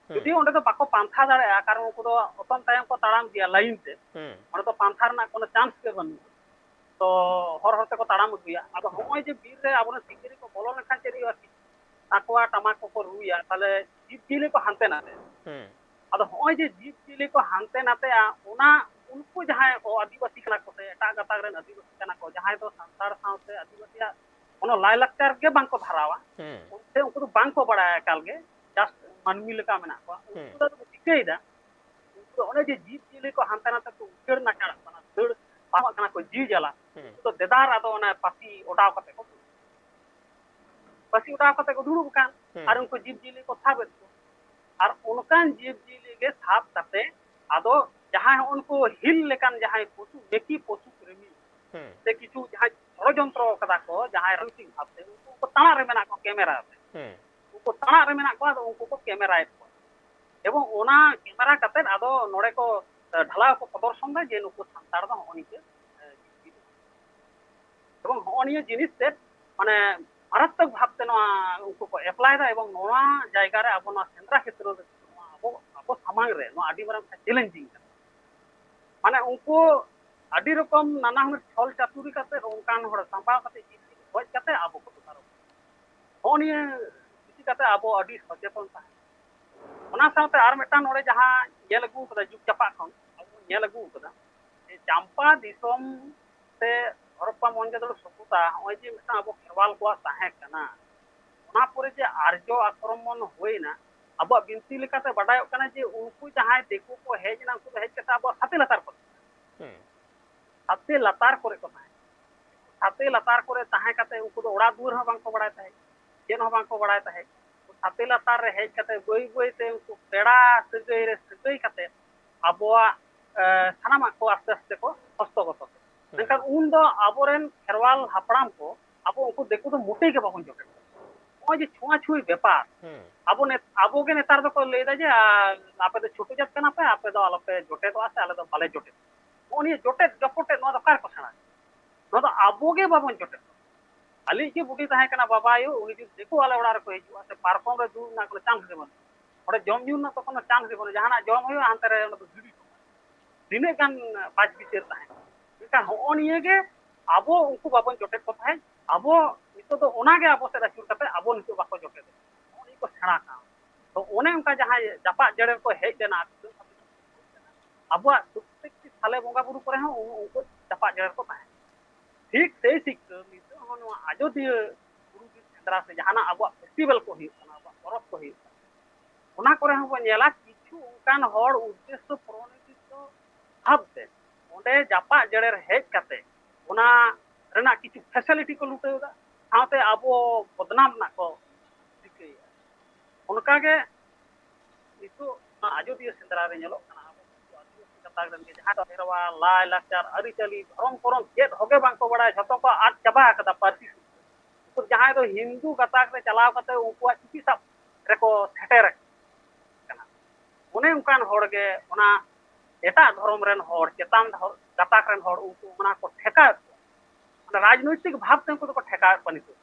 ᱡᱩᱫᱤ ᱚᱸᱰᱮ ᱫᱚ ᱵᱟᱠᱚ ᱯᱟᱱᱛᱷᱟ ᱫᱟᱲᱮᱭᱟᱜᱼᱟ, ᱠᱟᱨᱚᱱ ᱩᱱᱠᱩ ᱫᱚ ᱚᱛᱚᱢ ᱛᱟᱭᱚᱢ ᱠᱚ ᱛᱟᱲᱟᱢ ᱜᱮᱭᱟ ᱞᱟᱭᱤᱱ ᱛᱮ, ᱚᱸᱰᱮ ᱫᱚ ᱯᱟᱱᱛᱷᱟ ᱨᱮᱱᱟᱜ ᱠᱳᱱᱳ ᱪᱟᱱᱥ ᱜᱮ ᱵᱟᱹᱱᱩᱜᱼᱟ᱾ ᱛᱚ ᱦᱚᱨ ᱦᱚᱨ ᱛᱮᱠᱚ ᱛᱟᱲᱟᱢ ᱟᱹᱜᱩᱭᱟ᱾ ᱟᱫᱚ ᱦᱚᱸᱜᱼᱚᱭ ᱡᱮ ᱵᱤᱨ ᱨᱮ ᱟᱵᱚᱨᱮᱱ ᱥᱤᱠᱟᱹᱨᱤ ᱠᱚ ᱵᱚᱞᱚ ᱞᱮᱱᱠᱷᱟᱱ ᱪᱮᱫ ᱦᱩᱭᱩᱜᱼᱟ? ᱟᱠᱚᱣᱟᱜ ᱴᱟᱢᱟᱠ ᱠᱚᱠᱚ ᱨᱩᱭᱟ, ᱛᱟᱦᱞᱮ ᱡᱤᱵᱽ ᱡᱤᱭᱟᱹᱞᱤ ᱠᱚ ᱦᱟᱱᱛᱮ ᱱᱟᱛᱮ᱾ ᱟᱫᱚ ᱦᱚᱸᱜᱼᱚᱭ ᱡᱮ ᱡᱤᱵᱽ ᱡᱤᱭᱟᱹᱞᱤ ᱠᱚ ᱦᱟᱱᱛᱮ ᱱᱟᱛᱮᱜᱼᱟ, ᱚᱱᱟ ᱩᱱᱠᱩ ᱡᱟᱦᱟᱸᱭ ᱠᱚ ᱟᱹᱫᱤᱵᱟᱹᱥᱤ ᱠᱟᱱᱟ ᱠᱚ ᱥᱮ ᱮᱴᱟᱜ ᱜᱟᱛᱟᱠ ᱨᱮᱱ ᱟᱹᱫᱤᱵᱟᱹᱥᱤ ᱠᱟᱱᱟ ᱠᱚ, ᱡᱟᱦᱟᱸᱭ ᱫᱚ ᱥᱟᱱᱛᱟᱲ ᱥᱟᱶᱛᱮ ᱟᱹᱫᱤᱵᱟᱹᱥᱤᱭᱟᱜ ᱠᱳᱱᱳ ᱞᱟᱭᱞᱟᱠᱪᱟᱨ ᱜᱮ ᱵᱟᱝᱠᱚ ᱫᱷᱟᱨᱟᱣᱟ, ᱥᱮ ᱩᱱᱠᱩ ᱫᱚ ᱵᱟᱝᱠᱚ ᱵᱟᱲᱟᱭᱟ ᱮᱠᱟᱞ ᱜᱮ, ᱡᱟᱥᱴ ᱢᱟᱹᱱᱢᱤ ᱞᱮᱠᱟ ᱢᱮᱱᱟᱜ ᱠᱚᱣᱟ᱾ ᱩᱱᱠᱩ ᱫᱚ ᱪᱤᱠᱟᱹᱭᱮᱫᱟ? ᱩᱱᱠᱩ ᱫᱚ ᱚᱱᱮ ᱡᱮ ᱡᱤᱵᱽ ᱡᱤᱭᱟᱹᱞᱤ ᱠᱚ ᱦᱟᱱᱛᱮ ᱱᱟᱛᱮ ᱠᱚ ᱩᱪᱟᱹᱲ ᱱᱟᱪᱟᱲᱚᱜ ᱠᱟᱱᱟ, ᱫᱟᱹᱲ ᱯᱟᱨᱚᱢᱚᱜ ᱠᱟᱱᱟ ᱠᱚ ᱡᱤᱣᱤ ᱡᱟᱞᱟ, ᱩᱱᱠᱩ ᱫᱚ ᱫᱮᱫᱟᱨ ᱟᱫᱚ ᱚᱱᱮ ᱯᱟᱹᱥᱤ ᱚᱰᱟᱣ ᱠᱟᱛᱮ ᱠᱚ ᱫᱩᱲᱩᱵ, ᱯᱟᱹᱥᱤ ᱚᱰᱟᱣ ᱠᱟᱛᱮ ᱠᱚ ᱫᱩᱲᱩᱵ ᱟᱠᱟᱱ᱾ ᱟᱨ ᱩᱱᱠᱩ ᱡᱤᱵᱽ ᱡᱤᱭᱟᱹᱞᱤ ᱠᱚ ᱥᱟᱵᱮᱫ ᱠᱚᱣᱟ᱾ ᱟᱨ ᱚᱱᱠᱟᱱ ᱡᱤᱵᱽ ᱡᱤᱭᱟᱹᱞᱤ ᱜᱮ ᱥᱟᱵ ᱠᱟᱛᱮ ᱟᱫᱚ ᱡᱟᱦᱟᱸᱭ ᱦᱚᱸ ᱩᱱᱠᱩ ᱦᱤᱞ ᱞᱮᱠᱟᱱ ᱡᱟᱦᱟᱸᱭ ᱯᱚᱥᱩ, ᱢᱮᱠᱤ ᱯᱚᱥᱩ ᱯᱨᱮᱢᱤ, ᱥᱮ ᱠᱤᱪᱷᱩ ᱡᱟᱦᱟᱸᱭ ᱥᱚᱲᱚᱡᱚᱱᱛᱨᱚ ᱠᱟᱫᱟ ᱠᱚ, ᱡᱟᱦᱟᱸᱭ ᱨᱟᱡᱽᱱᱤᱛᱤᱠ ᱵᱷᱟᱵᱛᱮ, ᱩᱱᱠᱩ ᱠᱚ ᱛᱟᱲᱟᱜ ᱨᱮ ᱢᱮᱱᱟᱜ ᱠᱚᱣᱟ ᱠᱮᱢᱮᱨᱟ ᱨᱮ᱾ ᱩᱱᱠᱩ ᱛᱟᱲᱟᱜ ᱨᱮ ᱢᱮᱱᱟᱜ ᱠᱚᱣᱟ, ᱟᱫᱚ ᱩᱱᱠᱩ ᱠᱚ ᱠᱮᱢᱮᱨᱟᱭᱮᱫ ᱠᱚᱣᱟ᱾ ᱮᱵᱚᱝ ᱚᱱᱟ ᱠᱮᱢᱮᱨᱟ ᱠᱟᱛᱮᱫ ᱟᱫᱚ ᱱᱚᱰᱮ ᱠᱚ, ᱮ, ᱰᱷᱟᱞᱟᱣ ᱠᱚ ᱯᱨᱚᱫᱚᱨᱥᱚᱱ ᱫᱟ ᱡᱮ ᱱᱩᱠᱩ ᱥᱟᱱᱛᱟᱲ ᱫᱚ ᱦᱚᱸᱜᱼᱚ ᱱᱤᱝᱠᱟᱹ, ᱮ, ᱡᱤᱵᱽ ᱡᱤᱭᱟᱹᱞᱤ᱾ ᱮᱵᱚᱝ ᱦᱚᱸᱜᱼᱚ ᱱᱤᱭᱟᱹ ᱡᱤᱱᱤᱥ ᱛᱮᱫ ᱢᱟᱱᱮ ᱢᱟᱨᱟᱛᱢᱚᱠ ᱵᱷᱟᱵᱛᱮ ᱱᱚᱣᱟ ᱩᱱᱠᱩ ᱠᱚ ᱮᱯᱞᱟᱭ ᱫᱟ, ᱮᱵᱚᱝ ᱱᱚᱣᱟ ᱡᱟᱭᱜᱟ ᱨᱮ ᱟᱵᱚ ᱱᱚᱣᱟ ᱥᱮᱸᱫᱽᱨᱟ ᱠᱷᱮᱛᱨᱚ ᱨᱮ ᱱᱚᱣᱟ ᱟᱵᱚ, ᱟᱵᱚ ᱥᱟᱢᱟᱝ ᱨᱮ ᱱᱚᱣᱟ ᱟᱹᱰᱤ ᱢᱟᱨᱟᱝ ᱪᱮᱞᱮᱧᱡᱤᱝ ᱠᱟᱱᱟ᱾ ᱢᱟᱱᱮ ᱩᱱᱠᱩ ᱟᱹᱰᱤ ᱨᱚᱠᱚᱢ ᱱᱟᱱᱟ ᱦᱩᱱᱟᱹᱨ ᱪᱷᱚᱞ ᱪᱟᱛᱩᱨᱤ ᱠᱟᱛᱮ ᱚᱱᱠᱟᱱ ᱦᱚᱲ ᱥᱟᱢᱵᱟᱣ ᱠᱟᱛᱮ ᱡᱤᱵᱽ ᱡᱤᱭᱟᱹᱞᱤ ᱜᱚᱡ ᱠᱟᱛᱮ ᱟᱵᱚ ᱠᱚ ᱫᱚᱥᱟᱨᱚᱜ ᱠᱟᱱᱟ᱾ ᱦᱚᱸᱜᱼᱚ ᱱᱤᱭᱟᱹ ᱤᱫᱤ ᱠᱟᱛᱮ ᱟᱵᱚ ᱟᱹᱰᱤ ᱥᱚᱪᱮᱛᱚᱱ ᱛᱟᱦᱮᱸ᱾ ᱚᱱᱟ ᱥᱟᱶᱛᱮ ᱟᱨ ᱢᱤᱫᱴᱟᱝ ᱱᱚᱰᱮ ᱡᱟᱦᱟᱸ ᱧᱮᱞ ᱟᱹᱜᱩ ᱠᱟᱫᱟ, ᱡᱩᱜᱽ ᱪᱟᱯᱟᱜ ᱠᱷᱚᱱ ᱟᱵᱚ ᱵᱚᱱ ᱧᱮᱞ ᱟᱹᱜᱩ ᱠᱟᱫᱟ ᱡᱮ ᱪᱟᱢᱯᱟ ᱫᱤᱥᱚᱢ ᱥᱮ ᱦᱚᱨᱚᱯᱯᱟ ᱢᱚᱦᱮᱱᱡᱳᱫᱟᱲᱳ ᱥᱚᱵᱷᱚᱛᱟ, ᱱᱚᱜᱼᱚᱭ ᱡᱮ ᱢᱤᱫᱴᱟᱝ ᱟᱵᱚ ᱠᱷᱮᱨᱣᱟᱞ ᱠᱚᱣᱟᱜ ᱛᱟᱦᱮᱸ ᱠᱟᱱᱟ, ᱚᱱᱟ ᱯᱚᱨᱮ ᱡᱮ ᱟᱨᱡᱚ ᱟᱠᱨᱚᱢᱚᱱ ᱦᱩᱭᱱᱟ, ᱟᱵᱚᱣᱟᱜ ᱵᱤᱱᱛᱤ ᱞᱮᱠᱟᱛᱮ ᱵᱟᱰᱟᱭᱚᱜ ᱠᱟᱱᱟ ᱡᱮ ᱩᱱᱠᱩ ᱡᱟᱦᱟᱸᱭ ᱫᱤᱠᱩ ᱠᱚ ᱦᱮᱡ ᱮᱱᱟ, ᱩᱱᱠᱩ ᱫᱚ ᱦᱮᱡ ᱠᱟᱛᱮ ᱟᱵᱚᱣᱟᱜ ᱥᱟᱛᱮ ᱞᱟᱛᱟᱨ ᱠᱚ, ᱥᱟᱛᱮ ᱞᱟᱛᱟᱨ ᱠᱚᱨᱮ ᱠᱚ ᱛᱟᱦᱮᱸ ᱠᱟᱱᱟ᱾ ᱥᱟᱛᱮ ᱞᱟᱛᱟᱨ ᱠᱚᱨᱮ ᱛᱟᱦᱮᱸ ᱠᱟᱛᱮ ᱩᱱᱠᱩ ᱫᱚ ᱚᱲᱟᱜ ᱫᱩᱣᱟᱹᱨ ᱦᱚᱸ ᱵᱟᱝᱠᱚ ᱵᱟᱲᱟᱭ ᱛᱟᱦᱮᱸᱫ, ᱪᱮᱫ ᱦᱚᱸ ᱵᱟᱝᱠᱚ ᱵᱟᱲᱟᱭ ᱛᱟᱦᱮᱸᱫ᱾ ᱥᱟᱛᱮ ᱞᱟᱛᱟᱨ ᱨᱮ ᱦᱮᱡ ᱠᱟᱛᱮ ᱵᱟᱹᱭ ᱵᱟᱹᱭ ᱛᱮ ᱩᱱᱠᱩ ᱯᱮᱲᱟ ᱥᱟᱹᱜᱟᱹᱭ ᱨᱮ ᱥᱟᱹᱜᱟᱹᱭ ᱠᱟᱛᱮ ᱟᱵᱚᱣᱟᱜ, ᱮ, ᱥᱟᱱᱟᱢᱟᱜ ᱠᱚ ᱟᱥᱛᱮ ᱟᱥᱛᱮ ᱠᱚ ᱦᱚᱥᱛᱚᱜᱚᱛᱚ ᱠᱮᱫᱟ᱾ ᱢᱮᱱᱠᱷᱟᱱ ᱩᱱ ᱫᱚ ᱟᱵᱚᱨᱮᱱ ᱠᱷᱮᱨᱣᱟᱞ ᱦᱟᱯᱲᱟᱢ ᱠᱚ ᱟᱵᱚ ᱩᱱᱠᱩ ᱫᱤᱠᱩ ᱫᱚ ᱢᱚᱴᱮ ᱜᱮ ᱵᱟᱵᱚᱱ ᱡᱚᱴᱮᱫ ᱠᱚᱣᱟ᱾ ᱱᱚᱜᱼᱚᱭ ᱡᱮ ᱪᱷᱩᱣᱟᱹᱪᱷᱩᱣᱤ ᱵᱮᱯᱟᱨ, ᱟᱵᱚ ᱱᱮ-, ᱟᱵᱚ ᱜᱮ ᱱᱮᱛᱟᱨ ᱫᱚᱠᱚ ᱞᱟᱹᱭᱫᱟ ᱡᱮ, ᱟ, ᱟᱯᱮ ᱫᱚ ᱪᱷᱳᱴᱳ ᱡᱟᱹᱛ ᱠᱟᱱᱟ ᱯᱮ, ᱟᱯᱮ ᱫᱚ ᱟᱞᱚᱯᱮ ᱡᱚᱴᱮᱫᱚᱜᱼᱟ ᱥᱮ ᱟᱞᱮ ᱫᱚ ᱵᱟᱞᱮ ᱡᱚᱴᱮᱫᱚᱜᱼᱟ᱾ ᱱᱚᱜᱼᱚ ᱱᱤᱭᱟᱹ ᱡᱚᱴᱮᱫ ᱡᱚᱯᱚᱴᱮᱫ, ᱱᱚᱣᱟ ᱫᱚ ᱚᱠᱟ ᱨᱮᱠᱚ ᱥᱮᱬᱟ? ᱱᱚᱣᱟ ᱫᱚ ᱟᱵᱚ ᱜᱮ ᱵᱟᱵᱚᱱ ᱡᱚᱴᱮᱫ ᱠᱚᱣᱟ᱾ ᱟᱹᱞᱤᱧ ᱜᱮ ᱵᱩᱰᱷᱤ ᱛᱟᱦᱮᱸ ᱠᱟᱱᱟ, ᱵᱟᱵᱟ ᱟᱭᱳ, ᱩᱱᱤ ᱡᱩᱫᱤ ᱫᱤᱠᱩ ᱟᱞᱮ ᱚᱲᱟᱜ ᱨᱮᱠᱚ ᱦᱤᱡᱩᱜᱼᱟ ᱥᱮ ᱯᱟᱨᱠᱚᱢ ᱨᱮ ᱫᱩᱲᱩᱵ ᱨᱮᱱᱟᱜ ᱠᱳᱱᱳ ᱪᱟᱱᱥ ᱜᱮ ᱵᱟᱹᱱᱩᱜᱼᱟ᱾ ᱚᱸᱰᱮ ᱡᱚᱢ ᱧᱩ ᱨᱮᱱᱟᱜ ᱛᱚ ᱠᱳᱱᱳ ᱪᱟᱱᱥ ᱜᱮ ᱵᱟᱹᱱᱩᱜᱼᱟ᱾ ᱡᱟᱦᱟᱱᱟᱜ ᱡᱚᱢ ᱦᱩᱭᱩᱜᱼᱟ, ᱦᱟᱱᱛᱮ ᱨᱮ ᱚᱱᱟ ᱫᱚ ᱜᱤᱰᱤ ᱠᱟᱜᱼᱟ᱾ ᱛᱤᱱᱟᱹᱜ ᱜᱟᱱ ᱵᱟᱪ ᱵᱤᱪᱟᱹᱨ ᱛᱟᱦᱮᱸ ᱠᱟᱱᱟ᱾ ᱢᱮᱱᱠᱷᱟᱱ ᱦᱚᱸᱜᱼᱚ ᱱᱤᱭᱟᱹ ᱜᱮ ᱟᱵᱚ ᱩᱱᱠᱩ ᱵᱟᱵᱚᱱ ᱡᱚᱴᱮᱫ ᱠᱚ ᱛᱟᱦᱮᱸᱫ, ᱟᱵᱚ ᱱᱤᱛᱚᱜ ᱫᱚ ᱚᱱᱟᱜᱮ ᱟᱵᱚ ᱥᱮᱫ ᱟᱹᱪᱩᱨ ᱠᱟᱛᱮ ᱟᱵᱚ ᱱᱤᱛᱚᱜ ᱵᱟᱠᱚ ᱡᱚᱴᱮᱫ᱾ ᱦᱚᱸᱜᱼᱚ ᱱᱤᱭᱟᱹ ᱠᱚ ᱥᱮᱬᱟ ᱠᱟᱱ᱾ ᱛᱚ ᱚᱱᱮ ᱚᱱᱠᱟ ᱡᱟᱦᱟᱸᱭ ᱡᱟᱯᱟᱜ ᱡᱮᱲᱮᱨ ᱠᱚ ᱦᱮᱡ ᱞᱮᱱᱟ, ᱟᱵᱚᱣᱟᱜ ᱯᱨᱚᱛᱮᱠᱴᱤ ᱥᱟᱞᱮ ᱵᱚᱸᱜᱟ ᱵᱩᱨᱩ ᱠᱚᱨᱮ ᱦᱚᱸ ᱩᱱ-, ᱩᱱᱠᱩ ᱡᱟᱯᱟᱜ ᱡᱮᱲᱮᱨ ᱠᱚ ᱛᱟᱦᱮᱸ᱾ ᱴᱷᱤᱠ ᱥᱮᱭ ᱥᱤᱠᱷᱟᱹ ᱱᱤᱛᱚᱜ ᱦᱚᱸ ᱱᱚᱣᱟ ᱟᱡᱚᱫᱤᱭᱟᱹ ᱵᱩᱨᱩ ᱵᱤᱨ ᱥᱮᱸᱫᱽᱨᱟ ᱥᱮ ᱡᱟᱦᱟᱱᱟᱜ ᱟᱵᱚᱣᱟᱜ ᱯᱷᱮᱥᱴᱤᱵᱷᱮᱞ ᱠᱚ ᱦᱩᱭᱩᱜ ᱠᱟᱱᱟ, ᱟᱵᱚᱣᱟᱜ ᱯᱚᱨᱚᱵᱽ ᱠᱚ ᱦᱩᱭᱩᱜ ᱠᱟᱱᱟ, ᱚᱱᱟ ᱠᱚᱨᱮ ᱦᱚᱸᱵᱚᱱ ᱧᱮᱞᱟ ᱠᱤᱪᱷᱩ ᱚᱱᱠᱟᱱ ᱦᱚᱲ ᱩᱫᱽᱫᱮᱥᱥᱚ ᱯᱨᱚᱱᱳᱫᱤᱛᱚ ᱵᱷᱟᱵᱽᱛᱮ ᱚᱸᱰᱮ ᱡᱟᱯᱟᱜ ᱡᱮᱲᱮᱨ ᱦᱮᱡ ᱠᱟᱛᱮ ᱚᱱᱟ ᱨᱮᱱᱟᱜ ᱠᱤᱪᱷᱩ ᱯᱷᱮᱥᱤᱞᱤᱴᱤ ᱠᱚ ᱞᱩᱴᱟᱹᱣ ᱮᱫᱟ, ᱥᱟᱶᱛᱮ ᱟᱵᱚ ᱵᱚᱫᱱᱟᱢ ᱨᱮᱱᱟᱜ ᱠᱚ ᱨᱤᱠᱟᱹᱭᱮᱫᱟ᱾ ᱚᱱᱠᱟᱜᱮ ᱱᱤᱛᱚᱜ ᱚᱱᱟ ᱟᱡᱚᱫᱤᱭᱟᱹ ᱥᱮᱸᱫᱽᱨᱟ ᱨᱮ ᱧᱮᱞᱚᱜ ᱠᱟᱱᱟ, ᱟᱵᱚ ᱠᱤᱪᱷᱩ ᱟᱹᱫᱤᱵᱟᱹᱥᱤ ᱜᱟᱛᱟᱠ ᱨᱮᱱ ᱜᱮ ᱡᱟᱦᱟᱸ ᱫᱚ ᱥᱮᱨᱣᱟ, ᱞᱟᱭ ᱞᱟᱠᱪᱟᱨ, ᱟᱹᱨᱤᱪᱟᱹᱞᱤ, ᱫᱷᱚᱨᱚᱢ ᱠᱚᱨᱚᱢ ᱪᱮᱫ ᱦᱚᱸᱜᱮ ᱵᱟᱝ ᱠᱚ ᱵᱟᱲᱟᱭᱟ, ᱡᱷᱚᱛᱚ ᱠᱚ ᱟᱫ ᱪᱟᱵᱟ ᱟᱠᱟᱫᱟ ᱯᱟᱹᱨᱥᱤ ᱥᱩᱫᱷᱟᱹ᱾ ᱩᱱᱠᱩ ᱡᱟᱦᱟᱸᱭ ᱫᱚ ᱦᱤᱱᱫᱩ ᱜᱟᱛᱟᱠ ᱨᱮ ᱪᱟᱞᱟᱣ ᱠᱟᱛᱮ ᱩᱱᱠᱩᱣᱟᱜ ᱪᱩᱯᱤ ᱥᱟᱵ ᱨᱮᱠᱚ ᱥᱮᱴᱮᱨ ᱟᱠᱟᱱᱟ᱾ ᱚᱱᱮ ᱚᱱᱠᱟᱱ ᱦᱚᱲ ᱜᱮ ᱚᱱᱟ ᱮᱴᱟᱜ ᱫᱷᱚᱨᱚᱢ ᱨᱮᱱ ᱦᱚᱲ, ᱪᱮᱛᱟᱱ ᱫᱷᱚᱨ-, ᱜᱟᱛᱟᱠ ᱨᱮᱱ ᱦᱚᱲ, ᱩᱱᱠᱩ ᱚᱱᱟ ᱠᱚ ᱴᱷᱮᱠᱟᱣᱮᱫ ᱠᱚᱣᱟ᱾ ᱚᱱᱟ ᱨᱟᱡᱽᱱᱳᱭᱛᱤᱠ ᱵᱷᱟᱵᱽ ᱛᱮ ᱩᱱᱠᱩ ᱫᱚᱠᱚ ᱴᱷᱮᱠᱟᱣᱮᱫ ᱠᱚᱣᱟ ᱱᱤᱛᱚᱜ᱾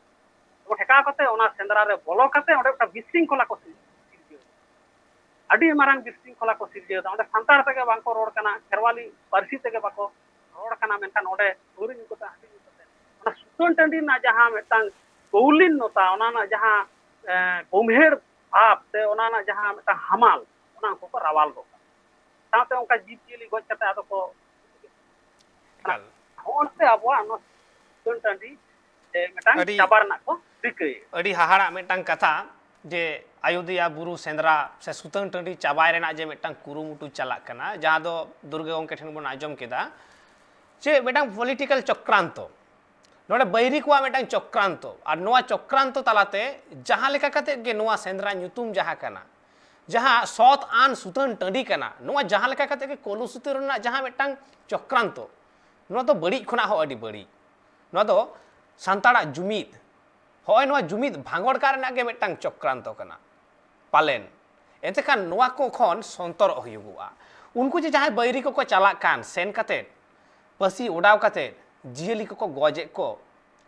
ᱠᱚ ᱴᱷᱮᱠᱟᱣ ᱠᱟᱛᱮ ᱚᱱᱟ ᱥᱮᱸᱫᱽᱨᱟ ᱨᱮ ᱵᱚᱞᱚ ᱠᱟᱛᱮ ᱚᱸᱰᱮ ᱢᱤᱫᱴᱟᱝ ᱵᱤᱥᱨᱤᱝᱠᱷᱚᱞᱟ ᱠᱚ ᱥᱤᱨ-, ᱥᱤᱨᱡᱟᱹᱣ ᱮᱫᱟ᱾ ᱟᱹᱰᱤ ᱢᱟᱨᱟᱝ ᱵᱤᱥᱨᱤᱝᱠᱷᱚᱞᱟ ᱠᱚ ᱥᱤᱨᱡᱟᱹᱣ ᱮᱫᱟ᱾ ᱚᱸᱰᱮ ᱥᱟᱱᱛᱟᱲ ᱛᱮᱜᱮ ᱵᱟᱝᱠᱚ ᱨᱚᱲ ᱠᱟᱱᱟ, ᱠᱷᱮᱨᱣᱟᱞᱤ ᱯᱟᱹᱨᱥᱤ ᱛᱮᱜᱮ ᱵᱟᱠᱚ ᱨᱚᱲ ᱠᱟᱱᱟ, ᱢᱮᱱᱠᱷᱟᱱ ᱚᱸᱰᱮ ᱯᱟᱹᱣᱨᱟᱹ ᱧᱩ ᱠᱟᱛᱮ ᱦᱟᱺᱰᱤ ᱧᱩ ᱠᱟᱛᱮ ᱚᱱᱟ ᱥᱩᱛᱟᱹᱱ ᱴᱟᱺᱰᱤ ᱨᱮᱱᱟᱜ ᱡᱟᱦᱟᱸ ᱢᱤᱫᱴᱟᱝ ᱠᱚᱣᱞᱤᱱᱱᱚᱛᱟ, ᱚᱱᱟ ᱨᱮᱱᱟᱜ ᱡᱟᱦᱟᱸ, ᱮ, ᱜᱚᱢᱦᱮᱲ ᱵᱷᱟᱵᱽ ᱥᱮ ᱚᱱᱟ ᱨᱮᱱᱟᱜ ᱡᱟᱦᱟᱸ ᱢᱤᱫᱴᱟᱝ ᱦᱟᱢᱟᱞ, ᱚᱱᱟ ᱩᱱᱠᱩ ᱠᱚ ᱨᱟᱣᱟᱞ ᱜᱚᱫ ᱠᱟᱜᱼᱟ᱾ ᱥᱟᱶᱛᱮ ᱚᱱᱠᱟ ᱡᱤᱵᱽ ᱡᱤᱭᱟᱹᱞᱤ ᱜᱚᱡ ᱠᱟᱛᱮ ᱟᱫᱚ ᱠᱚ, ᱮᱠᱟᱞ᱾ ᱦᱚᱸᱜᱼᱚ ᱱᱚᱛᱮ ᱟᱵᱚᱣᱟᱜ ᱱᱚᱣᱟ ᱥᱩᱛᱟᱹᱱ ᱴᱟᱺᱰᱤ ᱨᱮ ᱢᱤᱫᱴᱟᱝ ᱟᱹᱰᱤ ᱪᱟᱵᱟ ᱨᱮᱱᱟᱜ ᱠᱚ ᱨᱤᱠᱟᱹᱭᱮᱫᱟ᱾ ᱟᱹᱰᱤ ᱦᱟᱦᱟᱲᱟᱜ ᱢᱤᱫᱴᱟᱝ ᱠᱟᱛᱷᱟ ᱡᱮ ᱟᱭᱳᱫᱤᱭᱟ ᱵᱩᱨᱩ ᱥᱮᱸᱫᱽᱨᱟ ᱥᱮ ᱥᱩᱛᱟᱹᱱ ᱴᱟᱺᱰᱤ ᱪᱟᱵᱟᱭ ᱨᱮᱱᱟᱜ ᱡᱮ ᱢᱤᱫᱴᱟᱝ ᱠᱩᱨᱩᱢᱩᱴᱩ ᱪᱟᱞᱟᱜ ᱠᱟᱱᱟ, ᱡᱟᱦᱟᱸ ᱫᱚ ᱫᱩᱨᱜᱟᱹ ᱜᱚᱢᱠᱮ ᱴᱷᱮᱱ ᱵᱚᱱ ᱟᱸᱡᱚᱢ ᱠᱮᱫᱟ, ᱪᱮᱫ ᱢᱤᱫᱴᱟᱝ ᱯᱚᱞᱤᱴᱤᱠᱮᱞ ᱪᱚᱠᱨᱟᱱᱛᱚ, ᱱᱚᱰᱮ ᱵᱟᱹᱭᱨᱤ ᱠᱚᱣᱟᱜ ᱢᱤᱫᱴᱟᱝ ᱪᱚᱠᱨᱟᱱᱛᱚ᱾ ᱟᱨ ᱱᱚᱣᱟ ᱪᱚᱠᱨᱟᱱᱛᱚ ᱛᱟᱞᱟᱛᱮ ᱡᱟᱦᱟᱸ ᱞᱮᱠᱟ ᱠᱟᱛᱮᱫ ᱜᱮ ᱱᱚᱣᱟ ᱥᱮᱸᱫᱽᱨᱟ ᱧᱩᱛᱩᱢ ᱡᱟᱦᱟᱸ ᱠᱟᱱᱟ, ᱡᱟᱦᱟᱸ ᱥᱚᱛ ᱟᱱ ᱥᱩᱛᱟᱹᱱ ᱴᱟᱺᱰᱤ ᱠᱟᱱᱟ, ᱱᱚᱣᱟ ᱡᱟᱦᱟᱸ ᱞᱮᱠᱟ ᱠᱟᱛᱮᱫ ᱜᱮ ᱠᱚᱞᱩᱥᱤᱛ ᱨᱮᱱᱟᱜ ᱡᱟᱦᱟᱸ ᱢᱤᱫᱴᱟᱝ ᱪᱚᱠᱨᱟᱱᱛᱚ, ᱱᱚᱣᱟ ᱫᱚ ᱵᱟᱹᱲᱤᱡ ᱠᱷᱚᱱᱟᱜ ᱦᱚᱸ ᱟᱹᱰᱤ ᱵᱟᱹᱲᱤᱡ᱾ ᱱᱚᱣᱟ ᱫᱚ ᱥᱟᱱᱛᱟᱲᱟᱜ ᱡᱩᱢᱤᱫ, ᱦᱚᱸᱜᱼᱚᱭ ᱱᱚᱣᱟ ᱡᱩᱢᱤᱫ ᱵᱷᱟᱸᱜᱚᱲ ᱠᱟᱜ ᱨᱮᱱᱟᱜ ᱜᱮ ᱢᱤᱫᱴᱟᱝ ᱪᱚᱠᱨᱟᱱᱛᱚ ᱠᱟᱱᱟ ᱯᱟᱞᱮᱱ᱾ ᱮᱱᱛᱮ ᱠᱷᱟᱱ ᱱᱚᱣᱟ ᱠᱚ ᱠᱷᱚᱱ ᱥᱚᱱᱛᱚᱨᱚᱜ ᱦᱩᱭᱩᱜᱚᱜᱼᱟ᱾ ᱩᱱᱠᱩ ᱡᱮ ᱡᱟᱦᱟᱸᱭ ᱵᱟᱹᱭᱨᱤ ᱠᱚᱠᱚ ᱪᱟᱞᱟᱜ ᱠᱟᱱ, ᱥᱮᱱ ᱠᱟᱛᱮᱫ ᱯᱟᱹᱥᱤ ᱚᱰᱟᱣ ᱠᱟᱛᱮᱫ ᱡᱤᱭᱟᱹᱞᱤ ᱠᱚᱠᱚ ᱜᱚᱡᱮᱫ ᱠᱚ,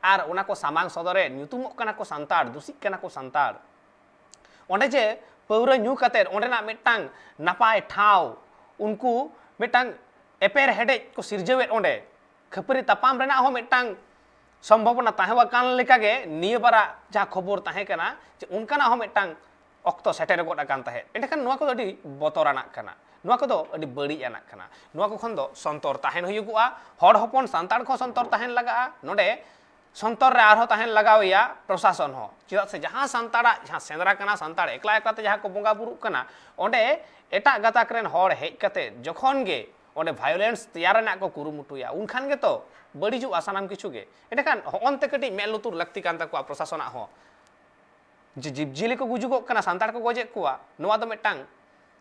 ᱟᱨ ᱚᱱᱟ ᱠᱚ ᱥᱟᱢᱟᱝ ᱥᱚᱫᱚᱨᱮᱫ, ᱧᱩᱛᱩᱢᱚᱜ ᱠᱟᱱᱟ ᱠᱚ ᱥᱟᱱᱛᱟᱲ, ᱫᱩᱥᱤᱜ ᱠᱟᱱᱟ ᱠᱚ ᱥᱟᱱᱛᱟᱲ, ᱚᱸᱰᱮ ᱡᱮ ᱯᱟᱹᱣᱨᱟᱹ ᱧᱩ ᱠᱟᱛᱮᱫ ᱚᱸᱰᱮᱱᱟᱜ ᱢᱤᱫᱴᱟᱝ ᱱᱟᱯᱟᱭ ᱴᱷᱟᱶ, ᱩᱱᱠᱩ ᱢᱤᱫᱴᱟᱝ ᱮᱯᱮᱨ ᱦᱮᱰᱮᱡ ᱠᱚ ᱥᱤᱨᱡᱟᱹᱣᱮᱫ, ᱚᱸᱰᱮ ᱠᱷᱟᱹᱯᱟᱹᱨᱤ ᱛᱟᱯᱟᱢ ᱨᱮᱱᱟᱜ ᱦᱚᱸ ᱢᱤᱫᱴᱟᱝ ᱥᱚᱢᱵᱷᱚᱵᱚᱱᱟ ᱛᱟᱦᱮᱸ ᱟᱠᱟᱱ ᱞᱮᱠᱟᱜᱮ ᱱᱤᱭᱟᱹ ᱵᱟᱨᱟᱜ ᱡᱟᱦᱟᱸ ᱠᱷᱚᱵᱚᱨ ᱛᱟᱦᱮᱸ ᱠᱟᱱᱟ, ᱡᱮ ᱚᱱᱠᱟᱱᱟᱜ ᱦᱚᱸ ᱢᱤᱫᱴᱟᱝ ᱚᱠᱛᱚ ᱥᱮᱴᱮᱨ ᱜᱚᱫ ᱟᱠᱟᱱ ᱛᱟᱦᱮᱸᱫ᱾ ᱮᱸᱰᱮᱠᱷᱟᱱ ᱱᱚᱣᱟ ᱠᱚᱫᱚ ᱟᱹᱰᱤ ᱵᱚᱛᱚᱨᱟᱱᱟᱜ ᱠᱟᱱᱟ, ᱱᱚᱣᱟ ᱠᱚᱫᱚ ᱟᱹᱰᱤ ᱵᱟᱹᱲᱤᱡ ᱟᱱᱟᱜ ᱠᱟᱱᱟ᱾ ᱱᱚᱣᱟ ᱠᱚ ᱠᱷᱚᱱ ᱫᱚ ᱥᱚᱱᱛᱚᱨ ᱛᱟᱦᱮᱱ ᱦᱩᱭᱩᱜᱚᱜᱼᱟ᱾ ᱦᱚᱲ ᱦᱚᱯᱚᱱ ᱥᱟᱱᱛᱟᱲ ᱠᱚ ᱥᱚᱱᱛᱚᱨ ᱛᱟᱦᱮᱱ ᱞᱟᱜᱟᱜᱼᱟ᱾ ᱱᱚᱰᱮ ᱥᱚᱱᱛᱚᱨ ᱨᱮ ᱟᱨᱦᱚᱸ ᱛᱟᱦᱮᱱ ᱞᱟᱜᱟᱣ ᱮᱭᱟ ᱯᱨᱚᱥᱟᱥᱚᱱ ᱦᱚᱸ, ᱪᱮᱫᱟᱜ ᱥᱮ ᱡᱟᱦᱟᱸ ᱥᱟᱱᱛᱟᱲᱟᱜ ᱡᱟᱦᱟᱸ ᱥᱮᱸᱫᱽᱨᱟ ᱠᱟᱱᱟ, ᱥᱟᱱᱛᱟᱲ ᱮᱠᱞᱟ ᱮᱠᱞᱟ ᱛᱮ ᱡᱟᱦᱟᱸ ᱠᱚ ᱵᱚᱸᱜᱟ ᱵᱩᱨᱩᱜ ᱠᱟᱱᱟ, ᱚᱸᱰᱮ ᱮᱴᱟᱜ ᱜᱟᱛᱟᱠ ᱨᱮᱱ ᱦᱚᱲ ᱦᱮᱡ ᱠᱟᱛᱮ ᱡᱚᱠᱷᱚᱱ ᱜᱮ ᱚᱸᱰᱮ ᱵᱷᱟᱭᱳᱞᱮᱱᱥ ᱛᱮᱭᱟᱨ ᱨᱮᱱᱟᱜ ᱠᱚ ᱠᱩᱨᱩᱢᱩᱴᱩᱭᱟ, ᱩᱱᱠᱷᱟᱱ ᱜᱮᱛᱚ ᱵᱟᱹᱲᱤᱡᱚᱜᱼᱟ ᱥᱟᱱᱟᱢ ᱠᱤᱪᱷᱩ ᱜᱮ᱾ ᱮᱸᱰᱮᱠᱷᱟᱱ ᱦᱚᱸᱜᱼᱚᱱᱛᱮ ᱠᱟᱹᱴᱤᱡ ᱢᱮᱫ ᱞᱩᱛᱩᱨ ᱞᱟᱹᱠᱛᱤ ᱠᱟᱱ ᱛᱟᱠᱚᱣᱟ ᱯᱨᱚᱥᱟᱥᱚᱱᱟᱜ ᱦᱚᱸ᱾ ᱡᱮ ᱡᱤᱵᱽᱼᱡᱤᱭᱟᱹᱞᱤ ᱠᱚ ᱜᱩᱡᱩᱜᱚᱜ ᱠᱟᱱᱟ, ᱥᱟᱱᱛᱟᱲ ᱠᱚ ᱜᱚᱡᱮᱫ ᱠᱚᱣᱟ, ᱱᱚᱣᱟ ᱫᱚ ᱢᱤᱫᱴᱟᱝ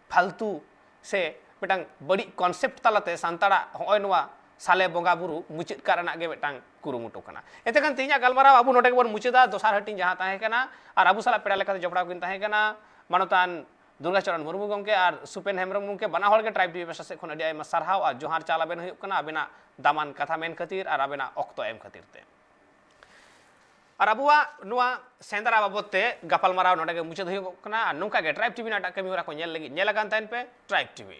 ᱯᱷᱟᱞᱛᱩ ᱥᱮ ᱢᱤᱫᱴᱟᱝ ᱵᱟᱹᱲᱤᱡ ᱠᱚᱱᱥᱮᱯᱴ ᱛᱟᱞᱟᱛᱮ ᱥᱟᱱᱛᱟᱲᱟᱜ ᱦᱚᱸᱜᱼᱚᱭ ᱱᱚᱣᱟ ᱥᱟᱞᱮ ᱵᱚᱸᱜᱟ ᱵᱩᱨᱩ ᱢᱩᱪᱟᱹᱫ ᱠᱟᱜ ᱨᱮᱱᱟᱜ ᱜᱮ ᱢᱤᱫᱴᱟᱝ ᱠᱩᱨᱩᱢᱩᱴᱩ ᱠᱟᱱᱟ᱾ ᱮᱱᱛᱮ ᱠᱷᱟᱱ ᱛᱮᱦᱮᱧᱟᱜ ᱜᱟᱞᱢᱟᱨᱟᱣ ᱟᱵᱚ ᱱᱚᱰᱮ ᱜᱮᱵᱚᱱ ᱢᱩᱪᱟᱹᱫᱟ᱾ ᱫᱚᱥᱟᱨ ᱦᱟᱹᱴᱤᱧ ᱡᱟᱦᱟᱸ ᱛᱟᱦᱮᱸ ᱠᱟᱱᱟ, ᱟᱨ ᱟᱵᱚ ᱥᱟᱞᱟᱜ ᱯᱮᱲᱟ ᱞᱮᱠᱟᱛᱮ ᱡᱚᱯᱲᱟᱣ ᱠᱤᱱ ᱛᱟᱦᱮᱸ ᱠᱟᱱᱟ ᱢᱟᱱᱚᱛᱟᱱ ᱫᱩᱨᱜᱟᱪᱚᱨᱚᱱ ᱢᱩᱨᱢᱩ ᱜᱚᱢᱠᱮ ᱟᱨ ᱥᱩᱯᱮᱱ ᱦᱮᱢᱵᱨᱚᱢ ᱜᱚᱢᱠᱮ, ᱵᱟᱱᱟ ᱦᱚᱲ ᱜᱮ ᱴᱨᱟᱭᱤᱵᱽ ᱴᱤᱵᱷᱤ ᱯᱟᱦᱴᱟ ᱥᱮᱫ ᱠᱷᱚᱱ ᱟᱹᱰᱤ ᱟᱭᱢᱟ ᱥᱟᱨᱦᱟᱣ ᱟᱨ ᱡᱚᱦᱟᱨ ᱪᱟᱞ ᱟᱵᱮᱱ ᱦᱩᱭᱩᱜ ᱠᱟᱱᱟ, ᱟᱵᱮᱱᱟᱜ ᱫᱟᱢᱟᱱ ᱠᱟᱛᱷᱟ ᱢᱮᱱ ᱠᱷᱟᱹᱛᱤᱨ ᱟᱨ ᱟᱵᱮᱱᱟᱜ ᱚᱠᱛᱚ ᱮᱢ ᱠᱷᱟᱹᱛᱤᱨ ᱛᱮ᱾ ᱟᱨ ᱟᱵᱚᱣᱟᱜ ᱱᱚᱣᱟ ᱥᱮᱸᱫᱽᱨᱟ ᱵᱟᱵᱚᱫ ᱛᱮ ᱜᱟᱯᱟᱞᱢᱟᱨᱟᱣ ᱱᱚᱰᱮ ᱜᱮ ᱢᱩᱪᱟᱹᱫ ᱦᱩᱭᱩᱜᱚᱜ ᱠᱟᱱᱟ᱾ ᱟᱨ ᱱᱚᱝᱠᱟ ᱜᱮ ᱴᱨᱟᱭᱤᱵᱽ ᱴᱤᱵᱷᱤ ᱨᱮᱱᱟᱜ ᱮᱴᱟᱜ ᱠᱟᱹᱢᱤ ᱦᱚᱨᱟ ᱠᱚ ᱧᱮᱞ ᱞᱟᱹᱜᱤᱫ ᱧᱮᱞ ᱟᱠᱟᱱ ᱛᱟᱦᱮᱱ ᱯᱮ ᱴᱨᱟᱭᱤᱵᱽ ᱴᱤᱵᱷᱤ᱾